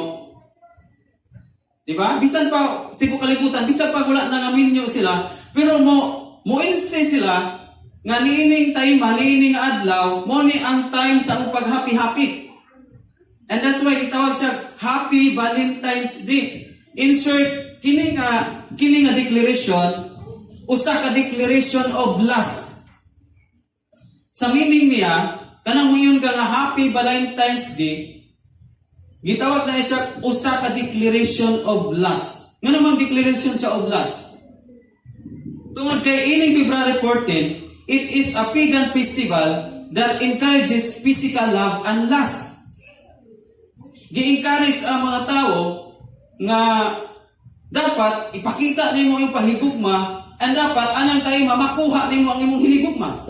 di ba? Bisan pa tibuok kalibutan, bisan pa wala nangaminyo sila, pero mo mo insist sila nga niining time, niining adlaw, mao ni ang time sa among pag-happy-happy. And that's why gitawag siya Happy Valentine's Day. Insert kini nga declaration, usa ka declaration of lust. Sa meaning niya, kanang muingon ka nga Happy Valentine's Day, gitawag na siya usa ka declaration of lust. Nga namang declaration siya of lust? Tungod kay ining February 14, it is a pagan festival that encourages physical love and lust. Gi-encourage ang mga tao nga dapat ipakita nimo yung pahigugma and dapat anang tayo makuha nimo ang imong hinigugma.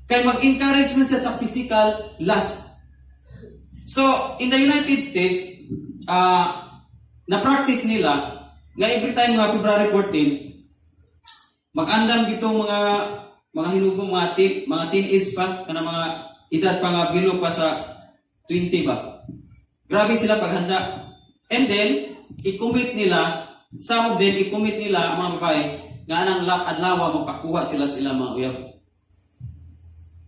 Kay mag-encourage man siya sa physical lust. So, in the United States, na-practice nila nga every time nga February 14, mag-andam gitong mga hinugong mga teenage pa, kana mga edad pa nga below pa sa 20 ba. Grabe sila paghanda. And then, i-commit nila, some of them, i-commit nila ang mga babae, nga anang adlaw magpakuha sila sa ilang mga uyab.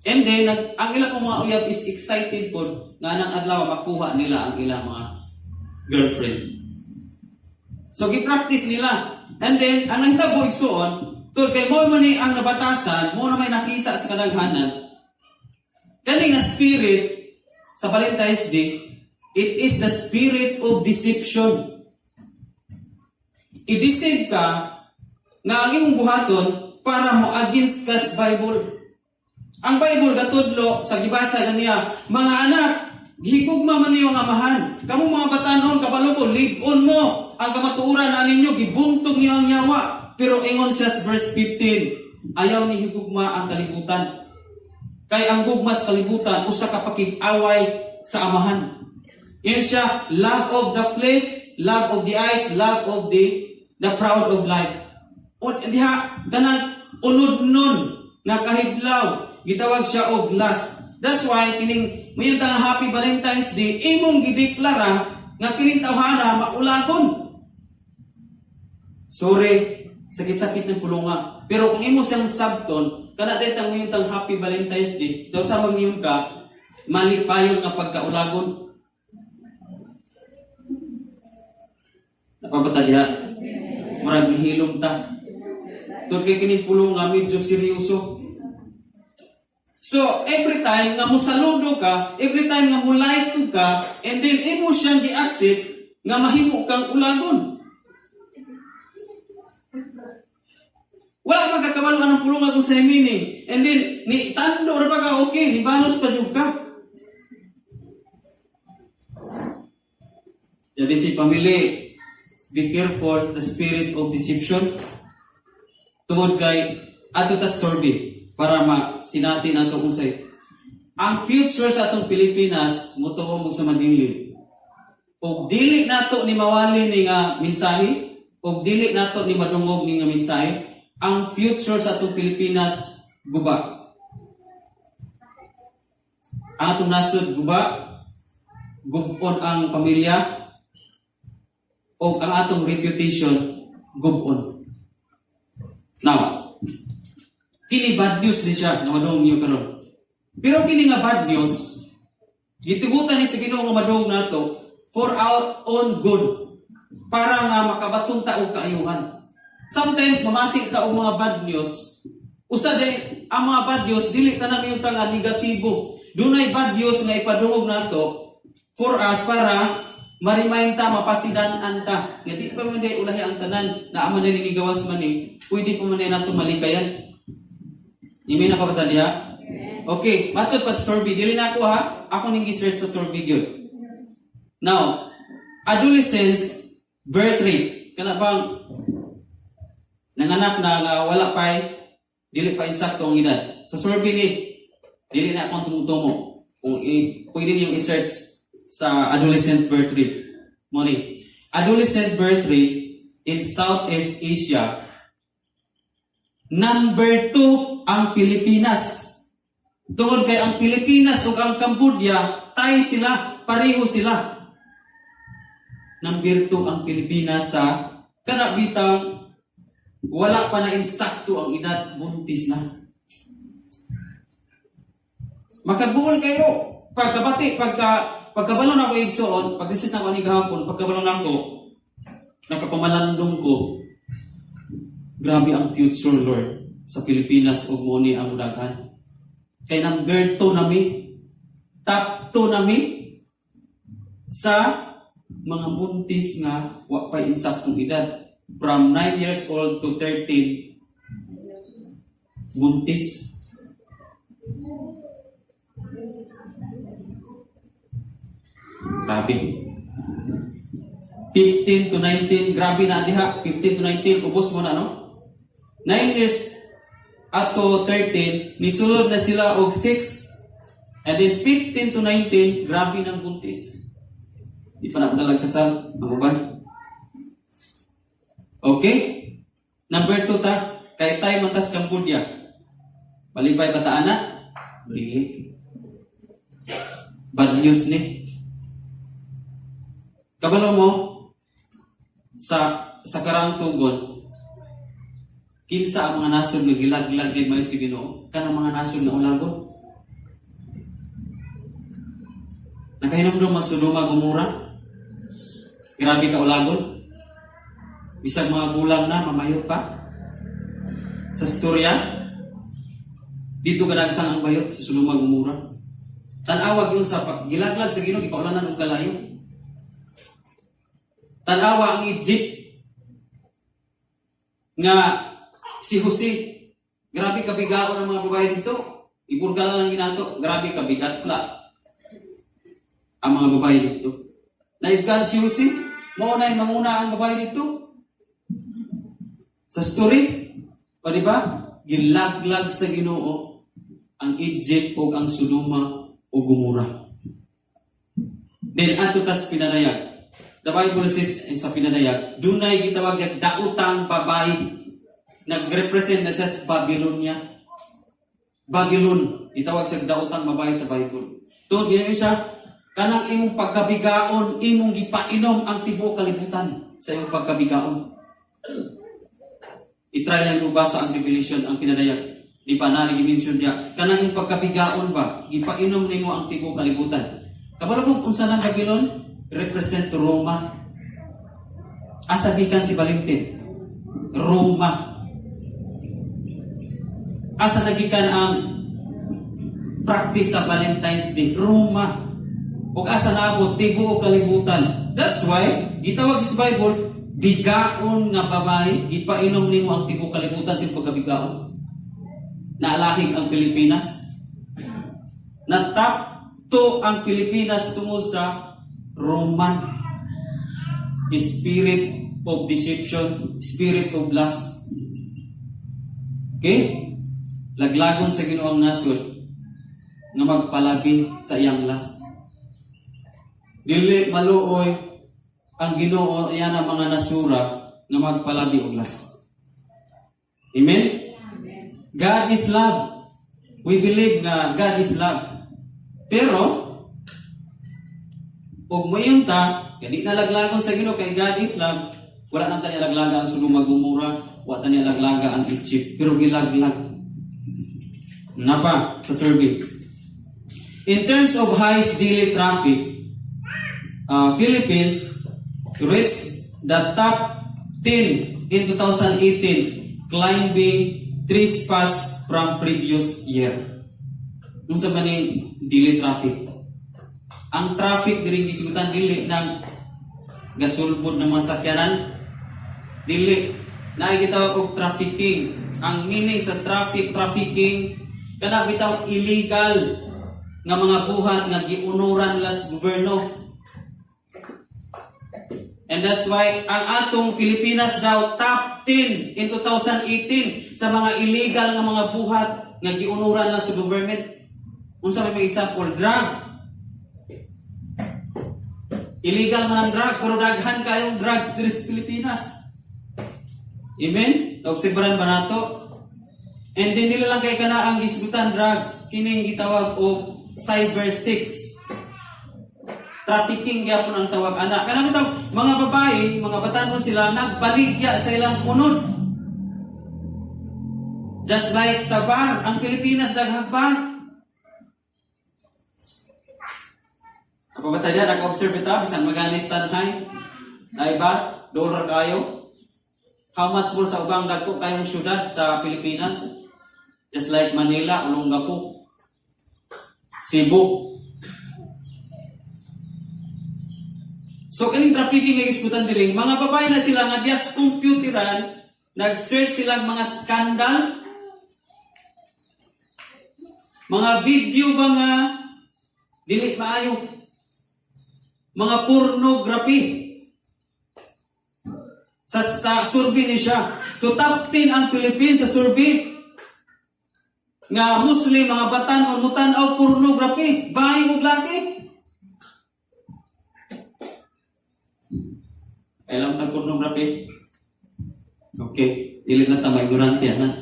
And then, ang ilang mga uyab is excited po nga anang adlaw makuha nila ang ilang mga girlfriend. So, gi-practice nila. And then, ang nahitabo, igsuon, tungod kay mao man ni ang nabatasan, mao na may nakita sa kadaghanan, kani nga spirit sa Valentine's Day, it is the spirit of deception. I-deceive ka nga ang imong buhaton para mo against ka sa Bible. Ang Bible gatudlo sa gibasa ganiya, "Mga anak, gihigugma man niyo ang amahan. Kamo mga batanon, kabalo ko, lig-on mo ang kamatuoran na ninyo, gibuntog niyo ang yawa." Pero ingon siya sa verse 15, "Ayaw ni higugma ang kalibutan. Kay ang gugma sa kalibutan, usa ka pakig-away sa amahan." Yun siya, love of the flesh, love of the eyes, love of the proud of life. O, diha, kanang unod nun, nga kahidlaw, gitawag siya og lust. That's why kining mayon ta nga Happy Valentine's Day, imong gideklara nga kining tawhana maulagon. Sorry, sakit-sakit ng pulunga. Pero kung imo siyang sabton, kana din tang mayon tang Happy Valentine's Day, daw sa mangiyon ka, malipayon nga pagkaulagon. Napabata diha? Murag nihilom ta. Tungod kay kining pulunga medyo seryoso. So, every time nga musaludo ka, every time nga mu-like ka, and then imo siyang gi-accept nga mahimo kang ulagon. Wala man kakabalo anong pulunga kung sa meaning. And then, ni tando ra pa ka, okay, ni balos pa jud ka. Jadi si pamili, be careful the spirit of deception. Tungod kay ato ta survey para masinati nato kung say ang future sa atong Pilipinas motuo mo sa madili. Og dili nato ni mawali ni nga mensahe, og dili nato ni madungog ni nga mensahe, ang future sa atong Pilipinas guba. Ang atong nasod guba, gubon ang pamilya, o ang atong reputation gubon. Now, kini bad news ni siya nga madungog niyo karon. Pero kini nga bad news, gitugutan ni sa Ginoo nga madungog nato for our own good, para nga makabaton ta og kaayuhan. Sometimes mamati ta og mga bad news. Usa day ang mga bad news dili tanan yung nga negatibo. Dunay bad news nga ipadungog nato for us para ma-remind ta, mapasidan-an ta. Nga di pa man day ulahi ang tanan, na ama na ninigawas man ni, pwede pa man day nato malikayan. Imi na pa ba ta diha? Okay, matod pa sa survey. Dili na ako ha. Ako ning gi-search sa survey gyud. Now, adolescence birth rate. Kana bang nanganak na nga wala pa, dili pa insakto ang edad. Sa survey ni, dili na akong tumutumo. Kung pwede niyong i-search sa adolescent birth rate. Mori, adolescent birth rate in Southeast Asia, number 2 ang Pilipinas. Tungod kay ang Pilipinas ug ang Cambodia, tay sila, pareho sila. Number 2 ang Pilipinas sa kana bitang wala pa na insakto ang edad, buntis na. Makaguol kayo. Pagkabati, pagkabalo na ako igsoon, pagdisis na ako ni gahapon, pagkabalo na ako, nakapamalandong ko, grabe ang future, Lord, sa Pilipinas ug mo ni ang daghan. Kay number 2 nami, top 2 nami sa mga buntis nga wa pa insaktong edad. From 9 years old to 13, buntis. Grabe. 15 to 19, grabe na diha. 15 to 19, ubos mo na, no? 9 years at to 13, nisulod na sila og 6. And then 15 to 19, grabe ng buntis. Di pa na nalagkasal ang uban. Okay? Number 2 ta, kay tayo matas Cambodia. Malipay ba ta, ana? Dili. Bad news ni. Kabalo mo, sa karang tugon, kinsa ang mga nasod nga gilaglag kay mayo si Ginoo, kanang mga nasod nga ulagon. Nakahinumdum mas Sodoma Gomora? Grabe ka ulagon. Bisag mga gulang na, mamayot pa. Sa storya, dito kadagsang ang bayot sa Sodoma Gomora. Tan-awag yun sa gilaglag sa Ginoo, gipaulanan og kalayo. Tan-awa ang Egypt nga si Jose, grabe kabigaon ang mga babae dito. Iburga lang ginato, grabe kabigatla ang mga babae dito. Naibgan si Jose, mao na manguna ang babae dito. Sa story, o di ba? Gilaglag sa Ginoo ang Egypt ug ang Sodoma ug Gomora. Then adto tas pinadayag. The Bible says sa pinadayag, dunay gitawag nga daotang babae. Nagrepresent na siya sa Babylonia. Babylon, itawag sa daotang babae sa Bible. Tungod gini siya, kanang imong pagkabigaon, imong gipainom ang tibuok kalibutan sa imong pagkabigaon. I-try lang mo basa ang Revelation, ang pinadayag. Di pa na mention diya. Kanang imong pagkabigaon ba, gipainom nimo ang tibuok kalibutan. Kabalo mo unsa nang Babylon? Represent Roma. Asa gikan si Valentin? Roma. Asa nagikan ang practice sa Valentine's Day? Roma. Ug asa naabot tibuok kalibutan. That's why gitawag sa Bible bigaon nga babae, gipainom nimo ang tibuok kalibutan sa pagkabigaon. Naalahig ang Pilipinas. Na top 2 ang Pilipinas tungod sa Roman spirit of deception, spirit of lust. Okay? Laglagon sa Ginoo ang nasod nga magpalabi sa iyang lust. Dili maluoy ang Ginoo iya na mga nasura nga magpalabi og lust. Amen? God is love. We believe nga God is love. Pero ug moingon ta, kay di na laglagon sa Ginoo kay God is love, wala nang tani laglaga ang Sodoma Gomora, wala tani laglaga ang Egypt, pero gilaglag. Napa sa survey. In terms of highest daily traffic, Philippines reached the top 10 in 2018, climbing 3 spots from previous year. Unsa man ning daily traffic? Ang traffic diri gisgutan dili ng gasulbod ng mga sakyanan, dili na gitawag og trafficking. Ang meaning sa traffic, trafficking, kana bitaw illegal nga mga buhat nga giunuran nila sa gobyerno. And that's why ang atong Pilipinas daw top 10 in 2018 sa mga illegal nga mga buhat nga giunuran lang sa government. Unsa may mga example? Drug. Illegal man ang drug, pero daghan kayong drugs diri sa Pilipinas. Amen? Obserbaran ba nato? And then dili lang kay kana ang gisgutan drugs, kining gitawag og cyber sex. Trafficking gyapon ang tawag ana. Kana bitaw mga babae, mga batanon sila nagbaligya sa ilang unod. Just like sa bar, ang Pilipinas daghang bar. Apa ba tayo naka-observe ita bisan magani Stanhay? Ay ba? Dollar kayo? How much more sa ubang dagko kayong syudad sa Pilipinas? Just like Manila, Olongapo, Cebu. So kining trafficking nga gisgutan diri, mga babae na sila nga dias computeran, nag-search silang mga scandal, mga video ba nga dili maayo, mga pornography. Sa survey ni siya. So top 10 ang Philippines sa survey nga Muslim mga batan o mutan-aw pornography, bahay ug laki. Alam tag pornography? Okay, dili na ta maignorante ana.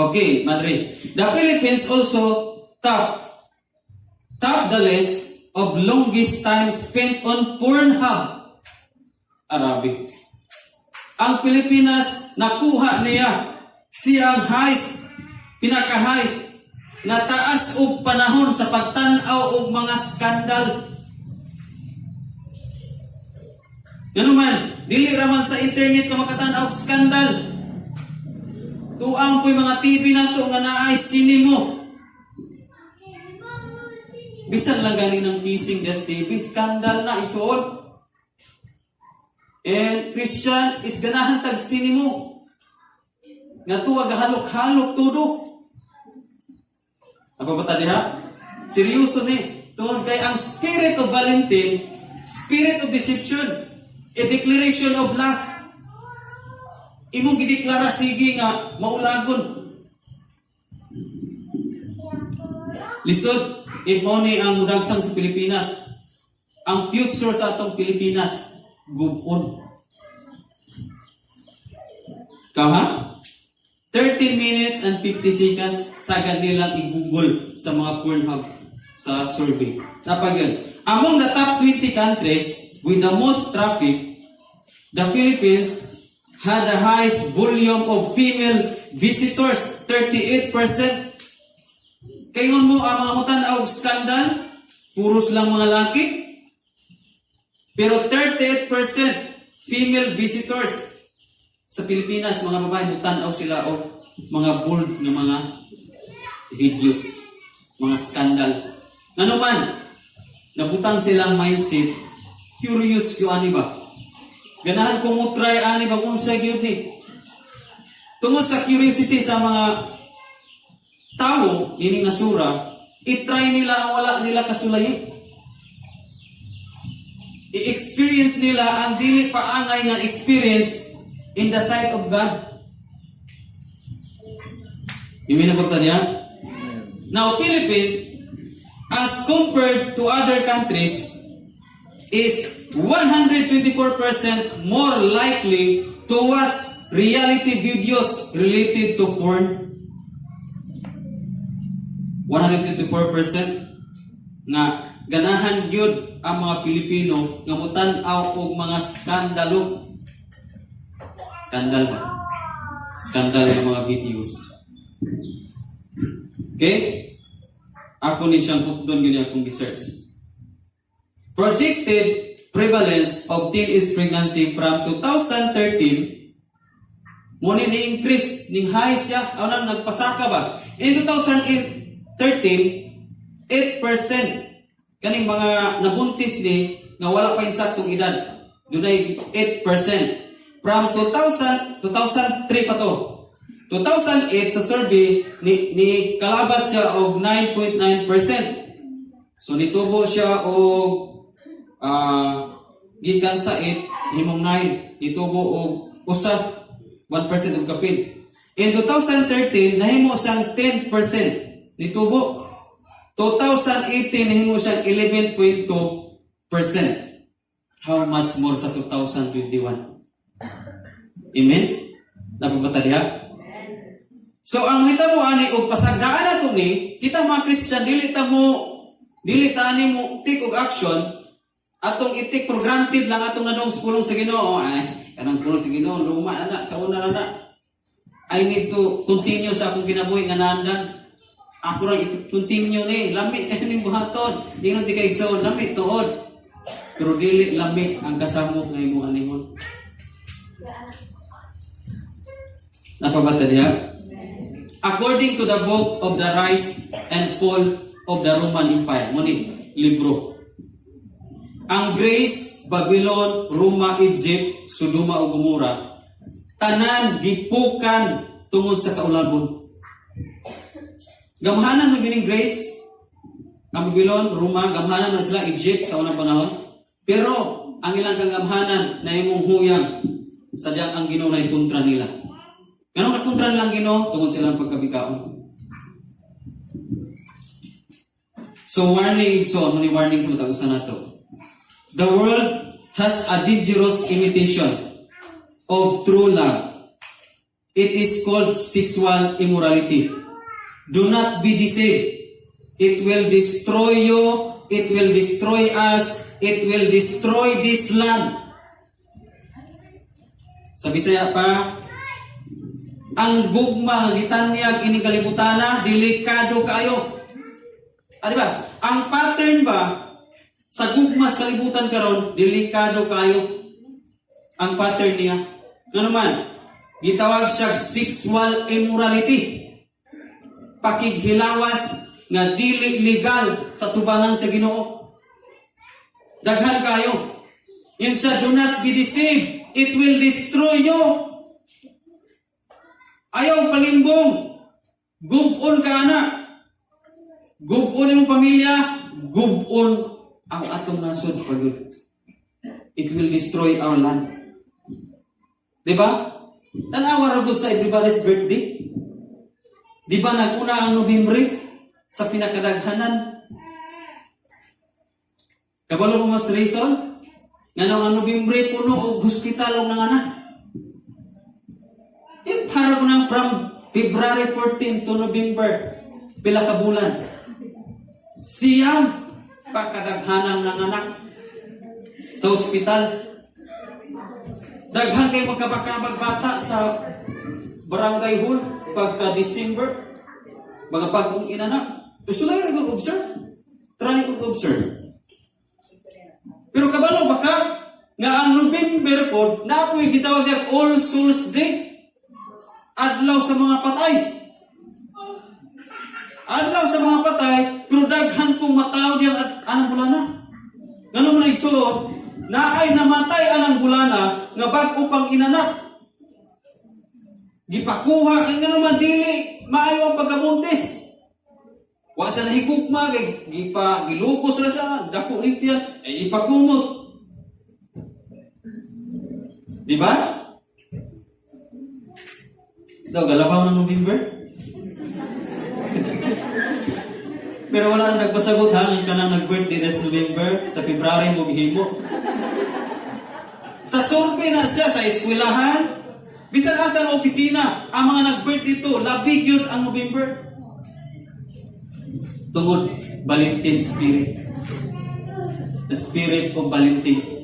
Okay, Madre. The Philippines also top the list of longest time spent on Pornhub. Arabic. Ang Pilipinas nakuha niya siyang highest, pinaka-highest na taas og panahon sa pagtan-aw og mga skandal. Ngano man, dili ra man sa internet ka makatan-aw og skandal. Tuang po'y mga TV nato nga naay sinimo. Bisan lang gani ng kissing des TV, skandal na isuod. And Christian is ganahan tag sinimo. Nga tuwa gahalok-halok todo. Apa ba ta diha? Seryoso ni. Tungod kay ang spirit of Valentine, spirit of deception, a declaration of lust. Imong gideklara sige nga maulagon. Lisod, if mo ni ang mudagsang sa Pilipinas. Ang future sa atong Pilipinas, gubon. Kaha? 13 minutes and 50 seconds sagad nilang i-Google sa mga Pornhub sa survey. Napag yun. Among the top 20 countries with the most traffic, the Philippines had the highest volume of female visitors, 38%. Kayon mo ang mga mutan-aw og scandal, puros lang mga laki. Pero 38% female visitors sa Pilipinas, mga babae, mutan-aw sila og mga bold nga mga videos, mga scandal. Ngano man, nabutang silang mindset, curious gyud ani ba? Ganahan ko mo try ani ba kung unsa gyud ni. Tungod sa curiosity sa mga tao nining nasura, i-try nila ang wala nila kasulayi. I-experience nila ang dili pa angay nga experience in the sight of God. Amen na niya? Now, Philippines, as compared to other countries, is 124% more likely to watch reality videos related to porn. 124% nga ganahan gyud ang mga Pilipino nga mutan-aw og mga skandalo. Skandal ba? Skandal ng mga videos. Okay? Ako ni siyang hukdon gini akong gi-search. Projected prevalence of teenage pregnancy from 2013 mo ni ni-increase ning high siya, ano, nagpasaka ba in 2013, 8% kaning mga nabuntis ni nga wala pa insaktong edad, dunay 8% from 2000, 2003 pa to. 2008 sa survey ni kalabat siya og 9.9%. So nitubo siya og gikan sa 8 himong 9, nitubo og usa, 1% og kapin. In 2013 nahimo siyang 10%, nitubo. 2018 nahimo siyang 11.2%. How much more sa 2021? Amen? Napabata diha? So ang mahitabo ani og pasagdaan nato ni kita mga Christian, dili ta ani mo take og action, atong i-take for granted lang atong nadong sa pulong sa Ginoo. Ay, kanang pulong sa Ginoo luma na na, sa una na na. I need to continue sa akong kinabuhi nga naandan. Ako ra i-continue ni, lami kayo ning buhaton. Ingon ti kay igsoon, lami tuod. Pero dili lami ang kasamok nga imong anihon. Napabata diha? According to the Book of the Rise and Fall of the Roman Empire, mo ni libro. Ang Greece, Babylon, Roma, Egypt, Sodoma ug Gomora, tanan gipukan tungod sa kaulagon. Gamhanan man gining Greece, ang Babylon, Roma, gamhanan man sila, Egypt sa unang panahon. Pero ang ilang kagamhanan na imong huyang sa diyang ang Ginoo na kontra nila. Nganong nakontra nila ang Ginoo? Tungod sa ilang pagkabikaon. So warning, so ano ni warning sa matag usa nato. The world has a dangerous imitation of true love. It is called sexual immorality. Do not be deceived. It will destroy you. It will destroy us. It will destroy this land. Sa Bisaya pa, ang gugma nga gitanyag ini kalibutana, delikado kaayo. Ah, di ba? Ang pattern ba sa gugma sa kalibutan karon, delikado kaayo ang pattern niya. Ngano man, gitawag siya sexual immorality. Pakighilawas nga dili legal sa tubangan sa Ginoo. Daghan kayo. Yun siya, do not be deceived. It will destroy you. Ayaw palimbong. Gubon ka na. Gubon imong pamilya, gubon ang atong nasod pagod. It will destroy our land. Di ba? Tanawa ra gud sa everybody's birthday. Di ba nag-una ang Nobyembre sa pinakadaghanan? Kabalo mo mas reason? Nga ang Nobyembre puno og hospital og nanganak. Eh, para ko nang from February 14 to November, pila ka bulan. Siyam pakadaghanang nanganak sa ospital. Daghan kay magkabakabag bata sa barangay hall pagka December, mga bagong inanak. Sulay ra observe. Try og observe. Pero kabalo ba ka nga ang November pod napoy gitawag niya All Souls Day? Adlaw sa mga patay. Adlaw sa mga patay, pero daghan pong mataw diyang anang bulana. Ngano man, igsoon, naay namatay anang bulana nga bag-o pang inanak. Gipakuha kay ngano man dili maayo ang pagkabuntis. Wa sa nahigugma kay gipa gilukos ra siya, dako ni tiyan, ay ipakumot. Di ba? Daw galabaw ng November. Pero wala nang nagpasagot ha, ang kanang nag-birthday this November, sa February mo gihimo. Sa survey na siya sa eskwelahan, bisan asa ang opisina, ang mga nag-birthday to, labi gyud ang November. Tungod Valentine spirit. The spirit of Valentine.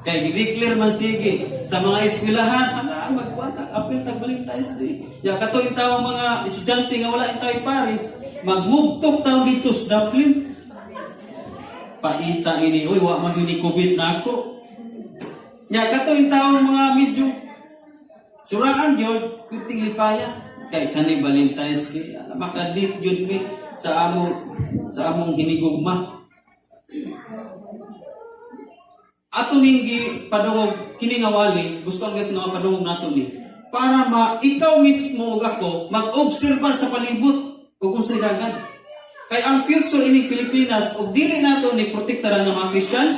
Kay gideclare man sige sa mga eskwelahan, ala magkuan tag apil tag Valentine's Day. Ya kato tawo mga estudyante nga wala intaw Paris, magmugtok taw dito sa Dublin. Paita ini, oy, wa man ni COVID na ako. Ya kato tawo mga medyo suraan gyud, kunting lipaya kay kani Valentine's Day, ala makadate gyud mi sa among hinigugma. Ato ning gi padungog kini nga wali, gusto ang Dios nga padungog nato ni para ma ikaw mismo ug ako mag-obserbar sa palibot ug unsay dagan. Kay ang future ining Pilipinas ug dili nato ni protektaran ng mga Christian,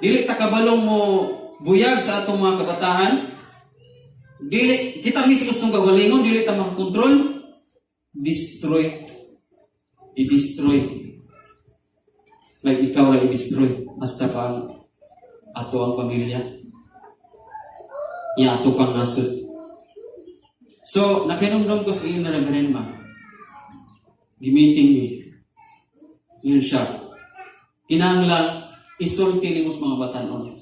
dili ta kabalong mo buyag sa atong mga kabataan, dili kita mismo sa kagalingon, dili ta makakontrol, destroy, i-destroy. Like ikaw ra i-destroy hasta pa ang ato ang pamilya. Iya ato pang nasod. So, nakinumdum ko sa iyong na Reverend Ma. Gimiting mi. Yun siya. Kinahanglan, isulti nimo sa mga batanon.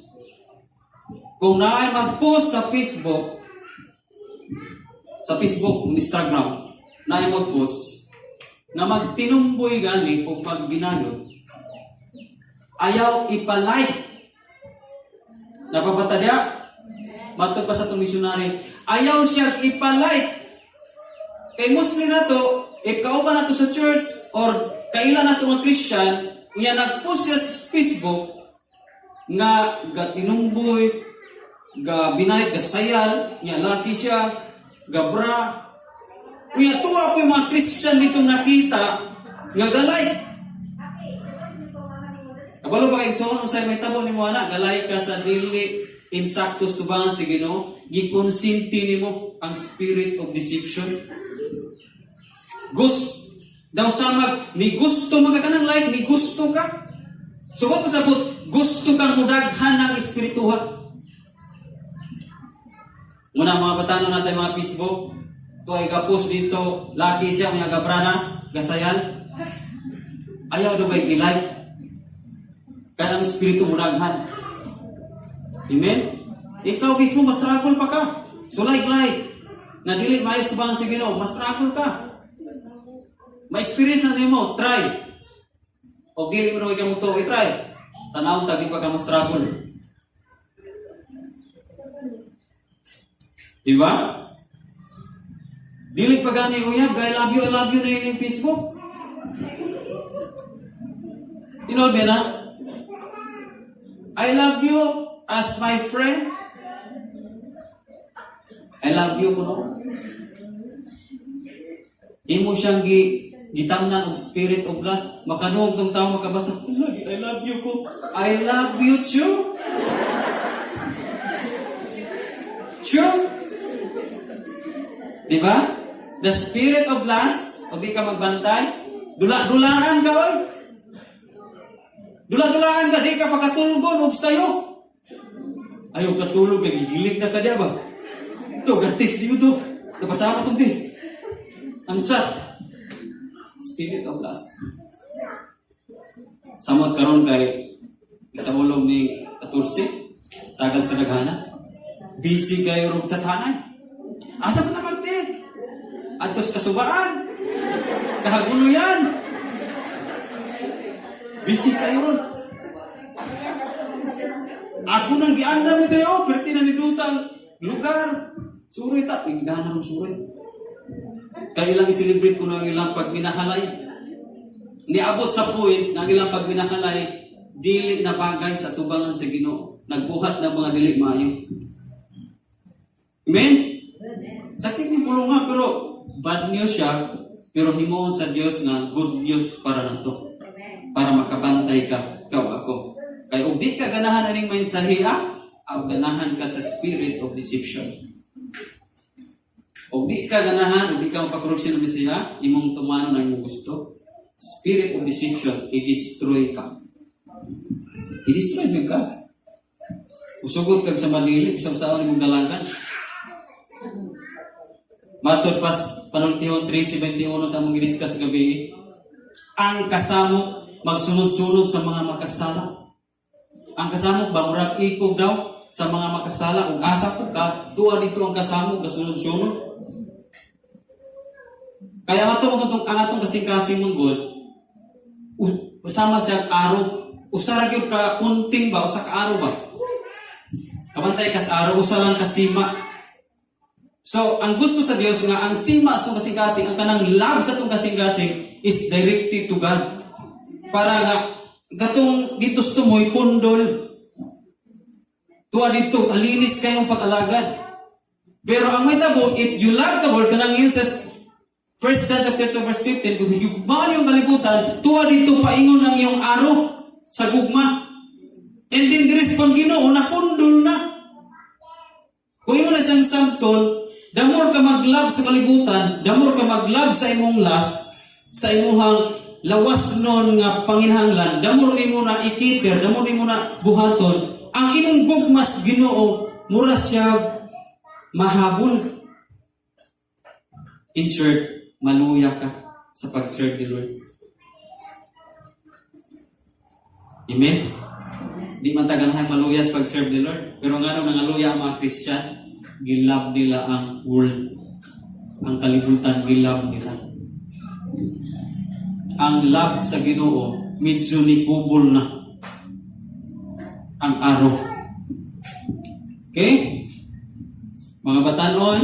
Kung naay mag-post sa Facebook, Instagram, naay mag-post, nga magtinumboy gani o magbinayot, ayaw ipalike. Napabata niya? Matod pa sa itong missionary, ayaw siya ipalike. Kay Muslim na to, if kauban na to sa church, or kaila na to nga Christian, niya nag-post siya sa Facebook, nga gatinumboy, ga binayot, ga sayal, niya laki siya, ga bra. Niya tuwa po yung mga Christian dito nakita, nga galike. Kabalo ba kay so sa may tabo nimo ana, galike ka sa dili insaktos tubangan sa Ginoo, gikonsinti nimo ang spirit of deception. Gusto daw samag ni gusto mga kanang like, ni gusto ka. So what pasabot, gusto kang mudaghan ng espirituha. Muna mga batanon natin mga Facebook, to ay gapos dito, laki siya, mga gabrana, gasayan. Ayaw daw ba'y i-like? Kaya ang espiritu mudaghan. Amen? Ikaw mismo, mas-struggle pa ka. So like, like, na dili maayos ba ang sa Ginoo, mas-struggle ka. Ma-experience na nimo, try. O dili mo na ikaw mo to, i-try. Tanawon tagi pa ka mo struggle. Di ba? Dili pa gani uyab, I love you na yun yung Facebook. Tinuod ba na? I love you as my friend. I love you kuno. Imo siyang gitamnan og spirit of lust. Makanuog tong tao makabasa, "Lagi, I love you ko." I love you too. True. Di ba? The spirit of lust, og di ka magbantay, dula-dulaan ka oy. Dula-dulaan ka, di ka makatulgon og sayo. Ayaw katulog, kay gigilig na ka diya ba? To, gatis niyo to. Napasama tong tis. Ang chat. Spirit of lust. Samot karon kay sa ulong ni 14, sagad sa kadaghana. Busy kayo rong chathanay. Asa pa naman di? Adtos kasubaan. Kahaguloyan. Busy kayo ron. Ako nang giandam ni kayo, perti na nindutang lugar. Suroy ta, ingana ron suroy. Kaya ilang i-celebrate ko na ang ilang pagminahalay. Niabot sa point nga ang ilang pagminahalay, dili na bagay sa tubangan sa Ginoo. Nagbuhat ng mga dili maayo. Amen? Sakit ni pulunga, pero bad news siya, pero himuon sa Dios nga good news para nato. Para makabantay ka, ikaw ako. Kay og di ka ganahan aning mensahe ah, aw ganahan ka sa spirit of deception. Og di ka ganahan, og di ka mapakorupsyon ng Mesiya, imong tumanon ang imong gusto. Spirit of deception, i-destroy ka. I-destroy mo ka. Usugod kag sa Manila, bisag saan imong dalagan. Matod pas Panultihon 13:21 sa among gidiscuss gabi, ang kasamok magsunod-sunod sa mga makasala. Ang kasamok ba, murag ikog daw sa mga makasala. Ug asa po ka, tuwa dito ang kasamok gasunod-sunod. Kaya ang atong kasing-kasing mong God, usama siya araw, usa ra gyud ka unting ba, usa ka araw ba? Kabantay kas araw, usa lang ka sima. So, ang gusto sa Dios nga ang sima sa atong kasing-kasing, ang kanang love sa atong kasing-kasing is directed to God. Para nga katong dito sa tumoy pundol. Tuwa dito, kalinis kayong pag-alagad. Pero ang may tabo, if you love the world, kanang yun says, 1 John chapter 2 verse 15, kung higugmaan yung kalibutan, tuwa dito paingon ang iyong aro sa gugma. And then the respond Ginoo, napundol na. Kung imo na isang samton, the more ka mag-love sa kalibutan, the more ka mag-love sa imong lust, sa imuhang lawas nun nga panginahanglan, the more nimo na i-cater, the more nimo na buhaton, ang imong gugmas Ginoo, mura siya mahabol. In short, maluya ka sa pag-serve ni Lord. Amen? Di man tagalhan maluya sa pag-serve ni Lord. Pero nga nung nangaluya ang mga Christian, gilove nila ang world. Ang kalibutan, gilove nila. Ang love sa Ginoo, medyo ni kubol na ang araw. Okay? Mga batanon,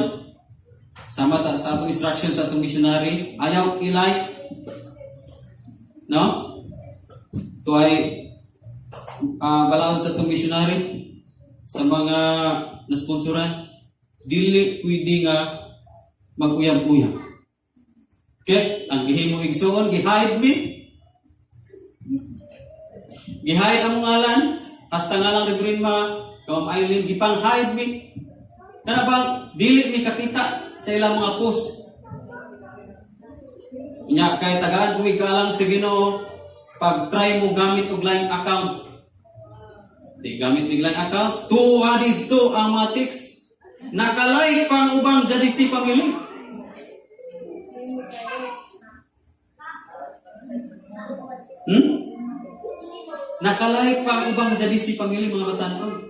sama ta sa atong instruction sa atong missionary, ayaw i-like. No? Ito ay balaod sa atong missionary sa mga nasponsoran, dili pwede nga mag-uyab-uyab. Okay? Ang gihimo igsuon, gi-hide me. Gi-hide ang ngalan, hasta nga lang Reverend Ma, Ma'am Eileen, gipang-hide me. Kana bang dili mi kakita sa ilang mga post. Nya kay tagaan kung ikalang sa Ginoo pag try mo gamit og line account. Di gamit mig line account, tuwa dito ang mga text. Nakalike pa ang ubang jadi si family. Nakalike pa ang ubang jadi si family, mga batanon.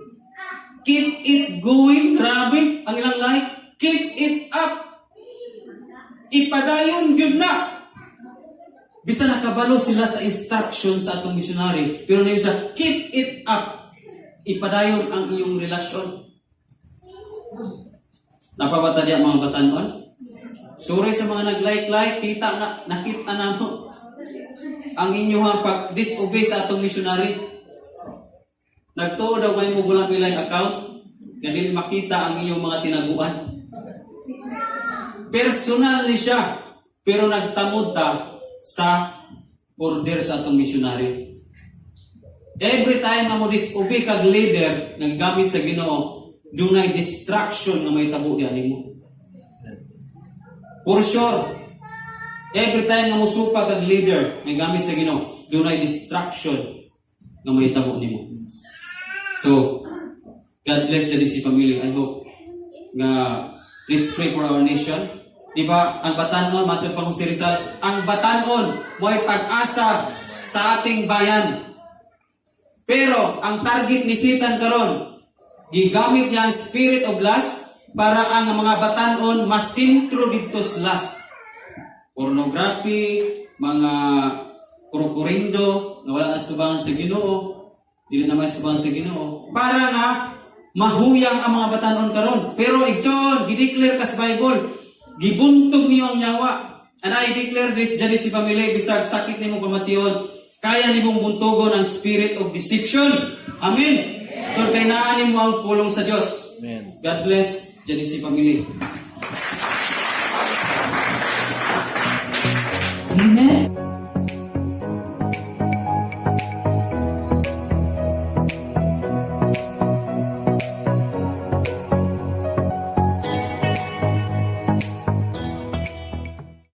Keep it going, grabe ang ilang like. Keep it up. Ipadayon gyud na. Bisa nakabalo sila sa instruction sa atong missionary, pero na sa keep it up. Ipadayon ang iyong relasyon. Napabata diya, mga batanon? Sorry sa mga nag-like-like, kita na, nakita na mo ang inyong pag-disobey sa atong missionary. Nagtuo daw kayo mo gulang bilay account, nga dili makita ang inyong mga tinaguan. Personal ni siya, pero nagtamod ta sa order sa atong missionary. Every time nga mo disobey kag leader naggamit sa Ginoo, dunay distraction nga may tabo diyan nimo. For sure, every time nga mosupa kag leader nga gamit sa Ginoo, dunay distraction nga may tabo nimo. So, God bless the DC family. I hope nga let's pray for our nation. Di ba? Ang batanon, matod pa si Rizal, ang batanon mo'y pag-asa sa ating bayan. Pero ang target ni Satan karon, gigamit niya ang spirit of lust para ang mga batanon masintro didto sa lust. Pornography, mga kurukurindo, nga wala na tubangan sa Ginoo, dili na may tubangan sa Ginoo, para nga mahuyang ang mga batanon karon. Pero igsoon, gideclare ka sa Bible, gibuntog niyo ang yawa. And I declare this, dyan si family, bisag sakit nimo pamation, kaya nimong buntugon ang spirit of deception. Amen. Tungod kay naa nimo ang pulong sa Dios. Amen. God bless Genesis family.